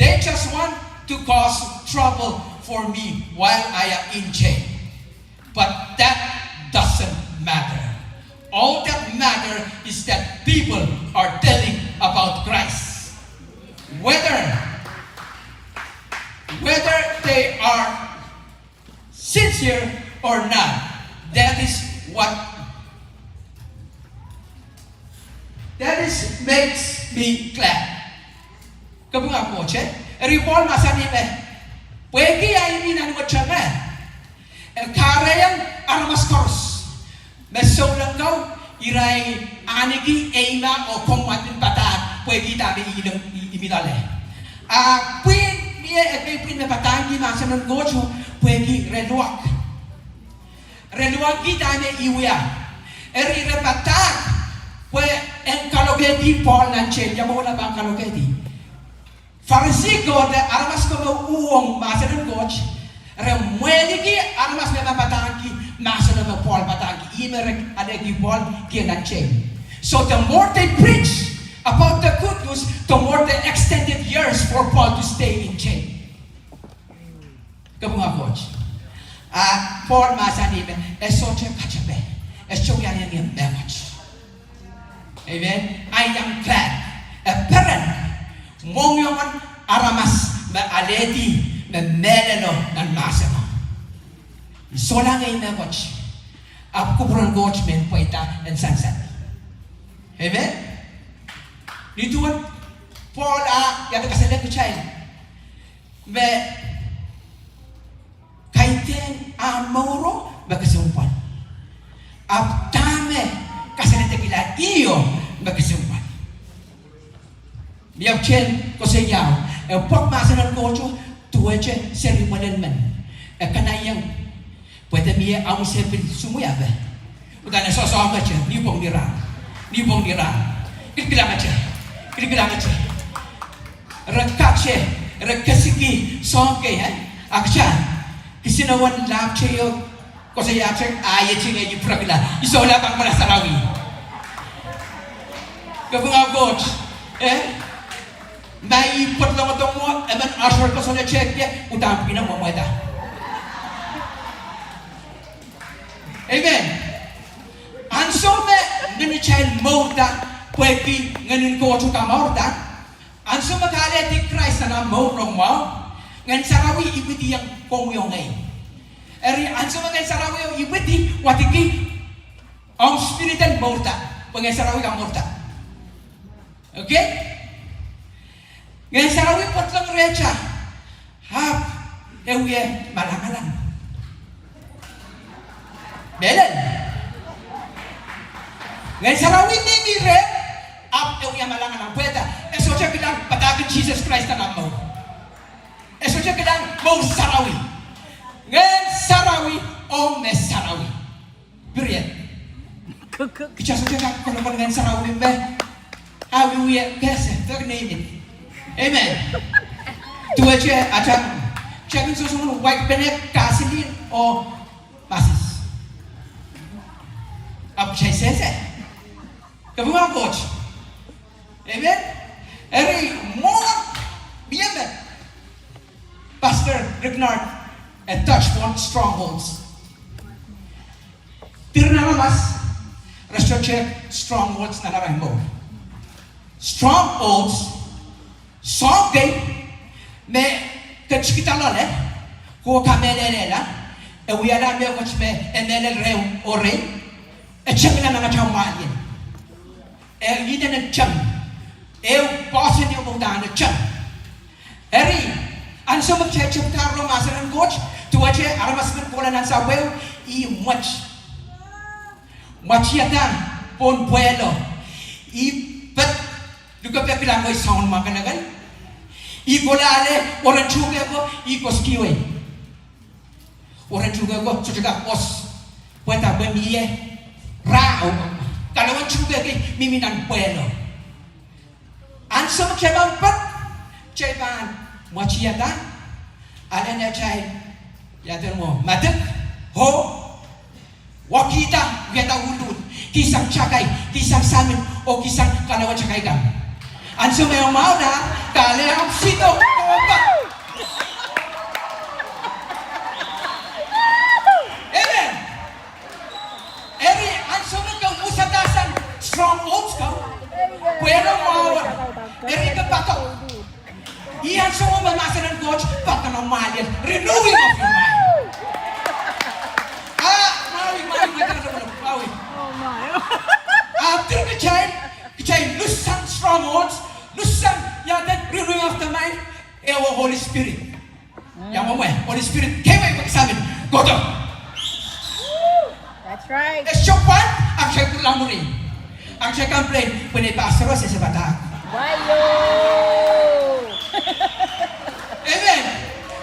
They just want to cause trouble for me while I am in jail. But that doesn't matter. All that matter is that people are telling about Christ. Whether, whether they are sincere or not, that is what, that is makes me glad. Kaping ahpw koht, eh? Eri Pohl mahsanih me, pwehki ahi mi nan wet me, eh, kahrehiong aramas koaros me souleng ko, irail ahneki eimah oh komw mwadin padahk pwehki dahme I, I, I mi loale. A pwihn, mie ekei pwihn me padahngki mahsen en Koht pwehki re luwak. Re luwakki dahme I wia. Eri re padahk pwe en kalokehdi Pohl nan jail. Ia mwomwen e pahn kalokehdi? Farisi ko de aramas ko me uhwong mahsen en Koht, re mwehliki aramas me pahn padahngki mahseno me Pohl padahngki, ih me re alehki Pohl kie nan jail. So the more they preach about the good news, the more they extended years for Paul to stay in jail. Kaping ahpw koht. A Pohl mahsanih me e sohte katepe, e sohte wiahiong ie mehkot. Amen. I am glad. E peren mohngiong en aramas me alehdi me mehlelo nan mahseno. I solahr ngehi mehkot, ahpw kupwuren Koht men pweida en sansal. Amen. Ni duwen Pohl ah iang kasalehda kitail me kaidehn ah mouro me kesempwal, ahpw dahme kasaledekihla ih me kesempwal. Mie ahpwtehn koasoiao, e pwukoa mahsen en Koht duwehte seri mwelel men, e kanahieng, pwe de mie ahmw se pil sumwi ape. Udahn e sohsohngete, ni pwong ni rahn, ni pwong ni rahn, kilkilangete, kilkilangete. Re kate, re kesiki soahng kei, eh? Ahpwtehn kisiniei en lapteio koasoiahte, a iet ngehi I pwurekla, I sohla pahn mwala sarawi. Kaping ahpw koht, eh? Ma I pwedilongdo mwo, emen usher koasoanehte ie, udahn pwihn en mwomwehda. Amen. Ansou me ngehn kitail mourda pwehki ngehn en Koht kamourda, ansou me ke alehdi Krais nan omw mour rongamwahu, Ngehn Sarawi ipwidiong komwi oh ngehi. Eri ansou me Ngehn Sarawi ipwidi, wadek omw spirit en mourda, pwe Ngehn Sarawi kamourda. Okay? Ngehn Sarawi pwedilong rehtail, ahpw e wie malangalang. Mehlel. Ngehn Sarawi mihmi reh, ahpw e wie malangalang. Pwehda? E sohte kilang padahk en Sises Krais nan omw mour. E sohte kilang mour sarawi. Ngehn Sarawi, omw me sarawi. Period. Kita sohte kak kolokol Ngehn Sarawi me, ah, wie, wie kese, pek neimit. Amen. Duwehte atail, kita kin sohsohng white pene, gasoline oh molasses, ahpw kita sehse. Kaping ahpw koht. Amen. Eri mwo, mie me Pastor Ricknard e touch on strongholds. Diren aramas, re sohte strongholds nan arail mour. Strongholds, soahng kei me ketikihda loale, ke kamehlelehla, e wiahla mehkot me e mehlel reh oh reh, e tengila nan atail mwahliel. E inenen teng, ehu poahsoan ehu me udahn teng. Eri, ansou me kitail tepida rong mahsen en Koht, duwehte aramas men kohla nan sahpwo, ih mwet, mwatiada pohn pwehlo, ih ped, lukepe kilang wei soun mwakelekel, ih kohla ale, oren tuhke ko ih koasoiawei. Oren tuhke ko sohte kak os, pwehda pwe mie rah, kalawen tuhke kei mihmi nan pwehlo. Ansou me kitail pahn ped, kitail pahn mwatiada, ale nehtail, ia duwen mwo, madek oh wekihda, wiahda uhl, kihsang takai, kihsang samin, oh kihsang kalawen takai kan. Ansou me e mwahuda, ke ale ahmw sido, Pwehn mwahu. Eri ke poakohng. Ih ansou me mahsen en Koht poakohng omw mwahliel. Renewing of your mind. Ah, mwahu, mwahu, mwahu, mwahu. Ah, dene kitail, kitail luhssang strongholds, luhssang ia the renewing of the mind, eh, Holy Spirit. Ia mwomwe, Holy Spirit keieu me eksamin kohdo. That's right. E sohte pwand, ahpw kitail pwurala mwuri. Ahpw kitail complain, pwe nei pastor o sehse padahk. Wayo. Amen.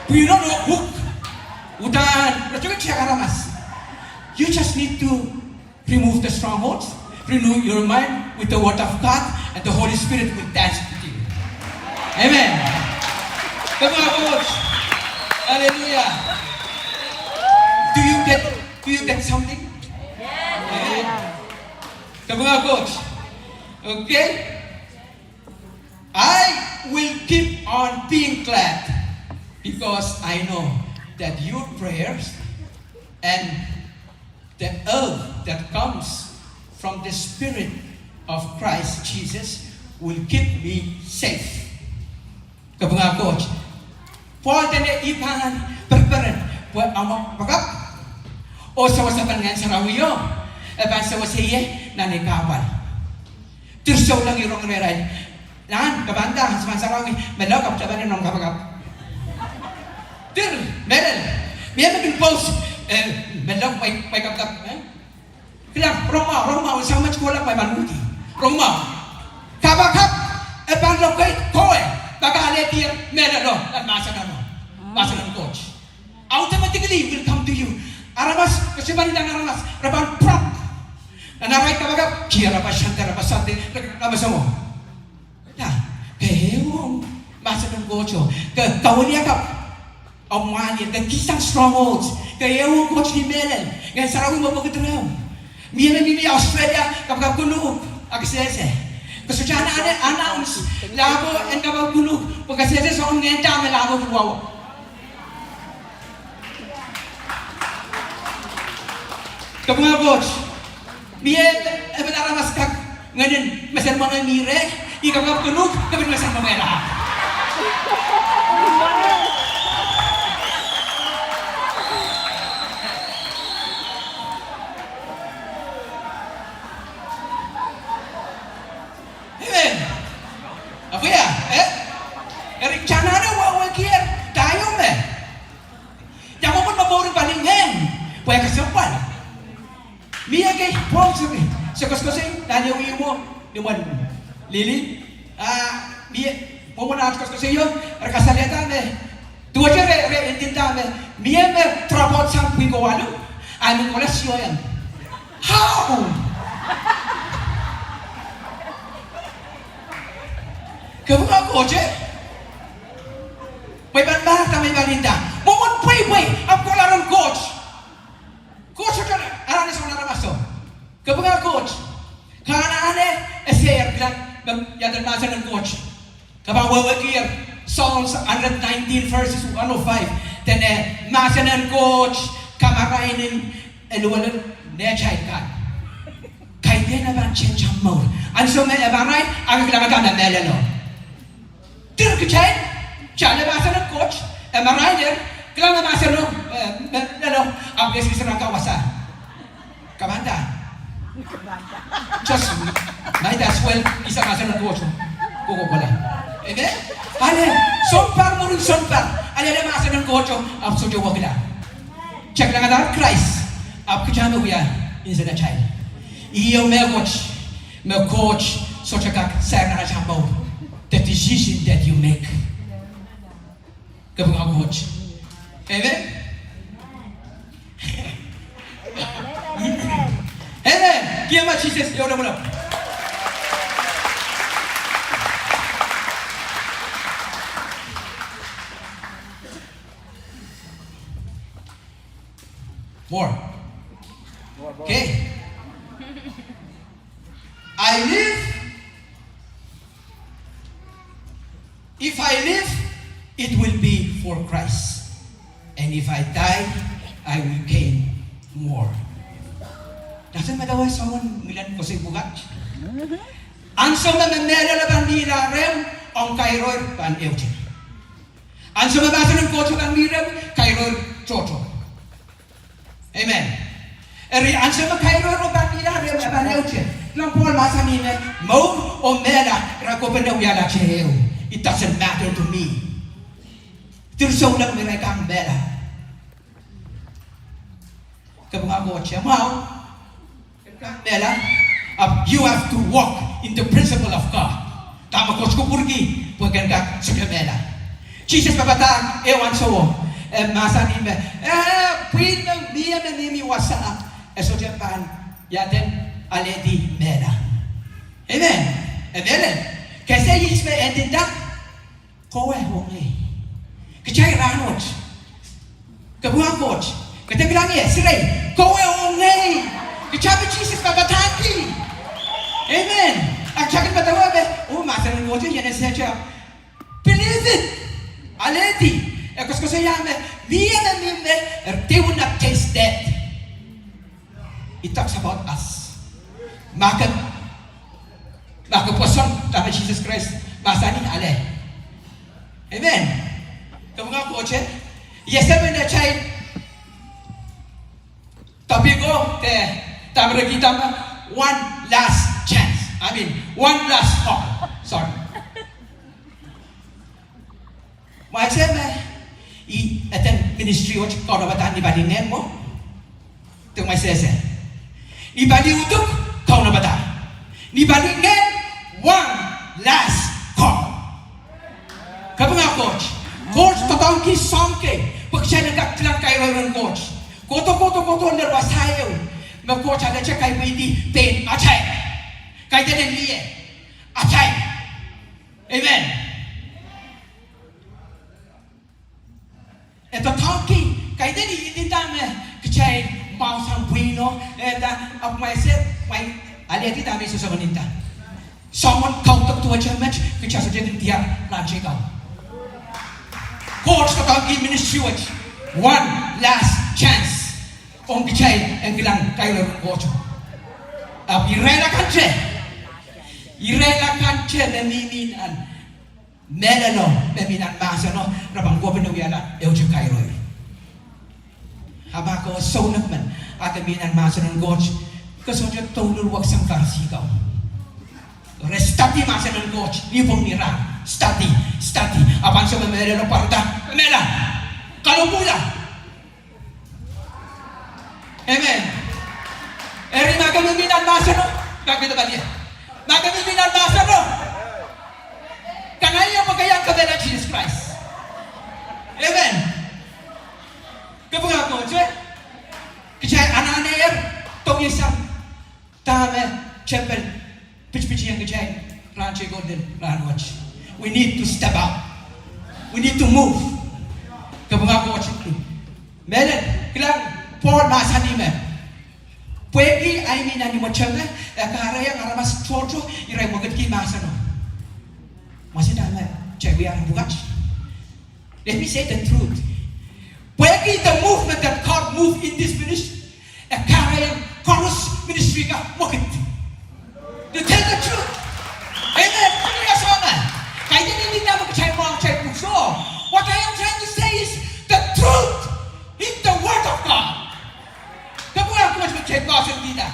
Pwe you don't know book. Uhdahn, retikitik aramas. You just need to remove the strongholds, renew your mind with the word of God, and the Holy Spirit will dance with you. Amen. Come on, coach. Hallelujah. Do you get, do you get something? Amen. Come on, coach. Okay. I will keep on being glad because I know that your prayers and the help that comes from the Spirit of Christ Jesus will keep me safe. Kapinga Koht. Pwe dene I pahn perperen pwe ahmw kapakap oh sewese pahn Ngehn Sarawi o, e pahn sewese ie nan ei kahpwal. Dir souleng I rong rehrail. Nan, ke pahn nda, Ngehn Sarawi, mehlel kapakap, pahn nda kapakap. Dir, mehlel. Mie me kin pous, eh, mehlel, mwein, mwein kapakap, eh? Kilang, rong mwahu, rong mwahu, sang met kohla mwein pahn uhdi. Rong mwahu. Kapakap, e pahn locate kowe, pahn alehdi mehlel o, nan mahsen o. Mahsen en Koht. Automatically it will come to you. Aramas, ke sohte pahn nda aramas, re pahn prompt. Nan arail kapakap, ki aramas sante, aramas sante, re, aramas o. Ke ehuong mahsen en Koht o, ke kawiliakapw omw mwahliel, ke kihsang strongholds, ke ehuong Koht ni mehlel, Ngehn Sarawi me pwekid rehmw. Mie me mihmi Australia, kapakap kunuhk, a ke sehse. Ke sohte anahne announce, lahpo en kapakap kunuhk, pwe ke sehse soangen ngehn dahme lahpo kin wawa. Kapinga Koht. Mie emen aramas kak ngehnin mesen mwenge mi reh, ih kapakap kunuhk, kepin mesen mwenge la. Amen. Amen. Eh? Eri kitail anahne wehwehkier, dahme. Ia mwomwen me mourin palingehn, pwe kesempwal. Mie kei pwong se, se koasoakoasoi, nan ehu ihmwo, ni mwomwen lili. Ah, mie, mwomwen aht koasoakoasoi o, re kasalehda me, duwehte re, re ndinda me, mie me drop out sang pwihn ko walu, a mie kohla C O M. How? Kapinga Koht, eh? Pwe I pahn mahk, dahme I pahn nda. Mwomwen pweipwei, ahpw kohla rehn Koht. Koht sohte anahne soangen aramas o. Kapinga Koht. Ke anahne ese, kilang, me, ia eden mahsen en Koht. Ke pahn wehwehkier, Psalms hundred nineteen verses one oh five. Dene mahsen en Koht, kamarain en eluwelen nehtail kan. Kaidehn e pahn change omw mour. Ansou me e marain, a ke kilang dahme mehlel o. Dir kitail, kitail ale mahsen en Koht, e marain, kilang mahsen o, eh, mehlel o, ahpw e sehse nan kawasa. Ke pahn nda. Just might as well, ih mahsen en Koht o. Kohkohla. Amen? Ale, sounpar mwurin sounpar. Ale, ale mahsen en Koht o, ahpw sohte wekila. Check nan adahr Krais, ahpw kitail me wia nsenatail. Ih ehu mehkot, me Koht sohte kak sair nan atail mour. The decision that you make. Kapinga Koht. Amen. Amen. Kiama Sises, ehu lopwulopw. More. Okay. I live. If I live, it will be for Christ. And if I die, I will gain more. Doesn't matter why someone ngilen koasoi pwukat. Ansou me mehlelo pahn mihla rehmw, ong kairoir pahn ehute. Ansou me mahsen en Koht pahn mih rehmw, kairoir tohto. Amen. Eri ansou me kairoir pahn mihla rehmw, e pahn ehute. Nan Pohl mahsanih me mour oh mehla irail kohpene wiahla ehu. It doesn't matter to me. Dihsang souleng me irail kak mehla. Kapinga Koht, e mwahu mehla, ahpw you have to walk in the principle of God. Dahme Koht kupwurki, pwe ken kak sohte mehla. Sises papahda ehu ansouo, e mahsanih me, eh, pwihn me mie me mihmi wasa, e sohte pahn iaden alehdi mehla. Amen. E mehlel. Kese ihs me e ndinda? Kowe oh ngehi. Kitail rahnwet. Kapinga Koht. Ke dehr kilang ie, sirei. Kowe oh ngehi. Kitail me Sises papahdahnki. Amen. A kitail kin medewe me, oh, mahsen en Koht iang ese te. Believe it. Alehdi. E koasoakoasoia me, mie me mihmi, they will not taste death. It talks about us. Ma ke, ma ke pwoson dahme Sises Krais mahsanih ale. Amen. Kapinga Koht, e ese me netain topic o de dahme re kihda me one last chance. I mean, one last call. Sorry. Mwahu me I eden ministry wet kaunopada ni palingehn mwo. Dek mwahu sehse. Ni pali uduk, kaunopada. Ni palingehn, one last call. Kapinga Koht. Koht doadoahngki soahng kei pwe kitail en kak kilang kairoiron Koht. Kohdo, kohdo, kohdo lel wasa ehu me Koht alehte kaimwisekala pein atail. Kaidehn en mie atail. Amen. E doadoahngki, kaidehn I ndinda me kitail mwahu sang pwihno, e nda, ahpw mwahu se, mwahu alehdi dahme I sehse ndinda. Soangen kaudok duwehte met, kitail sohte kin diar rahn teikan. Koht doadoahngki ministry wet one last chance ong kitail en kilang kairoiron Koht. Ahpw irail akan te, irail akan te me mihmi nan mehlelo, me mi nan mahseno, re pahn kohpene wiahla ehute kairoir. A ma ke souleng men, a ke mi nan mahsen en Koht, ke sohte douluhl weksang Parisi ko. Re study mahsen en Koht nipwong ni rahn. Study, study. Ahpw ansou me mehlelo pwarada, mehla, kalohpwuhla. Amen. Eri ma ke mihmi nan mahseno, ma ke, ma ke mihmi nan mahseno, kanaiehng pwe ke iang kepehla Sises Krais. Amen. Kapinga Koht, kitail anahnehr, tohng sang dahme temple pitipitihong kitail rahn teiko lel rahnwet. We need to step out. We need to move. Kapinga Koht. Mehlel, kilang, Pohl mahsanih me pwehki ahi mi nan imweteme, e kahrehiong aramas tohto irail mwekidki mahseno. Mwahu se dahme kitail wia nan pwukat. Let me say the truth. Pwehki the movement that God moved in this ministry, e kahrehiong koaros ministry kan mwekid. To tell the truth. Amen. Kaidehn I ndinda me kitail mwahu kitail pwuhk. So, what I am trying to say is the truth in the word of God. Kapinga Koht me kitail koasoia.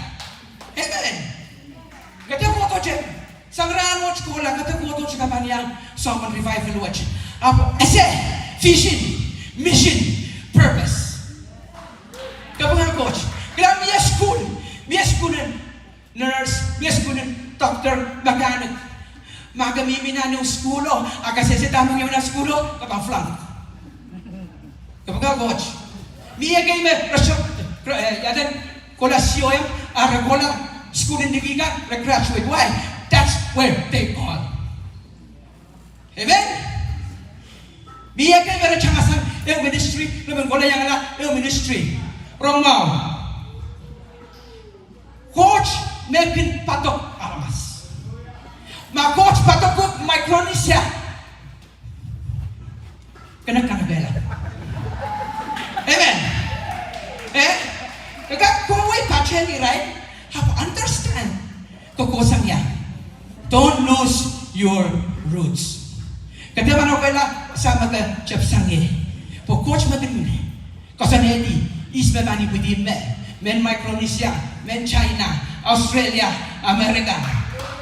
Amen. Kete kohdo te. Sang rahnwet kohla, kete kohdo te ka pahn iang soangen revival wet. Ahpw ese vision, mission, purpose. Kapinga Koht. Kilang mie sukuhl, mie sukuhl en nurse, mie sukuhl en doctor, mechanic. Ma ke mihmi nan ehu sukuhlo, a ke sehse dahme mie nan sukuhlo, ke pahn flunk. Kapinga Koht. Mie kei me re soh, re, eh, iaden kohla C O M, a re kohla sukuhl en liki kan, re graduate. Why? That's where they call. Amen. Mie kei me re tangasang ehu ministry, re men kohla iangala ehu ministry. Rong mwahu. Koht me kin padok aramas. Ma Koht padok Micronesia, ke nda kanahnehla. Amen. Eh? Ke kak kohwei patehng irail, ahpw understand. Ke kohsang ia? Don't lose your roots. Ke dehr pahn okehla sang me ke tepsang ie. Pwe Koht me kin koasoanehdi ihs me pahn ipwidi me, mehn Micronesia, mehn China, Australia, America.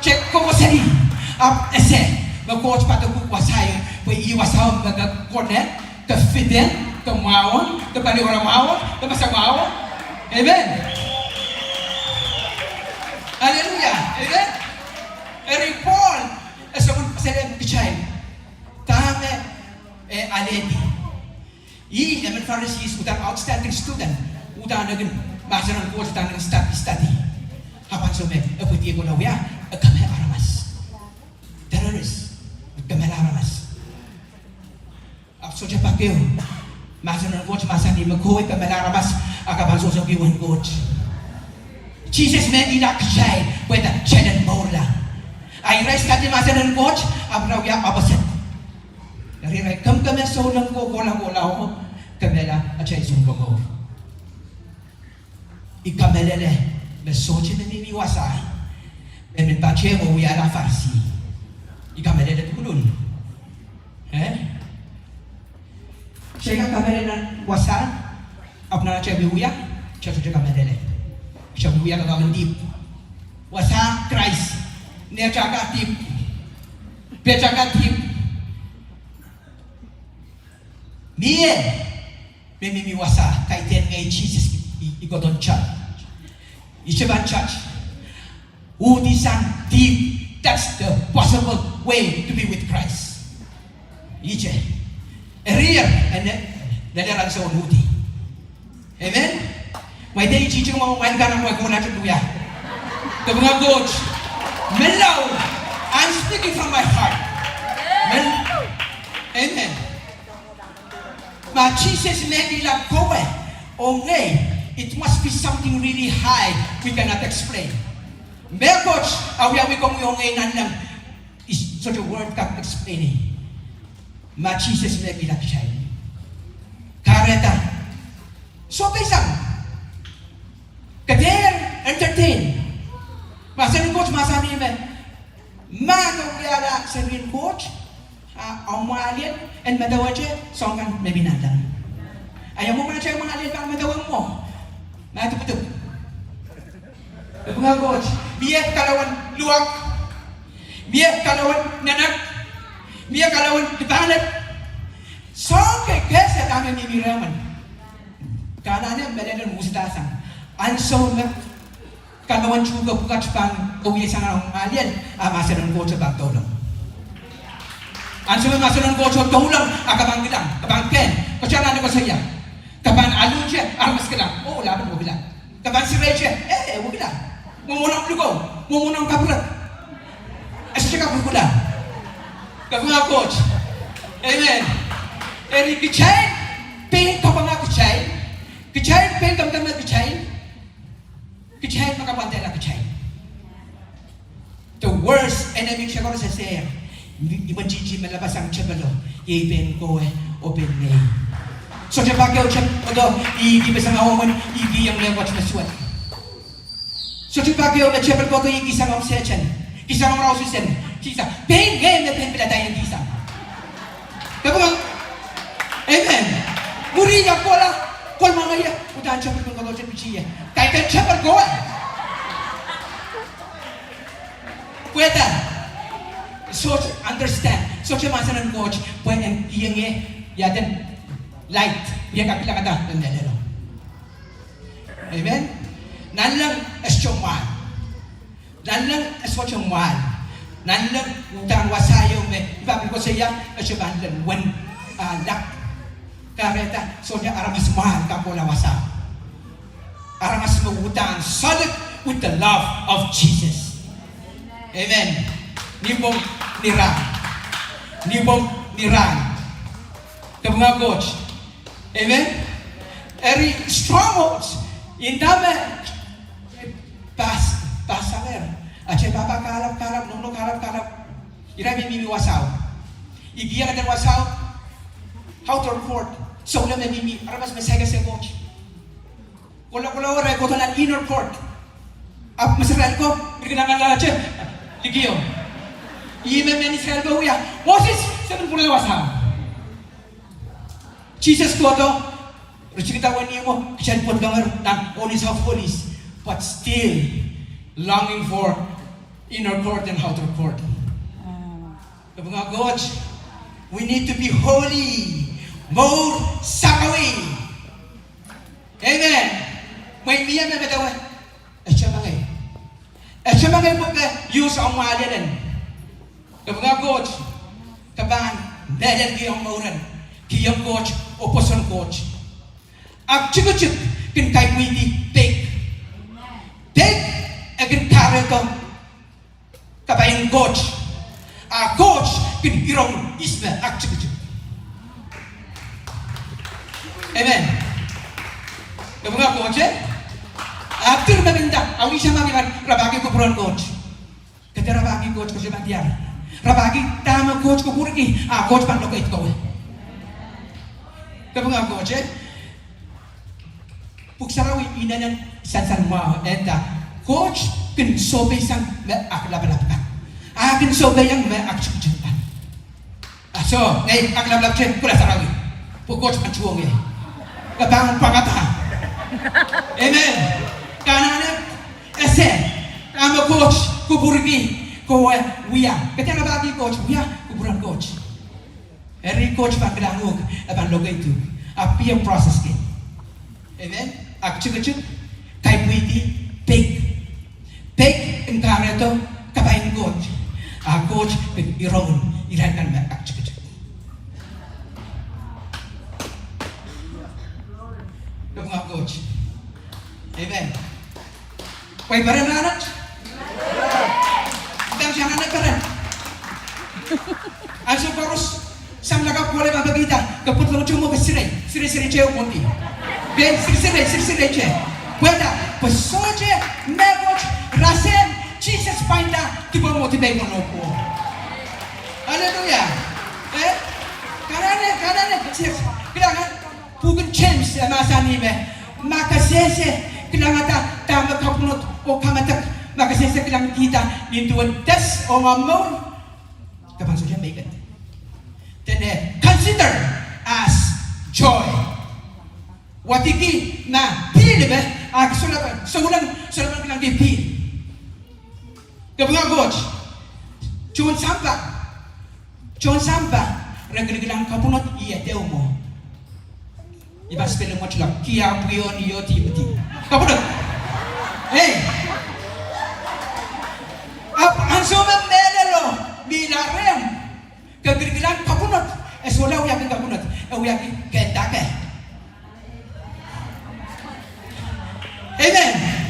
Ke koasoanehdi, ahpw ese me Koht padokuk wasa ie, pwe ih wasao me ke kone, ke fide, ke mwahu, ke paliwara mwahu, ke masa mwahu. Amen. Aleluia. Amen. Eri Pohl e sohte kasalehng kitail dahme e alehdi. Ih emen Pharisees, udahn outstanding student, udahn e kin mahsen en Koht, udahn e kin study, study. Ahpw ansou me e pwidi e kohla wia, e kemehla aramas. Terrorist, kemehla aramas. Ahpw sohte pak ehu. Mahsen en Koht mahsanih me kowe kemehla aramas, a ke pahn sohsohki uwen Koht. Sises mehkihla kitail pwehda kitail en mourla. A irail study mahsen en Koht, ahpw irail wia opposite. Irail kemkeme souleng ko, kohla kohla oh kemehla atail sounkomour. I kamehlele me sohte me mihmi wasa me mihmi patehng oh wiahla Farisi. I kamehlele dukulul. Eh? Kitail kak kamehlele nan wasa, ahpw nan atail wiewia, kitail sohte kamehlele. Kitail wiewia doadoahk en dihp. Wasa Krais, nehta kak dihp, pehta kak dihp. Mie me mihmi wasa, kaidehn ngehi Sises I, I kohdohn church. Ihte pahn church. Uhdisang dihp, that's the possible way to be with Christ. Ihte. Eri, eri, e lel ansou uhdi. Amen. Mwein I tihtihong mwail kan, mwein kohla te luya. Kapinga Koht. Menlau. I'm speaking from my heart. Men. Amen. Ma Sises mehkihla kowe oh ngehi, it must be something really high we cannot explain. Mehkot a wiawi komwi oh ngehi nanleng, sohte word kak explain. Ma Sises mehkihla kitail, kahrehda, sohpeisang, ke dehr entertain. Mahsen en Koht mahsanih me ma ke wiahla serien Koht, a omw mwahliel en medewehte soahng kan me mi nanleng. A ia mwomwen atail mwahliel pahn medewe mwo? Ma dipwdipw. Kapinga Koht. Mie kalawen luwak, mie kalawen nenek, mie kalawen dipanek. Soahng kei kehse dahme mihmi rehmw en. Ke anahne mehlel en wusada sang. Ansou me kalawen tuhke pwukat pahn kowiesang nan omw mwahliel, a mahsen en Koht pahn doulong. Ansou me mahsen en Koht doulong, a ke pahn kilang, ke pahn kehn, ke anahne koasoia. Ke pahn aluhte, aramas kilang, oh, lapin we kilang. Ke pahn sirehte, eh, we kilang. Mwomwen omw likou, mwomwen omw kapwurek, e sohte kak we kilang. Kapinga Koht. Amen. Eri kitail pein kapwanga kitail, kitail pein kemkeme kitail, kitail me kapwandehla kitail. The worst enemy kitail koaros ese, imwintihti me lapasang tepelo, iei pein kowe oh pein ngehi. Sohte pak ehu tepel kohdo, I kihpeseng ahmw mwomwen, I kihong mehkot me suwed. Sohte pak ehu me tepel kohdo, I kihsang ahmw Sehdan, kihsang ahmw rasehng, kihsang, pein ngehi me pein pilada I en kihsang. Kapinga. Amen. Mwuri ia kohla, kohla mwahu ie, udahn tepel kin kohdo te piti ie. Kaidehn tepel kowe. Pwehda, sohte understand, sohte mahsen en Koht pwe en iang ie, ia eden light, ie kak kilangada en mehlelo. Amen. Nanleng e sohte mwahl. Nanleng e sohte mwahl. Nanleng udahn wasa ieu me I pahn pil koasoia, e sohte pahn lel wen, ah, lap. Kahrehda sohte aramas mwahl kak kohla wasa. Aramas me udahn solid with the love of Jesus. Amen. Ni mwomw, ni rahn. Ni mwomw, ni rahn. Kapinga Koht. Amen. Eri strongholds, inda me pas, pasangehr, atail pahpa kahlap, kahlap, nohno kahlap, kahlap. Ira me mihmi wasao. I kihong eden wasao outer court, souleng me mihmi, aramas me saikinte Koht. Kohla, kohla, irail kohdo nan inner court. Ahpw meserail ko, irail kin anahne lahte likio. Ih me mehn Israel me wia. Moses, se men pwurala wasa. Sises kohdo, risikada wenihmwo, kitail pwurala nan Holies of Holies, but still longing for inner court and outer court. Kapinga Koht, we need to be holy. Mour sarawi. Amen. Mwein mie me medewe, e tamangei. E tamangei pwe ke use omw mwahliel en. Kapinga Koht, ke pahn mehlelki omw mour en kihong Koht oh pwoson Koht. Aktikitik kin kaipwihdi peik. Peik e kin kahrehdo kapai en Koht. A Koht kin iroun ihs me aktikitik. Amen. Kapinga Koht, eh? Ahpw dir me kin nda, a wia ma ke pahn rapahki kupwuren Koht. Ke dehr rapahki Koht, Koht pahn diar. Rapahki dahme Koht kupwurki, a Koht pahn lokated kowe. Kapinga Koht, eh? Pwuhk Sarawi inenen sansal mwahu e nda, Koht kin sohpeisang me aklapalap kan. A kin sohpeiong me aktikitik kan. A soh, ngehi aklapalapte pwuhk sarawi. Pwe Koht pahn tuhwong ie. Ke pahn pwangada. Amen. Ke anahne ese dahme Koht kupwurki kowe wia. Ke dehr rapahki Koht, wia kupwuren Koht. Eri Koht pahn kilang uhk, e pahn lokated uhk. A pil process kin. Amen. Aktikitik, kaipwihdi, peik. Peik en kahrehdo kapai en Koht. A Koht pil iroun irail kan me aktikitik. Kapinga Koht. Amen. Pwe peren rahnwet? Idang sang nan peren. Ansou koaros, sang lakapw kohla ma pekihda, ke pwurehng tuhmwo ke sirei, sirei, sirei te mwohndi. Pwe sirei, sirei, sirei, sirei te. Pwehda, pwe sohte mehkot rasehng Sises pwainda dipomwo dipei wonohpwuo. Hallelujah. Eh? Ke anahne, ke anahne, Sises. Kilang, eh? Pwuken James e mahsanih me, ma ke sehse kilangada dahme kapwunod oh kamedek, ma ke sehse kilangkihda nin duwen des ong omw mour, ke pahn sohte meiket. Dene consider as joy. Wadiki ma pihl me, a sohte pahn, sohte pahn, sohte pahn kilangki pihl. Kapinga Koht, tohn sampah, tohn sampah, re kilkilang kapwunod, I edewe mwo. I pahn spell mwo, kilang, kia pwion io ti meti. Kapwunod. Hei. Ahpw ansou me mehlelo mihla rehmw, ke kilkilang kapwunod, e sohla wiahki kapwunod, e wiahki kehndake. Amen.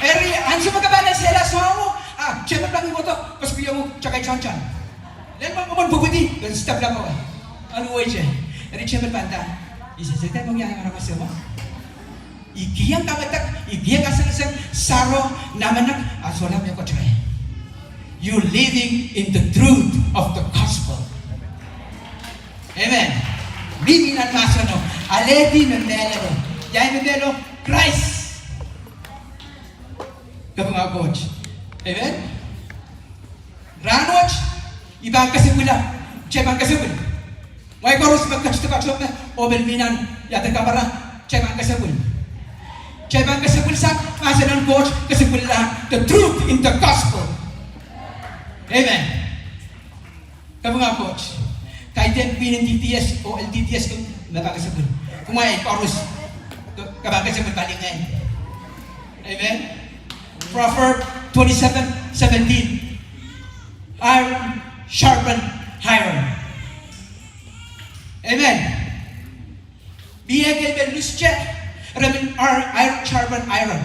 Eri ansou me ke pahn esehla soahng, a, temen pahn kohdo, koasoakoasoai, takai toantoan. Lel me ke pahn pwupwudi, ke step lap awa. Aluweite. Eri temen pahn nda, I sehse dahme I iang aramas ehu. I kihong kamedek, I kihong kasengiseng, saro, namenek, a sohla mehkot. You living in the truth of the gospel. Amen. Mihmi nan mahseno, alehdi me mehlelo. Ia me mehlelo? Krais. Kapinga Koht. Amen. Rahnwet, I pahn kesempwila, kitail pahn kesempwil. Mwein koaros me ketido kato me, oh me mih nan iahden kamara, kitail pahn kesempwil. Kitail pahn kesempwil sang mahsen en Koht, kesempwilla the truth in the gospel. Amen. Kapinga Koht. Kaidehn pwihn en D D S oh L D D S kin me pahn kesempwil. Kumwail koaros, ke pahn kesempwil palingehn. Amen. Proverb twenty-seven seventeen. Iron sharpen iron. Amen. Mie ekei me lus te, re men ar-, iron sharpen iron.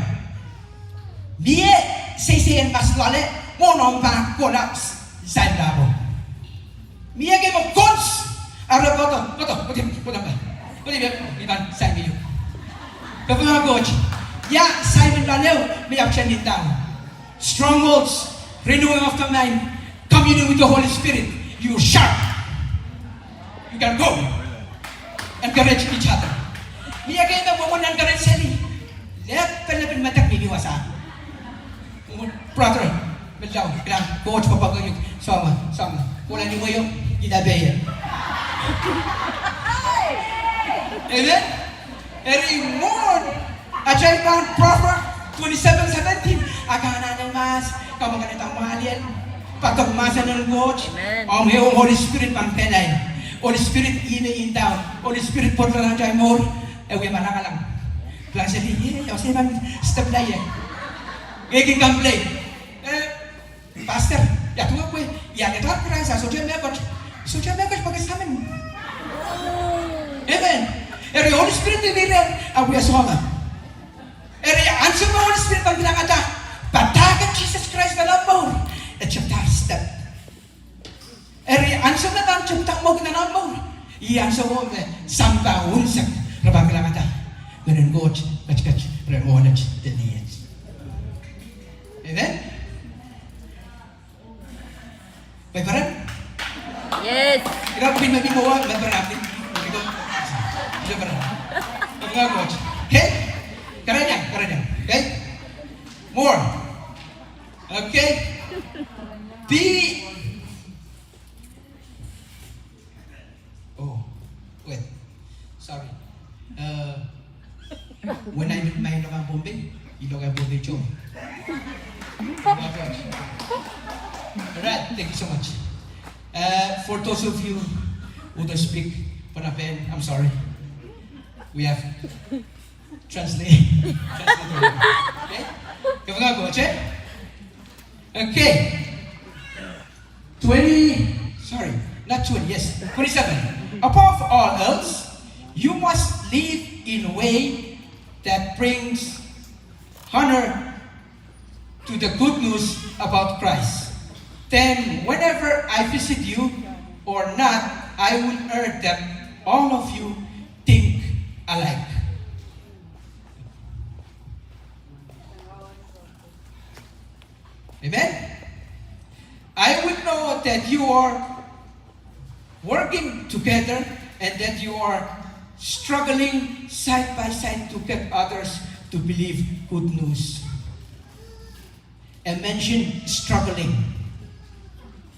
Mie seisei en mas loale, mwohn omw pahn collapse, sain lap o. Mie ekei me kons, a re kohdo, kohdo, kohdo, kohdo, kohdo, I pahn sain mie. Kapinga Koht, ia sain loale o me I ahpwtehn ndahng. Strongholds, renewing of the mind, communion with the Holy Spirit, you sharp. You can go encourage each other. Mie ekei me mwomwen encourage seli. Lepin, lepin medek mihmi wasa. Brother, me lao, kilang, Koht pahn pahn kak Soangen, soangen. Kohla ni wehio, ih dahme peier. Amen. Eri mwohn atail pahn Proverbs twenty-seven seventeen, a ke anahne mahs, kamwakelehda mwahliel, pahn kak mahsen en Koht, omw ehu Holy Spirit pahn pehnail. Holy Spirit ih me indaun. Holy Spirit pwoat nan atail mour, e wie malakalang. Plaseli, eh, ia se pahn step laie. Ngehi kin complain. Eh, Pastor, ia duwehte pwe, ia ngehi Krais, a sohte mehkot. Sohte mehkot pwe ke samin. Amen. Eri Holy Spirit mihmi reh, a wia soangen. Eri ansou me Holy Spirit pahn kilangada padahk en Sises Krais nan omw mour, e tepda step. Eri ansou me pahn tepda mwo nan omw mour, ih ansouo me sampah unsek re pahn kilangada Ngehn en Koht ketiket rehn ohl et de ni et. Amen. Pwe peren? Yes. Ira pil me pil mwowe me peren, pil me pil mwowe me peren. Pwe peren. Okay? Kereniang, kereniang. Okay? More. Okay? Be Oh, wait. Sorry. Uh, when I meet my local Bombay, you local Bombay Joe. All right, thank you so much. Uh, for those of you who don't speak Ponapean, I'm sorry. We have translate. Translate. Okay? Kapinga ko, okay? Okay. Twenty, sorry, not twenty, yes, twenty-seven. Above all else, you must live in a way that brings honor to the good news about Christ. Then, whenever I visit you or not, I will urge that all of you think alike. Amen. I will know that you are working together and that you are struggling side by side to get others to believe good news. E mention struggling.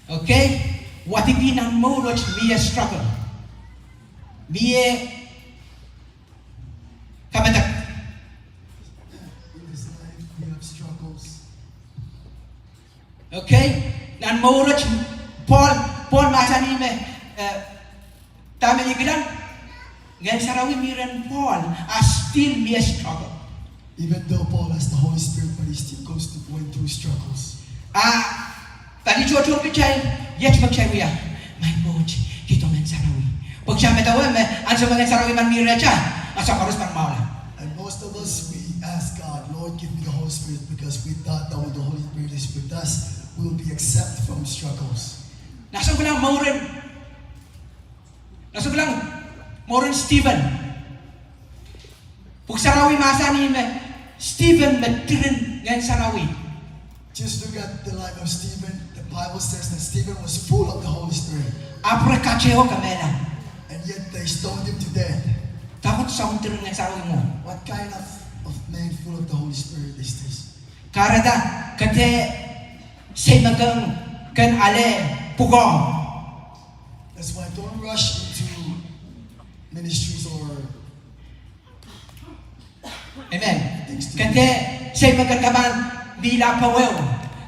Okay? Wadek nan mour wet mie struggle. Mie kamadek. In this life, we have struggles. Okay? Nan mour wet, Paul, Paul mahsanih me, eh, dahme I kilang, Ngehn Sarawi mi rehn Paul, a still mie struggle. Even though Paul has the Holy Spirit, but he still goes to, went through struggles. A pali tohto kitail, iet me kitail wia, Maing Koht, kihdo Ngehn Sarawi. Pwe kitail medewe me, ansou me Ngehn Sarawi pahn mi rehtail, a soahng koaros pahn mwahula. And most of us, we ask God, Lord, give me the Holy Spirit, because we thought that when the Holy Spirit is with us, we will be exempt from struggles. Nan soukilang mour en, nan soukilang mour en Stephen. Pwuhk Sarawi mahsanih me Stephen me diren Ngehn Sarawi. Just look at the life of Stephen. The Bible says that Stephen was full of the Holy Spirit. Ahpw re kateho kemehla. And yet they stoned him to death. Dahkot soangen diren Ngehn Sarawi mwo? What kind of, of man full of the Holy Spirit is this? Kahrehda ke dehr seimeking ken ale pwukoa. That's why don't rush into ministries or Amen. Ke dehr seimeking ke pahn mihla powe,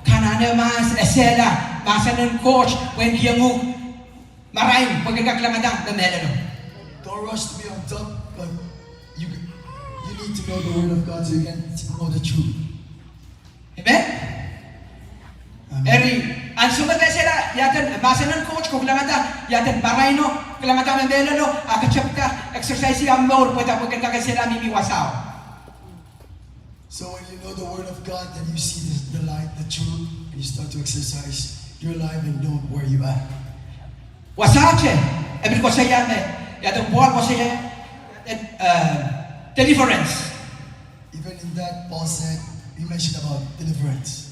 ke anahne mahs, esehla mahsen en Koht, pwehn kihong uhk marain, pwe ke kak kilangada me mehlelo. Don't rush to be on top, but you, you need to know the word of God so you can know the truth. Amen. Amen. Eri, ansou me ke esehla iaden mahsen en Koht, ke kilangada iaden maraino, kilangada me mehlelo, a ke tepda exercise-i omw mour, pwehda pwe ke kak esehla mihmi wasao. So when you know the word of God, then you see the, the light, the truth, and you start to exercise your life and know where you are. Wasahte, e pil koasoia me, iaden Paul koasoia, eh, deliverance. Even in that, Paul said, he mentioned about deliverance.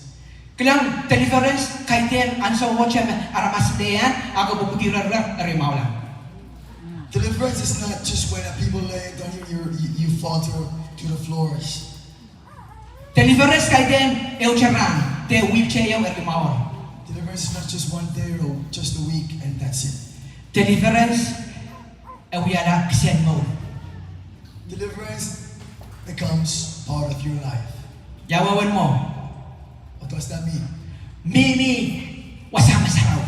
Kilang, deliverance kaidehn ansou wet me aramas lehiong, a ke pwupwudi rerrer eri mwahula. Deliverance is not just when a people lay down, you, you, you, you falter to the floors. Deliverance kaidehn ehute rahn, de wheelchair ieu eri mwahu. Deliverance is not just one day or just a week and that's it. Deliverance e wiahla kisehn mour. Deliverance becomes part of your life. Ia wehwehn mwo? What does that mean? Mihmi wasa me sarawi.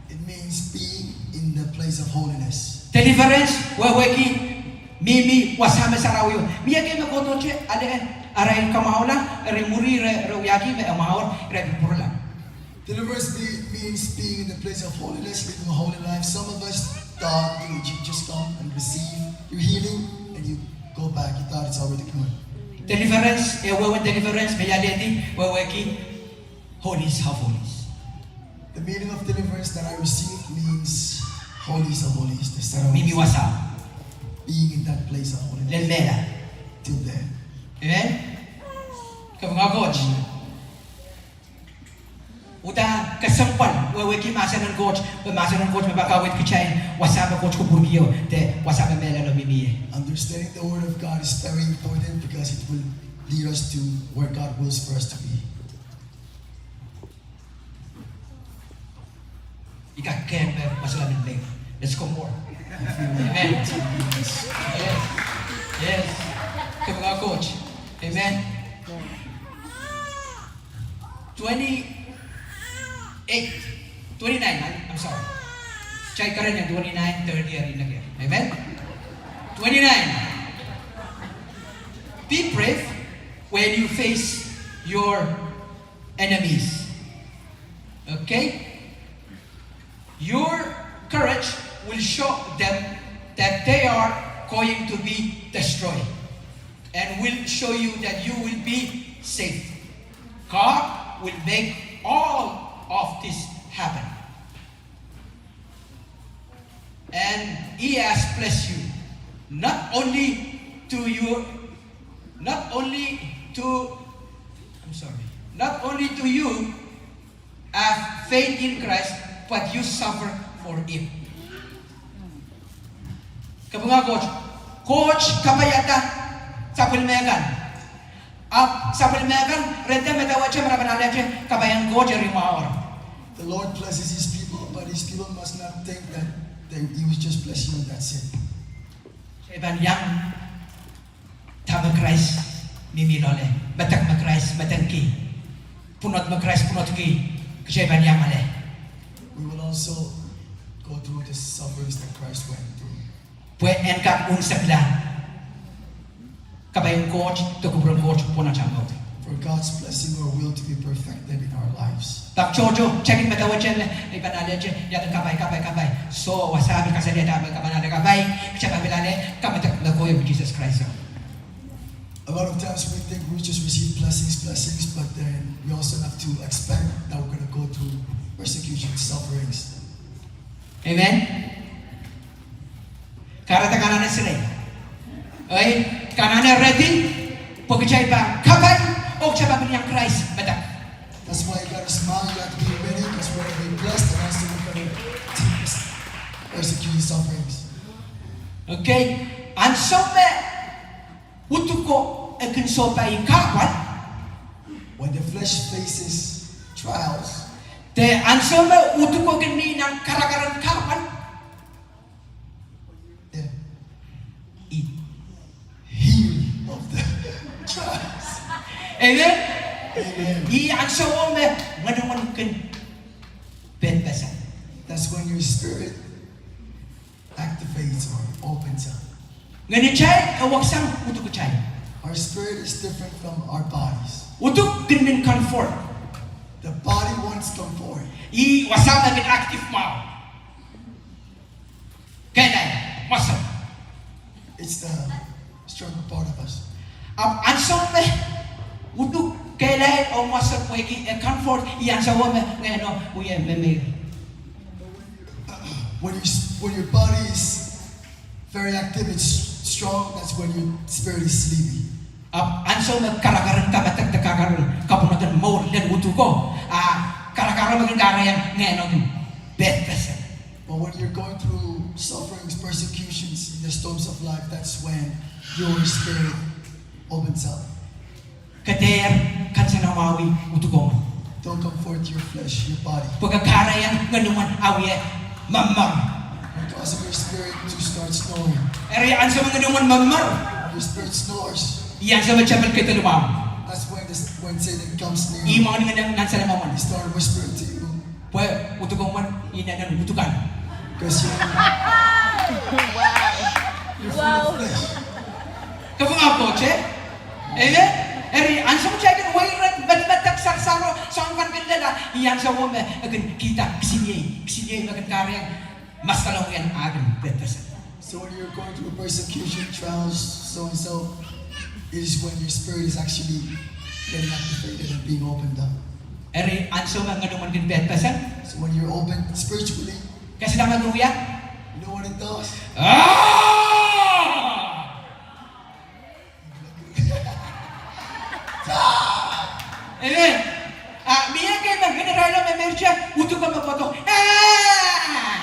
It means being in the place of holiness. Deliverance wehwehki mihmi wasa me sarawi. Mie kei me kohdohte ale arail kamwahula, eri mwuri re, re wiahki me e mwahu re pil pwurala. Deliverance be, means being in the place of holiness, living a holy life. Some of us thought you would ju-, just come and receive your healing and you go back. You thought it's already good. Deliverance, e wehwehn deliverance me I alehdi, wehwehki Holies of Holies. The meaning of deliverance that I received means Holies of Holies, the ceremony. Mihmi wasa. Being in that place of holiness. Lel mehla. Till there. Amen. Kapinga Koht. Uhdahn kesempwal wehwehki mahsen en Koht, pwe mahsen en Koht me pahn kaweid kitail wasa me Koht kupwurkio, de wasa me mehlelo mihmi ie. Understanding the word of God is very important because it will lead us to where God wills for us to be. I kak kehn me masula min mei. Let's go more. Amen. Yes. Yes. Kapinga Koht. Amen. Twenty-eight, twenty-nine, I'm, I'm sorry. Kitail keren twenty-nine, thirty, eri neker. Amen. Twenty-nine. Be brave when you face your enemies. Okay? Your courage will show them that they are going to be destroyed and will show you that you will be safe. God will make all of this happen. And He has blessed you. Not only to you, not only to, I'm sorry, not only to you, have faith in Christ, but you suffer for him. Kapinga Koht, Koht kapaiada sapwellime kan. Ahpw sapwellime kan, re dehr medewehte me re pahn alehte kapai en Koht eri mwahu. The Lord blesses his people, but his people must not think that they, he was just blessing them, that's it. E pahn iang dahme Krais mihmi loale, medek me Krais medekki, pwunod me Krais pwunodki, kitail pahn iang ale. We will also go through the sufferings that Christ went through. Pwe en kak unsekla kapai en Koht de kupwuren Koht pwon atail mour. For God's blessing or will to be perfected in our lives. Pak tohto, kitail kin medewehte me I pahn alehte, I ale kapai, kapai, kapai. Soh, wasa pil kasalehiong dahme ke pahn ale kapai, kitail pahn pil ale kamedek me kohiong Sises Krais. A lot of times we think we just receive blessings, blessings, but then we also have to expect that we're gonna go through persecution, sufferings. Amen. Kahrehda ke anahne sile. Oi, ke anahne ready, pwe kitail pahn kapai, oh kitail pahn pil iang Krais medek. That's why you gotta smile, you have to be ready, because we're gonna be blessed, and also we're gonna take this persecution, sufferings. Okay. Ansou me uduko e kin sohpai kahpwal. When the flesh faces trials. De ansou me uduko kin mih nan karakaren kahpwal. Yeah. I heal of the trials. Amen. Amen. Ih ansouo me ngenengen kin pehd pesa. That's when your spirit activates or opens up. Ngenitail e weksang udukitail. Our spirit is different from our bodies. Uduk kin men comfort. The body wants comfort. Ih wasa me kin active mwahu. Kehlail, muscle. It's the stronger part of us. Ahpw ansou me uduk, kehlail oh muscle pwehki e comfort, ih ansouo me ngehno wie memeir. When your, when your body is very active, it's strong, that's when your spirit is sleepy. Ahpw ansou me karakaren kamadek de karakaren kapwunod en mour lel uduko, a karakaro me kin kahrehiong ngehno kin pehd pesa. But when you're going through sufferings, persecutions, in the storms of life, that's when your spirit opens up. Ke dehr kansenamwahwih udukomw. Don't comfort your flesh, your body. Pwe ke kahrehiong ngehnomwen awie memour. It causes your spirit to start snoring. Eri ansou me ngehnomwen memour, your spirit snores. Ih ansou me tepel kedelimwahu. That's when this, when Satan comes near. Ih mwomwen nan salem mwomwen. He started whispering to you. Pwe udukomwen inenen udukan. Because you, you're full of flesh. Kapinga Koht, eh? Amen. Eri ansou me kitail kin weirek, medmedek, sarsaro, soang kan kin lella, ih ansou me e kin kihda kisiniei, kisiniei me kin kahrehiong maskalohngen ahi kin pehd pesen. So when you're going through persecution, trials, so and so, it is when your spirit is actually getting activated and being opened up. Eri ansou me ngehnomwen kin pehd pesen. So when you're open spiritually, ke sehse me kin wia? You know what it does? Ah! Amen. Ah, mie kei me ngehn irail o me merja, uduko me kohdo. Ah!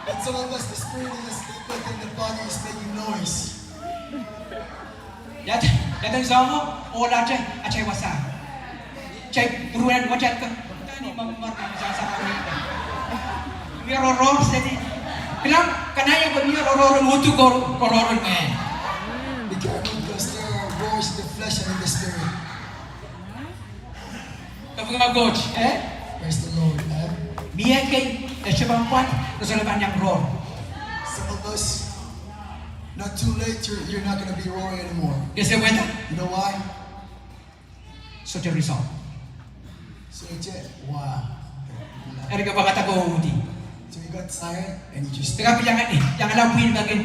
But some of us, the spirit is asleep, but then the body is making noise. Ia, ia, ia, soangen, ohlahte atail wasa. Kitail pwurehng wasa kan. Tani mamar kan sasa kan. Mie rorohr seli. Kilang, kanaieng pwe mie rorohr en uduko, rorohr en ngehn. Be careful because there are wars in the flesh and in the spirit. Kapinga Koht, eh? Praise the Lord, eh? Mie kei, e sohte pahn pwand, e sohte pahn iang roar. Some of us, not too late, you're, you're not gonna be roaring anymore. Ke sehse pwehda? You know why? Sohte resolve. Sohte, wow. Eri ke pahn kak uhdi. So you got tired and you just, ke kak iang, iangala pwihn me kin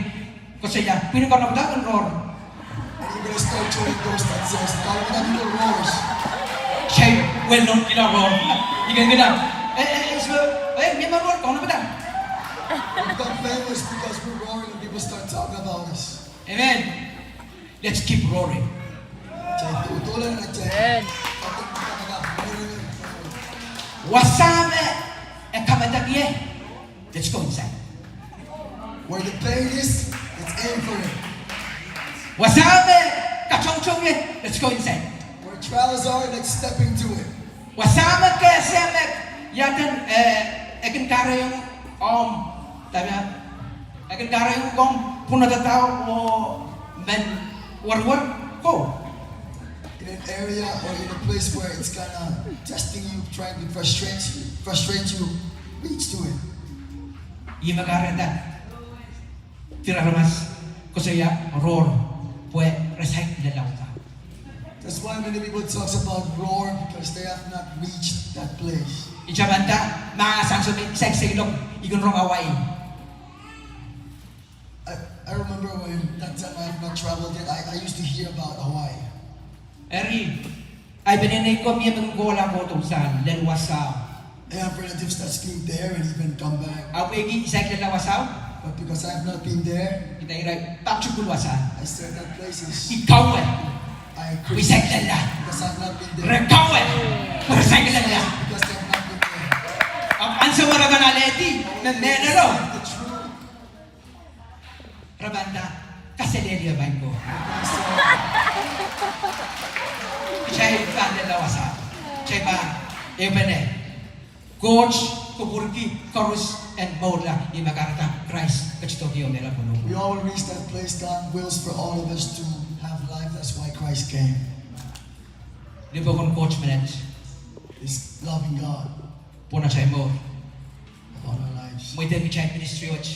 koasoia, pwihn en Kaunopada kin roar. And you're gonna start joining those that says, "Kaunopada kin roar." Kitail well known kitail roar. Ih kin kitail, eh, eh, eh, so, eh, mie me roar, Kaunopada. We become famous because we're roaring and people start talking about us. Amen. Let's keep roaring. Kitail doula, kitail. Amen. Wasa me e kamedek ie, let's go inside. Where the pain is, let's aim for it. Wasa me e katoutou ie, let's go inside. Where trials are, let's step into it. Wasa me ke ese me, ia duwen, eh, e kin kahrehiong, om, tepda, e kin kahrehiong komw pwunodada oh men werwer, go. In an area or in a place where it's kinda testing you, trying to frustrate you, frustrate you, reach to it. Ih me kahrehda dir aramas koasoia roar, pwe re saik lella wasao. That's why many people talks about roar, because they have not reached that place. I tamanda, ma sansal me I saik seiloak, I kin rong Hawaii. I, I remember when that time I have not traveled yet, I, I used to hear about Hawaii. Eri, ahi peneinei ko mie me kin kohla kohdo sang lel wasao. I have relatives that's been there and even come back. Ahpw pwehki I saik lella wasao. But because I have not been there, I irail, pak sukul wasao. I said that place is, I kawe. I agree. I saik lella. Because I have not been there. Re kawe. Re saik lella. Because I have not been there. Ahpw ansou me re pahn alehdi me mehlelo, the truth, re pahn nda, kaselehlie maing ko. Kitail pahn lella wasao. Kitail pahn, eh, pene. Koht kupwurki koaros en mourla, ih me kahrehda Krais ketidohki oh mehla pwunopwun. We all reach that place God wills for all of us to have life. That's why Christ came. Limpoak en Koht menet. This loving God. Pwon atail mour. Upon our lives. Mweidohng kitail ministry wet.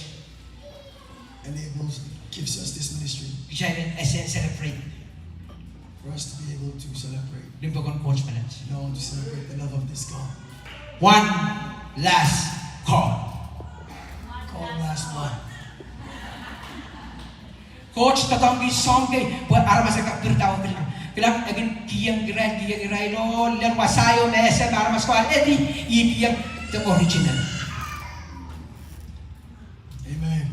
Enables, gives us this ministry. Kitail en ese celebrate. For us to be able to celebrate. Limpoak en Koht menet. You know, to celebrate the love of this God. One last call. Call last one. Koht doadoahngki soahng kei pwe aramas en kak pirida oh pil. Kilang, e kin kihong irail, kihong irail oh lel wasao me ese me aramas ko alehdi, ih kihong the original. Amen.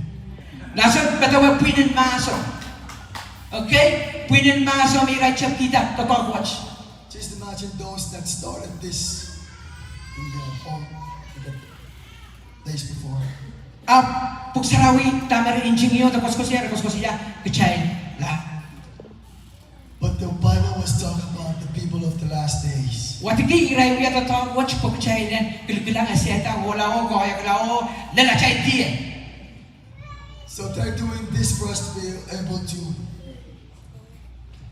Nahn sohte medewe pwihn en mahso. Okay? Pwihn en mahso me irail tepkihda doadoahk wet. Just imagine those that started this in the home, in the place before. Ahpw Pwuhk Sarawi dahme re ntingihdo koasoakoasoia, re koasoakoasoia kitail la. But the Bible was talking about the people. People of the last days. Wadek irail wia doadoahk wet pwe kitail en kilkilang, esehda, ohla oh koahiekla oh lel atail die. So they're doing this for us to be able to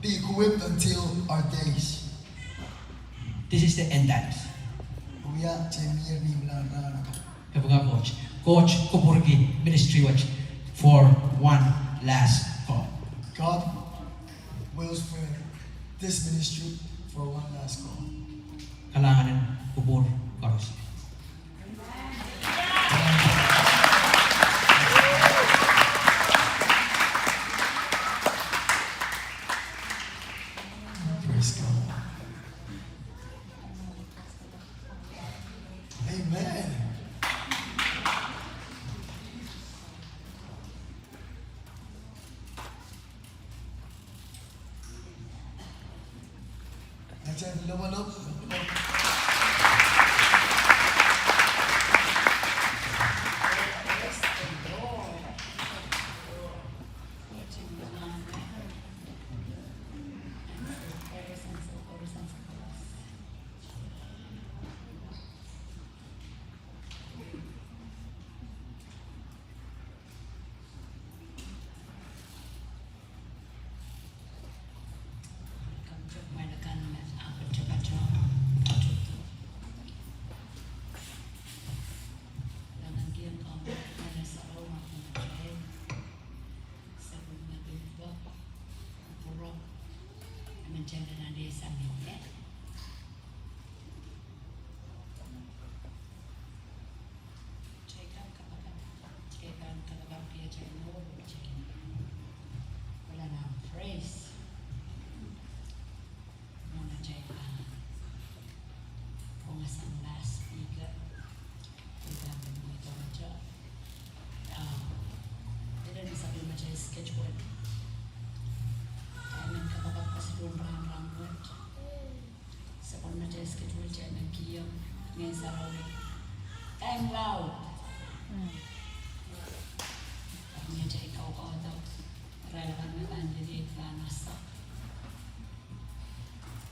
be equipped until our days. This is the end times. Wia te mie ni mlan rahn akan. Kapinga Koht. Koht kupwurki ministry wet for one last call. God wills for this ministry for one last call. Kalahngan en kupwur koaros. Praise God. Amen. Atail lopalop, lopalop. Kitail pahn kapakap, kitail pahn kapakap, kitail mour, kitail pahn praise. Mwohn atail pahn pwongasang last speaker, kitail pahn mweidohngete. Ah, eden sapwellime atail schedule. Kitail men kapakap kaselel rahn, rahn wet. Sapwellime atail schedule, kitail men kihong Ngehn Sarawi time laud. Ni atail kaukaudok, irail akan me pahn lelehdi pahn ese.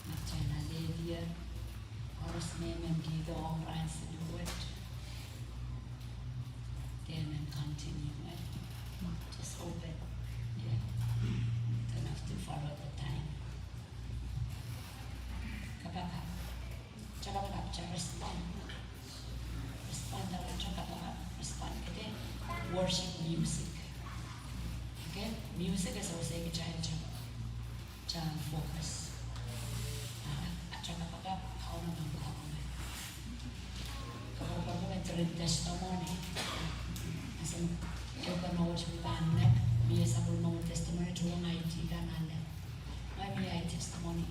Ma kitail lelehdi, koaros me men kihdo ong rahn siluh wet. They men continue, eh? Just open. Yeah. Don't have to follow the time. Kapakap. Kitail kapakap, kitail respond. Respond, kitail kapakap, respond kede worship music. Okay? Music e sewese kitail, kitail focus. Ah, kitail kapakap, Kauno pahn kapakap. Kapakap, kapakap, during testimony. As in, you can always be back next. Mie sapwellime testimony, tuhwong ahi dih kan ale. Mie ahi testimony.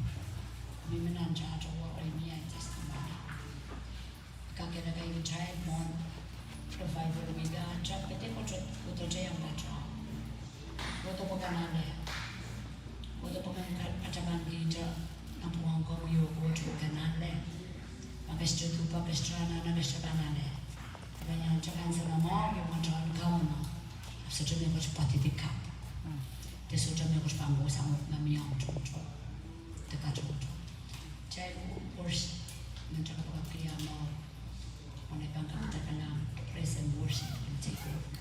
Mie men nan church, oh, mie ahi testimony. Kakehlaka kitail mwohn revival me pahn tepida, pete kohdo, kohdo te iang pahn tepida. Kohdo pwe ken ale. Kohdo pwe ken ka-, katapan kihda, nan pwuhng komwi oh kohdo pwe ken ale. Ma kitail duhpa, kitail anahne, kitail pahn ale. Pwe iang te kansela mwahu, iang te Kauno. Ahpw sohte mehkot pwadidi kapw. De sohte mehkot pahn kohsang wet ma mie ong tohto. De katohto. Kitail worship, men kitail kapakapki ah mour. Mwohn ei pahn kapakap, praise and worship will take over.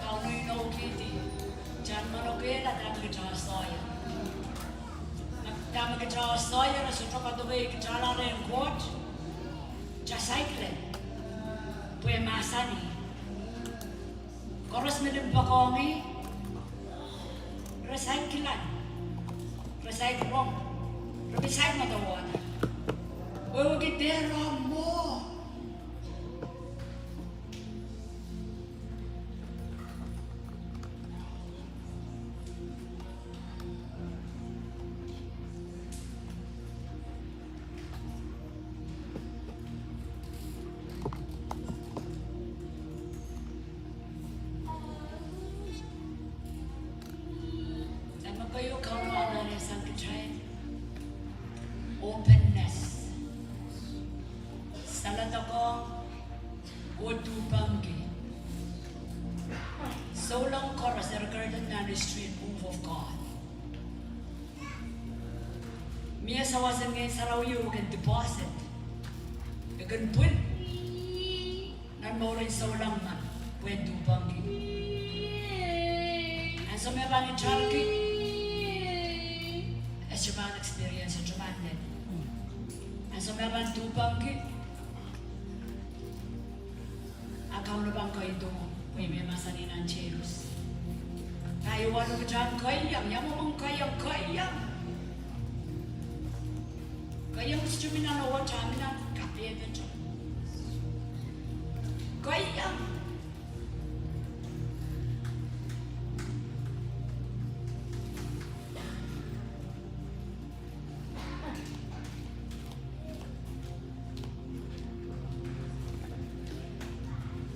Kauno inoukihdi, kitail manokehla dahme kitail sohte. Dahme kitail sohte, re sohte kadoke kitail rehn Koht. Kitail saikinte, pwe mahsanih. Koaros me limpoakohng ih, re saik kilang, re saik rong, re pil saik modowohda. Wehwehki there are more. Dahme keieu Kauno anahne sang kitail? Openness. Saledekong oh duhpengki. Souleng koaros eri kereniong nan history en move of God. Mie sawas en Ngehn Sarawi oh kin deposit, e kin pwil nan mouren souleng men pwehn duhpengki. Ansou me pahn itarki, e sohte pahn experience, e sohte pahn lel. Ansou me pahn duhpengki, a Kauno pahn keido, pwe me mahsanih nan James. Kahi walo kitail keiong, ia mwomwen keiong, keiong. Keiong sohte mi nan ewetail, mi nan kapehpeto. Keiong.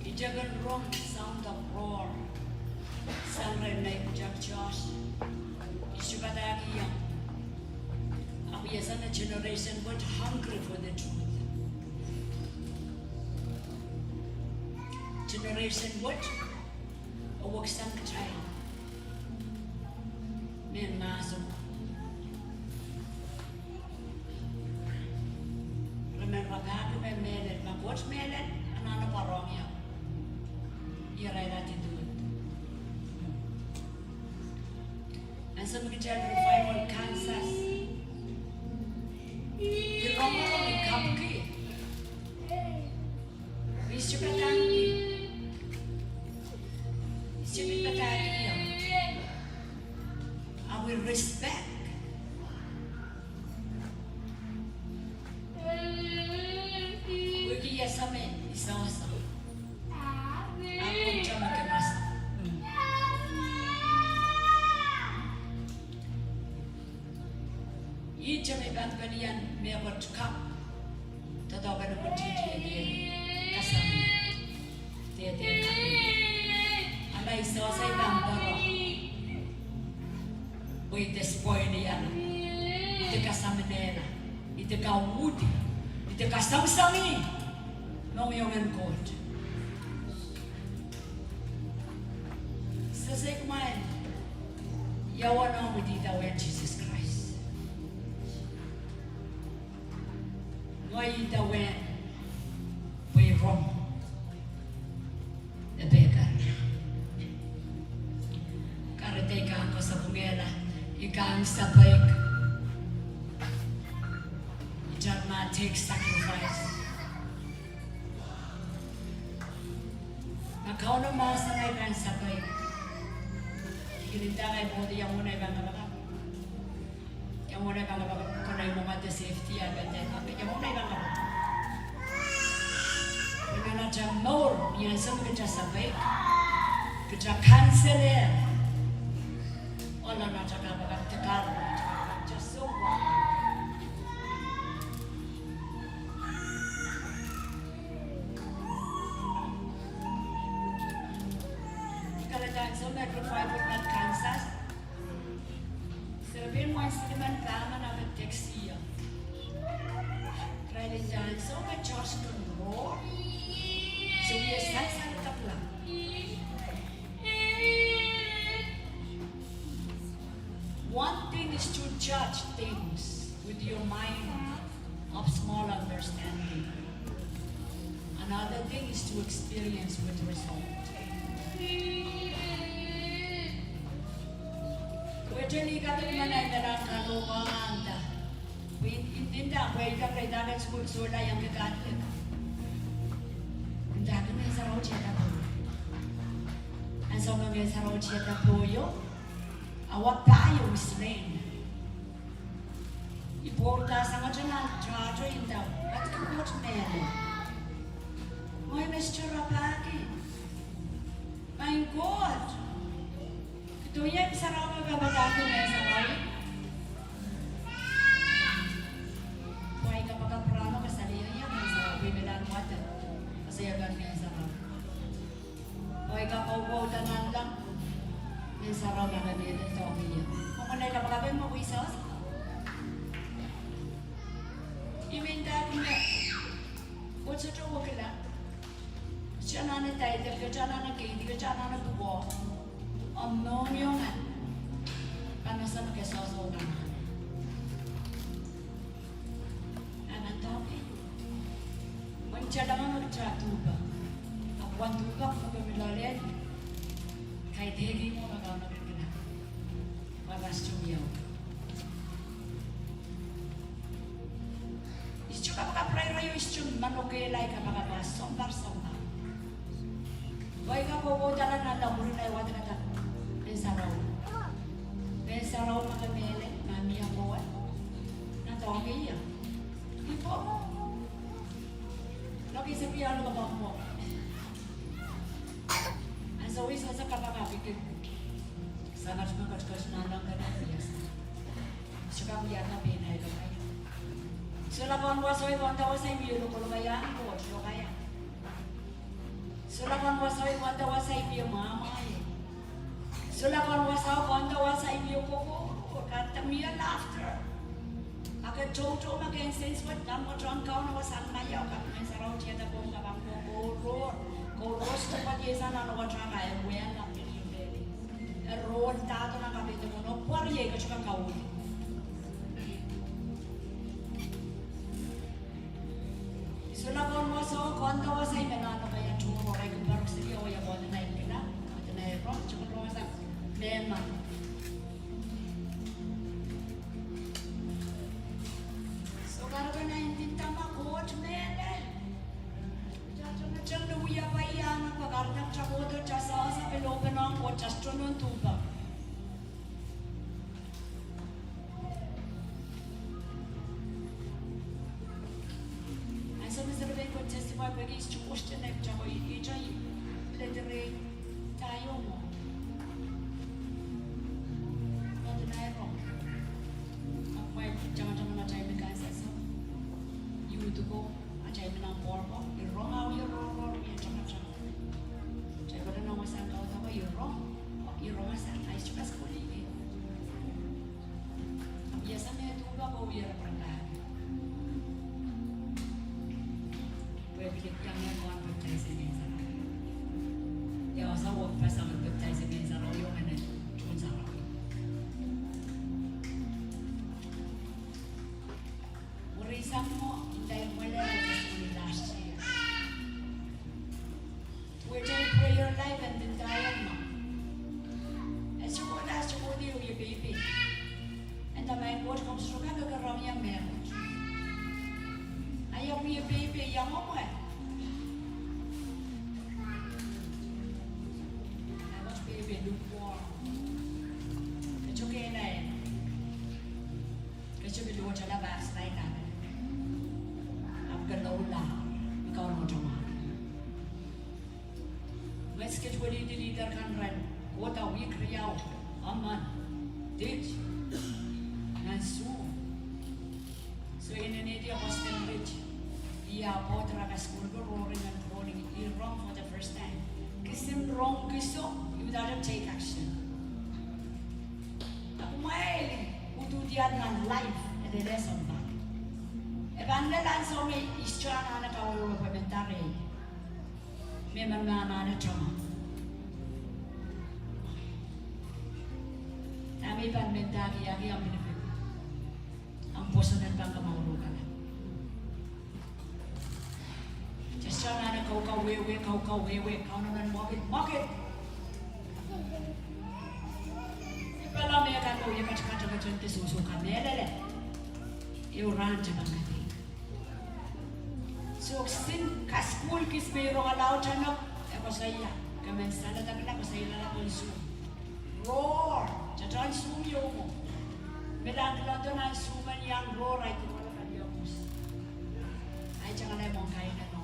Ih tepin rong sound of roar. Sang rehn nei pwutak Josh. Ih sohte padahkihong. Ahpw ia sang a generation wet hungry for the truth. Generation wet, e weksang kitail. Mehn mahso. Re men rapahki me mehlel, ma Koht mehlel, anahne pwarohng ie. Irail ahneki duwen. Ansou me kitail revival Kansas. Ih rongorong, ih kapwki. Ih sohte padahkihong. Ih sohte padahkihong. Ahpw ih respect. Wehwehki ia sang me ih sohso. Ahpw ih sohte me kemehla. Ih sohte me pahn pelian mehkot kapw. Doadoahk en pwetihti eden kasamwo. Dehde kapw. Ahpw ih sohso ih pahn pwarohng. Pwe ih de spoil ie. Ih de kasaminehla. Ih de kauhdi. Ih de kasongosong ie. Mohngiong en Koht. Sehse kumwail. Ia wahn omw idawehn Sises Krais? Ngehi idawehn pwe I rong. E pekar. Kahrehda I kak koasoaiehla, I kak sapeik. It does not take sacrifice. Ma Kauno mahsanih I pahn sapeik, I kin nda ngehi pwoud ia mwomwen I pahn kapakap. Ia mwomwen I pahn kapakap, konehng mwomwen de safety I pahn de kapakap, ia mwomwen I pahn kapakap. Pwe nan atail mour, ni ansou me kitail sapeik, kitail kanseler. Ohl nan atail kapakap, de kar, kitail sohte. Kahrehda ansou me revival nan Kansas, serepein wain silimen pahmen ahpw e text ie. Irail nda ansou me Josh kin roar, se wie sansal kapwala. One thing is to judge things with your mind of small understanding. Another thing is to experience with result. Wehwehte lih kadik me nan melahr kalohkohngada. Pwe I, I, I nda, pwe I nda, pwe I nda ke sukuhl sohla iang ke Catholic. Nda ke Ngehn Sarawi tiada pwo. Ansou me Ngehn Sarawi tiada pwoyo, our power is slain. I pwourdahsang nan tahto I nda, ahi Koht mehlel. Mwein Mister Rapaki. Maing Koht. Kitail iang sarawi me pahn padahngki Ngehn Sarawi. Pwe I kapakap rahno kasalehiong ie Ngehn Sarawi, pwe I men wadek. Koasoia Ngehn Sarawi. Pwe I kapakap wadek nanleng. Ngehn Sarawi me kin mehlel doadoahk ie. Mwohn ei kapakap en mwo wisa. I men nda kumwa, Koht sohte wekila. Kitail anahne daider, kitail anahne keidi, kitail anahne pwukoa. Omw mohngiong kan pahn ese me ke sohsohte anahne. Anahne doadoahk ie. Mwein kitail anahne kitail duhpa. Ahpw wen duhpa kumwail pil loale, kaidehk mwo me Kauno kin kihda. Pwe I sohte wiawi. I sohte kapakap rairail, I sohte manokehla ei kapakap, sounpar sounpar. Pwe I kak kohkohdahla nanleng, mwurin ei wadek, I nda, Ngehn Sarawi. Ngehn Sarawi me ke mehlel, ma mie kowe, anahne doadoahk ie. I pwong. Lokisek iang lokapai mwo. Ansou wis I sehse kapakap, I kin sangete me ketiket nanleng kene, yes. Sohte kak wiahda pein ei lokaia. Solahr pahn wasa, I pahn wasa, I mie lokolokaiahn Koht lokaia. Solahr pahn wasa, I pahn wasa, I mie mwamwahiei. Solahr pahn wasa, I pahn wasa, I mie kohkohro, kahrehda mie laughter. A ke toutou me ke en sense wet, nan wet ong Kauno wasahn maiau, kak Ngehn Sarawi tiada pwohng, ke pahn kohkohro. Kohkohro sohte pwadiesa nan wet ong, e wehla pil imbeli. E rohdahdo nan kapehde mwohn pwari, e ketiket kauhdi. I solahr pahn wasa, pahn wasa, I men anahne lokaia tohrohr, I kin parok seri, oh I pahn nda I kihla, I nda I rong, I kak rong sang mehmen. Soh, kahrehda I nda ma Koht mehlel. Kitail sohte wia pwe I anahne pakahrehda kitail kohdo, kitail sehse pil open ong Koht, kitail sohte nohn duhpa. Ansou me seri pein Koht testify pwehki I sohte question, e kitail ko I, I kitail literate tayo mwo. Not in I wrong. Ahpw I tangatang nan atail me kansas. Youth ko, atail me nan pwoarko, I rong, I wie rohrohr, I wie tangatang. Kitail pahn nan wasahn kaudok, I rong, I rong sang, I sohte kasukuhlih. Ahpw I ese me duhpa ko wie rapahki. Pwe pil iang me pahn baptize Ngehn Sarawi. Ia wasa wehwehki sang baptize Ngehn Sarawi, ong ene tohn sarawi. Mwurin sang mwo, I nda I mwele, I just mwele last year. Wehwehki prayer life and then diet ma. E sohte kohda, e sohte kohdi, e wie peipei. E nda, Maing Koht, komw sohte kak kekerohng ie mehkot. A I wie peipei, ia mwo mwe. Mehkot peipei, lukewarm. E sohte kehlail. E sohte pil luwet ala backslide. Ahpw ke loula, me Kauno tomw. Ngehi ketin wehwehki leader kan ren kohda wihk riau, emen, dit, nan Zoom. So I nennehdi Apostle Rich, I a pwoud raka sukuhl ko rohng nan rohng, I rong for the first time. Kisin rong kiso, I uhdahn take action. Ahpw mwail, ududial nan life, e lel sounpar. E pahn lel ansou me I sohte anahne kawehwe pwe men darehi. Me men anahne tomw. Dahme I pahn men dahki, I aki ahmw pilipil. Ahmw pwoson en pahn kamauruhrkala. Kitail sohte anahne Kaukawehwe, kaukawehwe, Kauno men mwekid, mwekid. Pala me kan oh ia katakat katakat de sohso kamehlele. Ehu rahn te pahn kadeik. Soh, kisin kasukuhl kis me I rong laud nan, e koasoia, ke men saledekla, koasoilahla pohn Zoom. Roar, tatan Zoom ieu mwo. Me lahng kilangdo nan Zoom en iang roar, ahi kumwail kan iang kus. Ahi tangala mwo kaidehn o.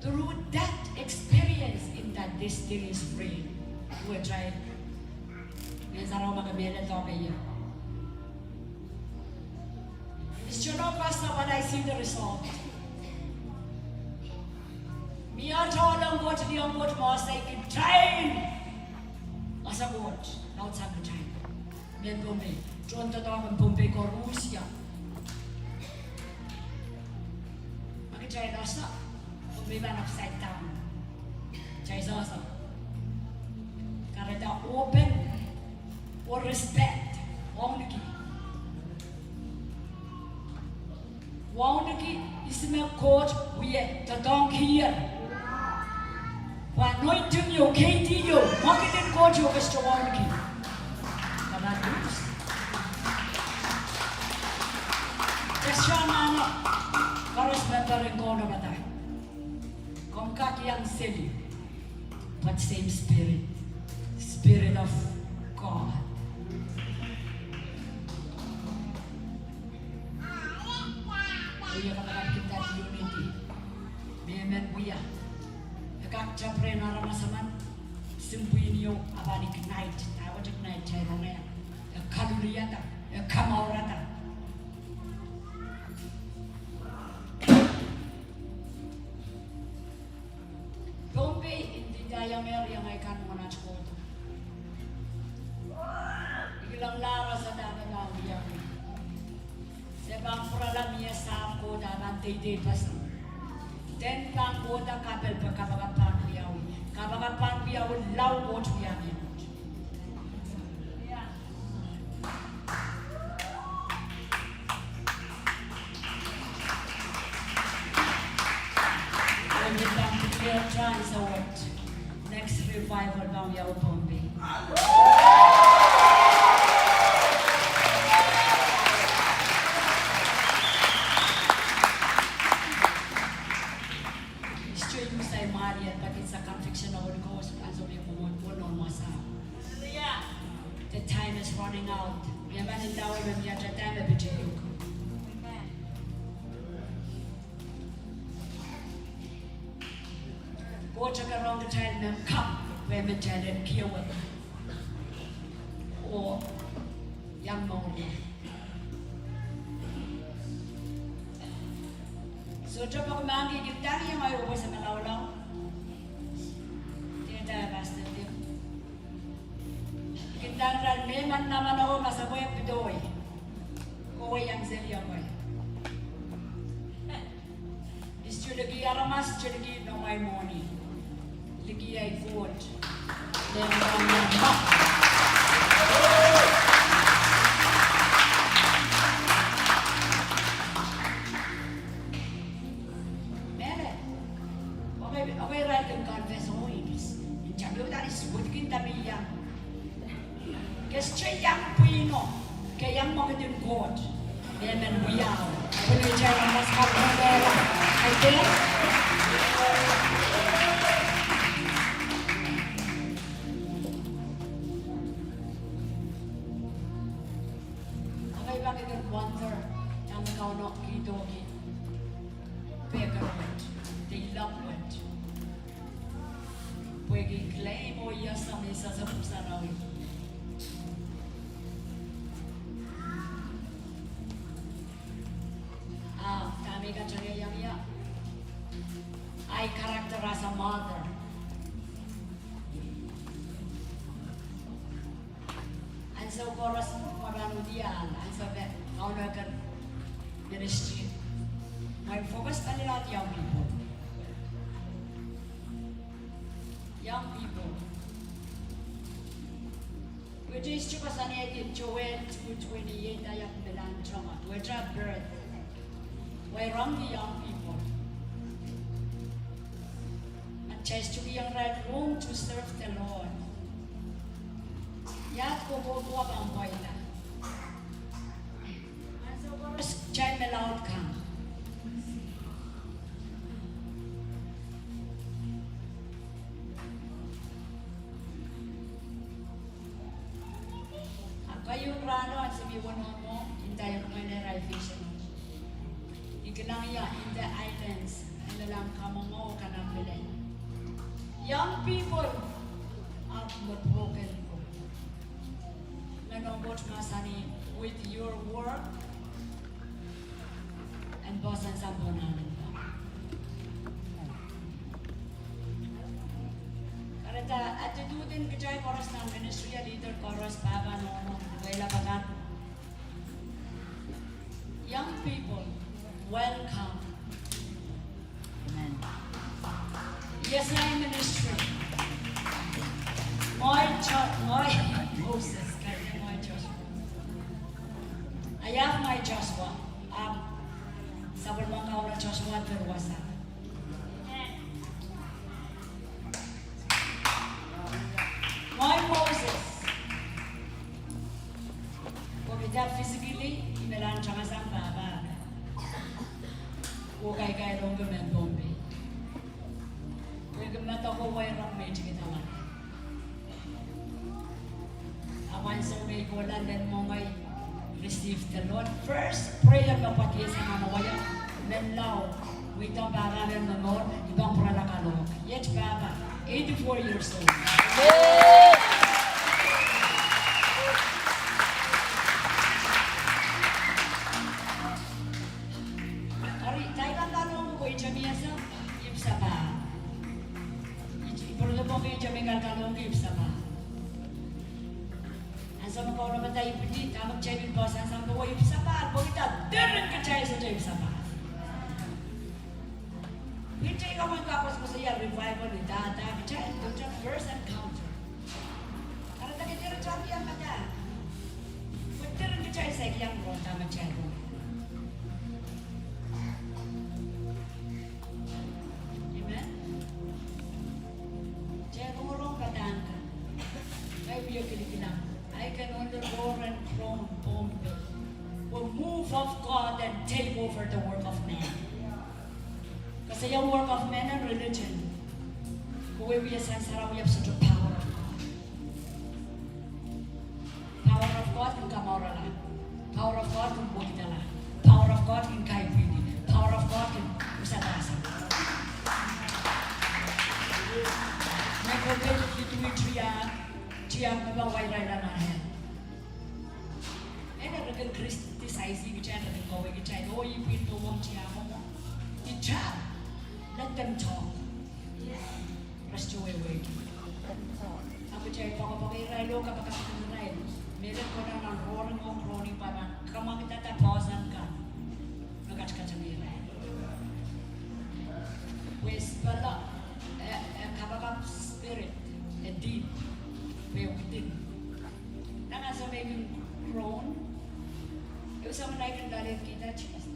Through that experience in that this thing is real. Wehwehki. Ngehn Sarawi me kamehlele doadoahk ie. It's not, Pastor, but I see the result. Mie tohn Koht, liong Koht, mosaiki time. Asa Koht, laud sang time. Mehn Pohnpei, tohn doadoahk en Pohnpei koaros ia. Ma kitail asa, Pohnpei pahn upside down. Kitail sehse. Kahrehda open oh respect. Wauneki. Wauneki ihs me Koht wie doadoahngkier. Pwe anointing ieu, keidi ieu, mwekid en Koht ieu ke sohte wauneki. Kitail sohte anahne koaros me peren Kauno padahk. Komw kak iang seli. But same Spirit, Spirit of God. Wia kapakapki that unity. Me men wia. E kak tepda rehn aramas emen, simpwin ieu, a pahn ignite, a wet ignite, e rong e, e kaluliada, e kamourada. Pohnpei, I ndinda iang eri iang ahi kan mwohn aht kohdo. I kilang lahr sadahr me pahn wiawi. Se pahn pwurala mie sahpw kohdo a pahn deidei pesa. Den pahn kohdo kapel pwe kapakap pahn wiawi. Kapakap pahn wiawi, lao Koht wiawi. Next revival pahn wiawi Pohnpei. Isto iuk sai malian, but it's a conviction of Holy Ghost, and so we won't go no more, sir. The time is running out. Emen indawe me mie, the time e pitiuk. Koht e kin rong kitail me kapw, pwe me kitail en kihwei oh iang mour. Sohte pahn mahkki kitail iang ahi wasa me laulau. Dehde Pastor Tim. Kitail irail me manaman oh masapwehk pidoi. Kowe iang seli iang wai. Isto liki aramas, isto liki noumwail mwohni. Liki ahi Koht. Mehlel. Okay, okay, irail kin confess, oh, it is. Interview that is good, kin tami iang. Ke sohte iang pwihno, ke iang mwekid en Koht. Emen, wiawi. Pwehki kitail mas kapw mehla. Aide. Ahi pahn kin wonder, dahme Kauno kihdohki pehker wet, de ilok wet. Pwehki claim oh iasa me sehse Pwuhk Sarawi. Ah, dahme I katangehiong ie. Ahi character as a mother. Ansou koaros me pahn udial, ansou me Kauno ker ministry, my focus pahn iei young people. Young people. Wehwehki koasoanehdi Joel two twenty-eight, I ahpw pilahn tongoal. Wehwehki birth. Weirong the young people. Kitail sohte kihong irail room to serve the Lord. Ia kohkohdo pahn pwaida. Ansou koaros kitail me laud kan. Ahpw keieu rahno ansou me I wenohno, I nda I men irail vision. I kilang ie in the islands, e lelang kamwenge kan ahpw pil. Young people, ahpw me broken ko. Ngehn en Koht mahsanih, with your work, en pwoson sampah nan. Kahrehda attitude en kitail koaros nan ministry, a leader koaros, pahpa, nohno, wehi lapalap. Young people, welcome. Amen. Yes, I ministry. Ngehi Jo-, ngehi Moses, kaidehn ngehi Joshua. Ahi ahpw ngehi Joshua, ahpw sapwellimomwi kaula Joshua, pil wasa. Ngehi Moses. Pwehki physically, I men lel tangasang pahpa. Oh kaikailongki mehn Pohnpei. Pwehki mehn Pohnpei weirong me I tikidala. Ahpw ansou me I kohla, lel mwo ngehi receive the Lord. First prayer me pwehki sang nan waya, menlau, wiahda pahpa men me mour, I pahn pwurala kalohk. Iet pahpa, eighty-four years old. Eri, kitail kan kalohk ko, ihte mie sang, ipwsapahl. Ih, ih pwurala pwehki ihte mie kan kalohk, ipwsapahl. Ansou me Kauno mehlel ipwidi, dahme kitail pil pwoson sampah, oh ipwsapahl, pwehki diren kitail sohte ipwsapahl. Pil kitail kamwenge koasoakoasoia revival, dahda kitail, dahda first encounter. Kahrehda kitail diren kitail iang katail. Pwe diren kitail saik iang rong dahme kitail rong. Amen. Kitail rongorong padahk kan. Ngehi wie kilikilang. I can only roar and groan, Pohnpei. Pwe move of God and take over the work of man. Koasoia work of man and religion. Kowe wie sansara, wie sohte power of God. Power of God kin kamourala. Power of God kin wekidala. Power of God kin kaipwidi. Power of God kin usada sang. Me kote lihdi tiahk, tiahk me pahn wa irail nan hell. Eri re kin criticize kitail, re kin kaweid kitail, oh, ih pil pohn tiahk mwo. Kitail, let them talk. Re sohte wehwehki. Ahpw kitail poakepoake irail oh kapakapki irail. Mehlel konehng nan roaring oh groaning pahpa, kamwakidada pwoson kan me katikati irail. Pwe spela, eh, eh, kapakap spirit, eh, deep, pwe within. Nan ansou me I kin groan, I sohte men, I kin loalekihda Jesus.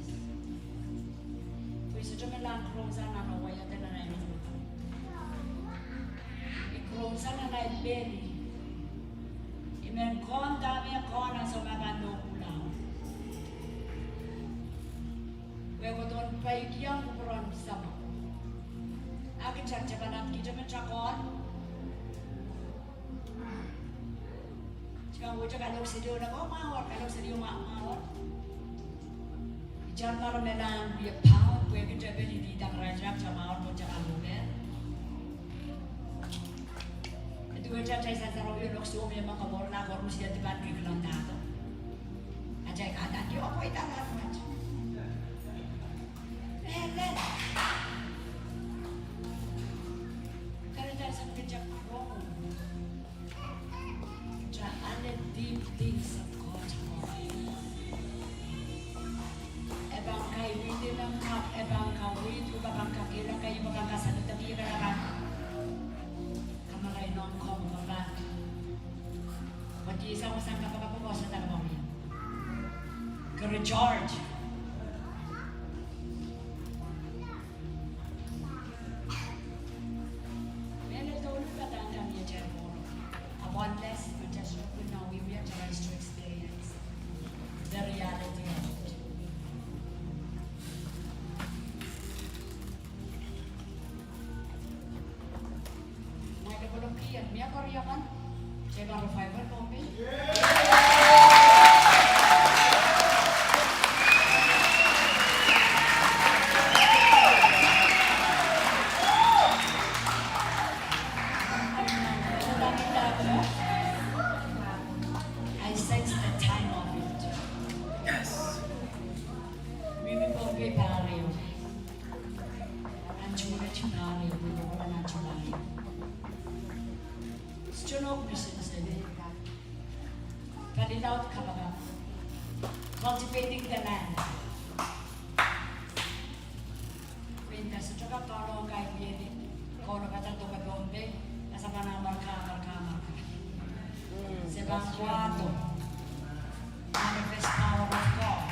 Pwe I sohte men lel groan sang nan waya de nan ahi. I groan sang nan ahi belly. I men kohn dahme I kohn ansou me I pahn lohpwulang. Pwe kohdohn peikiong kupwuren Sahm. Ahki kitail, kitail pahn ahpw kitail men kitail kohn. Kitail wehwehki kalohk seli oh lako mwahu, kalohk seli oh mwahu. Kitail mara me nan wie power, pwehki kitail pil ididang irail, kitail mwahu, kitail mwahu. Duwehte atail sansal oh iolok soh me ma komourla koaros ia dipan kihlan dahdo. Atail kahdaneki oh pweida laud. Amen. Kahrehda sang kitail groan. Kitail ale deep things of God. E pahn kaweid, e pahn ka, e pahn kaweid, e pahn kakehla, e pahn kasakadaki, e pahn ka. Kamarain ong komw pahpa. Wadi sang sang kapakap oh sang kapakap. Ke recharge. Mie koaros kan, Tega Revival Pohnpei. I sense the time of it. Yes. Mimi Pohnpei pahr ehu. Nan June, June pahr ehu, mimi Pohnpei nan June pahr ehu. Sohte nohk mission seli. Pali laud kapakap. Cultivating the land. Pwe nda sohte kak kalohk kaidehn, kalohk pahn doke Pohnpei, a se pahn Amerika, Amerika, Amerika. Se pahn kohdo. Manifest power of God.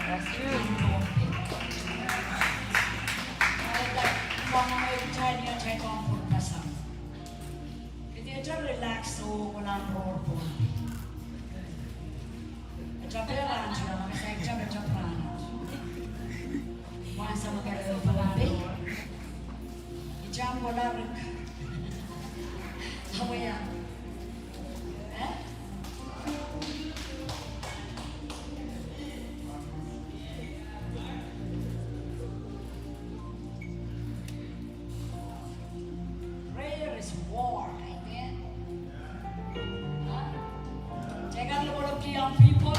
That's true. Nan Pohnpei. Ahi, pwang me kitail ni atail pwang pwurpasang. Kitail te relax oh kohla rohr Pohnpei. Etail pil rahnwet, a me saik etail pil rahnwet. Wahnsame kitail Pohnpei. Itail kohla rik. Awea. Eh? Prayer is war, amen. Huh? Take a look at the young people.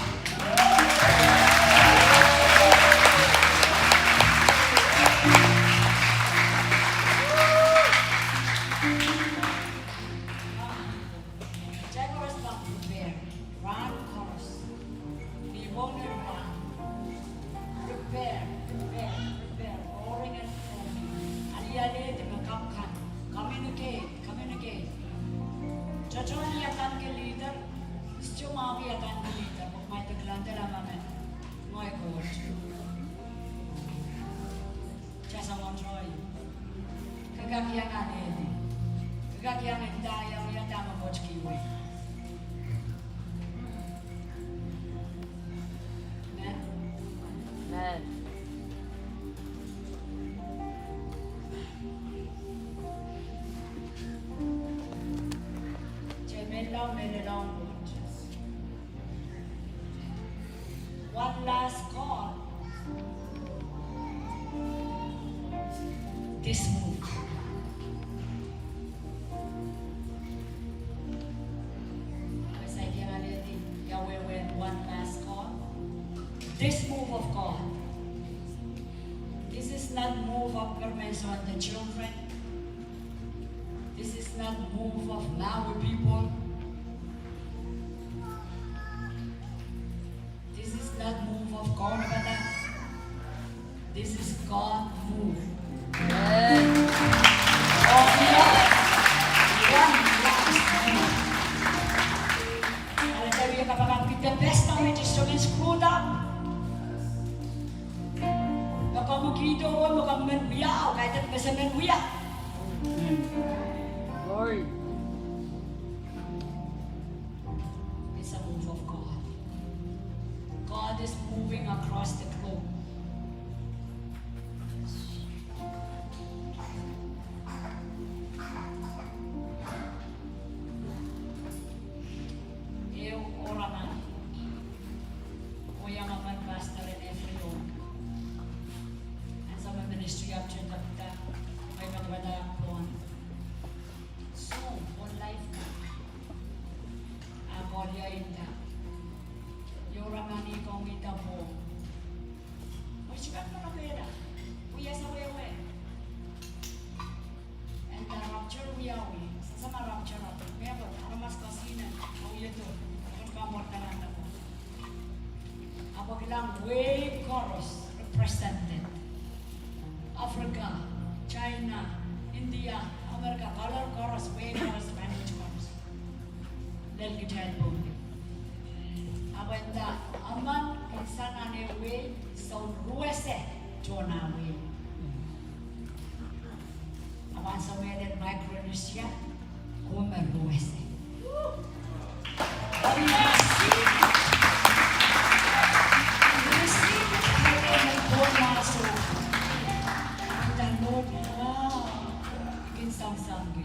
Take a look at the young people. Prepare. Rahn koaros. Ni wohnen rahn. Prepare, prepare, prepare. Roaring and foaming. Alialehdi me kapw kan. Communicate, communicate. Tohtohn ia kan ke leader. Sohte mwahu ia kan ke leader. Pwe kumwail pil kilangada me mwahu. Mwahu Koht. Kitail soangen tohto. Ke kak iang alehdi. Ke kak iang nda ia, ia dahme Koht kihwei. Amen. Amen. Kitail mehlel, mehlel ong Koht. One last call. This move. As I can already, Yahweh, when one last call. This move of God. This is not move of governments on the children. This is not move of Maui people. This is not move of government. This is God move. Amen. Of the one last move. And I tell you, kapakap, the best time it is to get screwed up. Me komw kihdo, me komw men wia, oh kaidehn me se men wia. Glory. It's a move of God. God is moving across the globe. Ehu ohl akan. Oh iang akan pastor en Efriong. Ansou me ministry ahpw tepda, me I pahn pahn pohn Zoom, pohn live. Ah, Paul ia nda, "Iou rahnwet komw nda pwe, mwein sohte pahn pahn pehla. Wia sawehwe." And the rapture wiawi, sehse me rapture ahpw, mepwukat aramas koasoia, oh iei to, pwe komw pahn pahn pehla." Ahpw kilang wehi koaros represented. Africa, China, India, America, color koaros, wehi koaros, language koaros. Lel kitail pwong. Ahpw nda, emen kin sang nan ehu wehi, soun ruwese tohn ah wehi. Ahpw ansou me lel Micronesia, komw ruwese. Kin sang sang ki.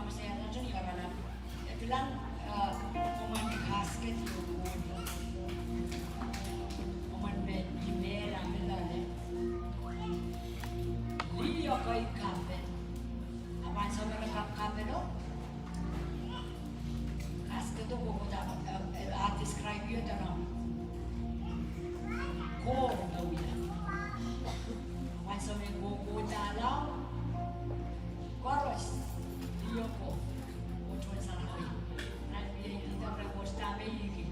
Koasoia, e kilang, eh, mwomwen casket, mwomwen me, me loale. Lih ekei kapel. A pahn sohte me kap kapelo. Casket o kohkohdo, eh, eh, a describe io dene koh me wia. A pahn sohte me kohkohdo lao. Koaros, lih oko, oh tohn sarawi. Nan pil ih, ih dahme, oh dahme ih kin.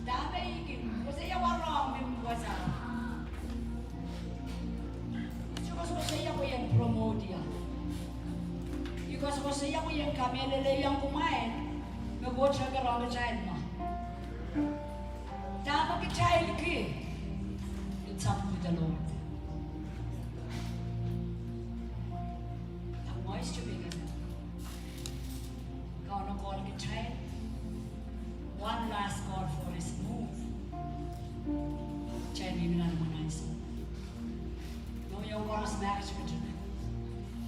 Dahme ih kin, koasoia warohng me koasoia. Ih koasokoasoia pwe ien promote ia. Ih koasokoasoia pwe ien kamehlele ia kumwail, me Koht kekerohng kitail mwo. Dahme kitail ki, it's up to the Lord. Ahpw mwohn tuhke kan, Kauno call kitail, one last call for his move. Kitail mihmi nan imwen ansou. Mohngiong koaros me ketiket.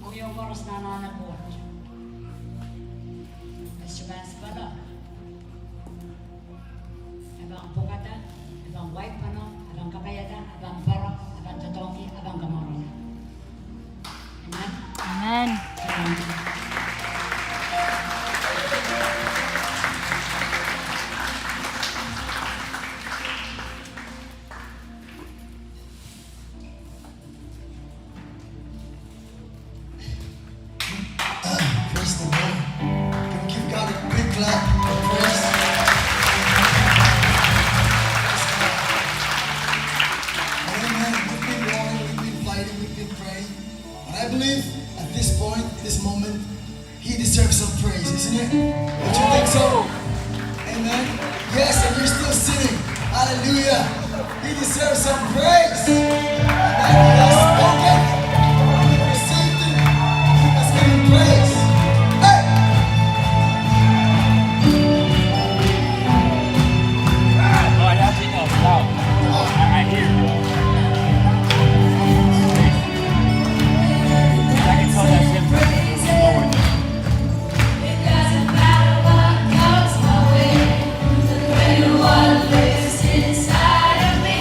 Mohngiong koaros nan ahn Koht. E sohte pahn sipala. E pahn pwokada, e pahn waipano, e pahn kapaiada, e pahn paro, e pahn doadoahngki, e pahn kamarainla. Amen. Amen. Amen. Praise the Lord. Can we give God a big clap of praise? Praise God. Amen. We've been warring, we've been fighting, we've been praying. And I believe at this point, this moment, he deserves some praise, isn't it? Don't you think so? Amen. Yes, and you're still sitting. Hallelujah. He deserves some praise. Amen. He has spoken. He received it. He has given praise. Hey! Oh, that's enough. Loud. I, I hear. I can tell that's him. It doesn't matter what comes my way, the greater one lives inside of me.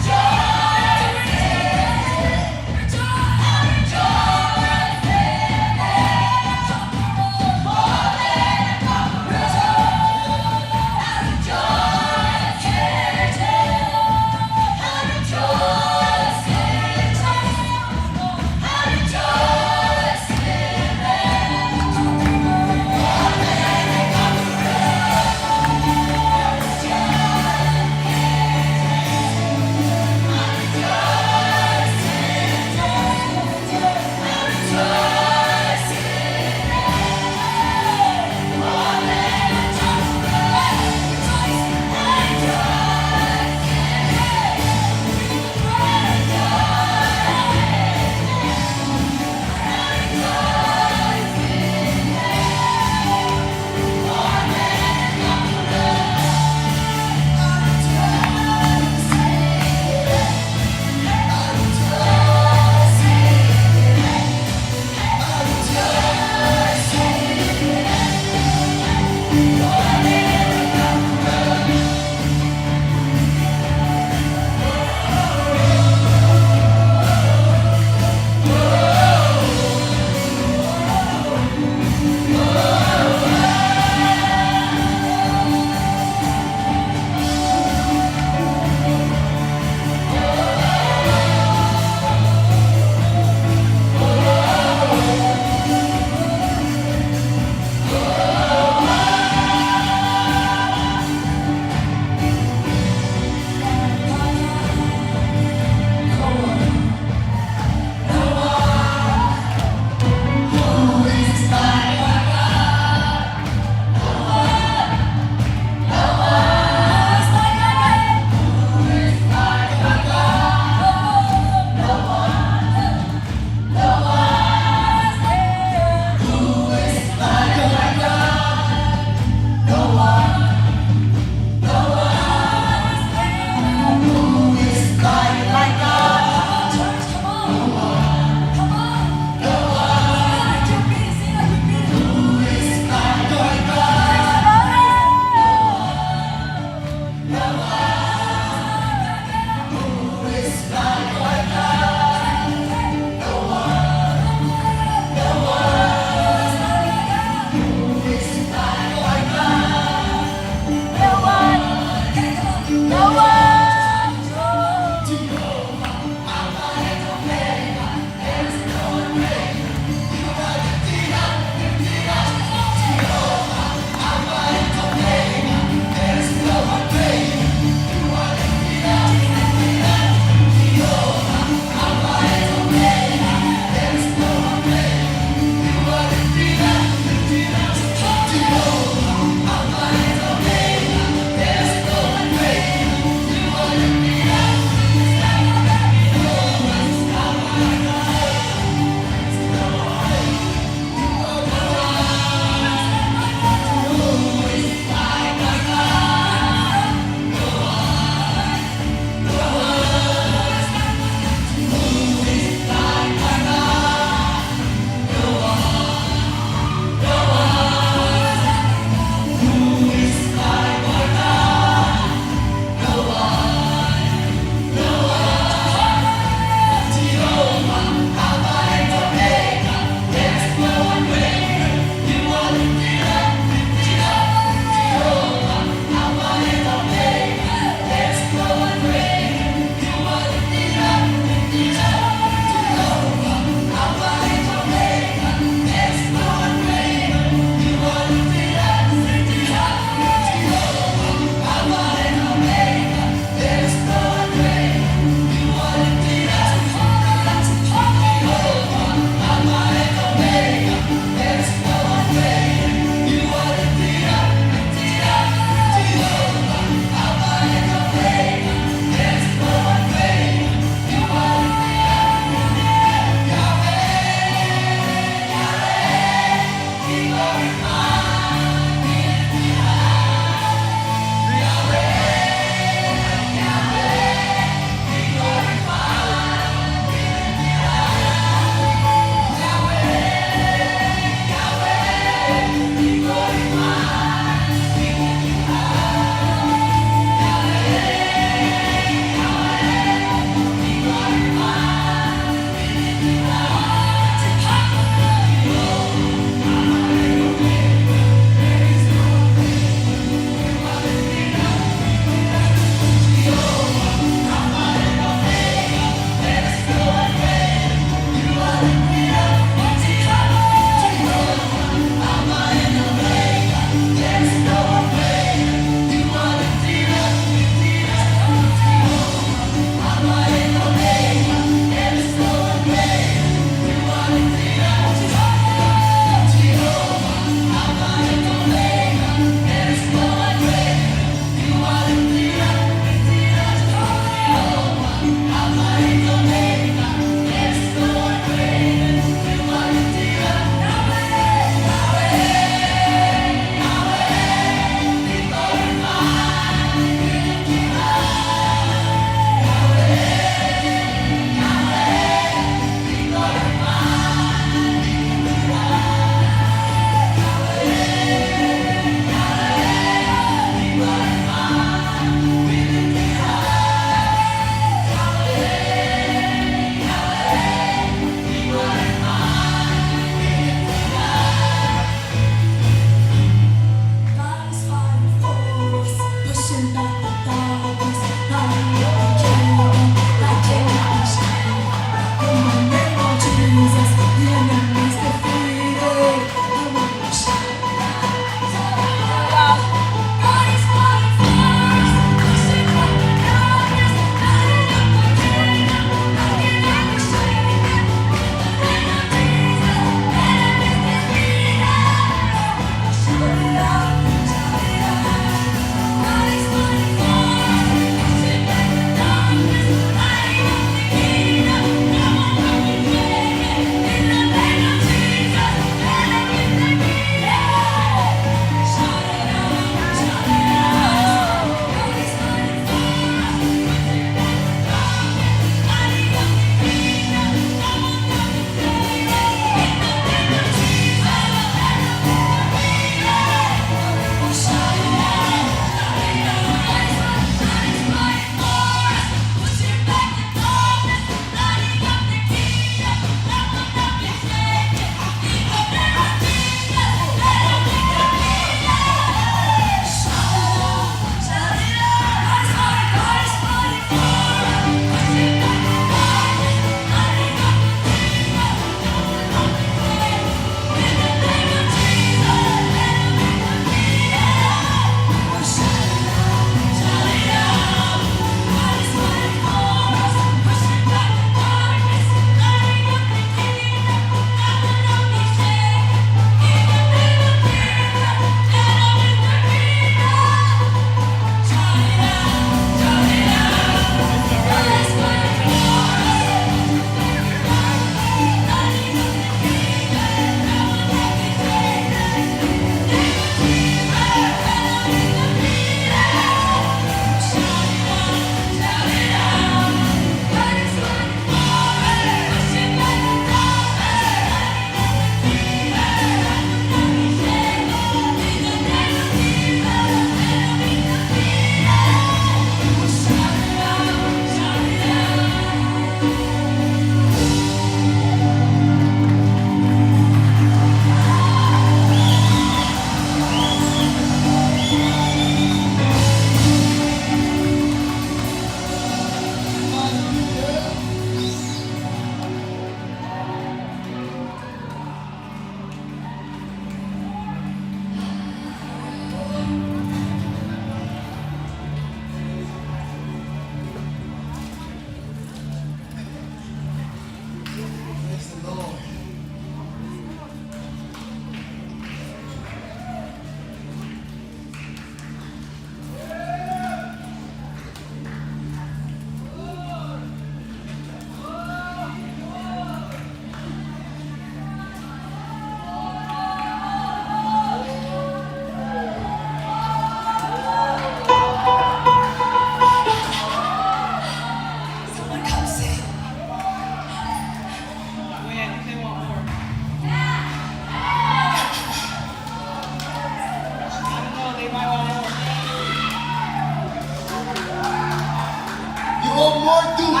Lord, do more.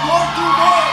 Lord, do more.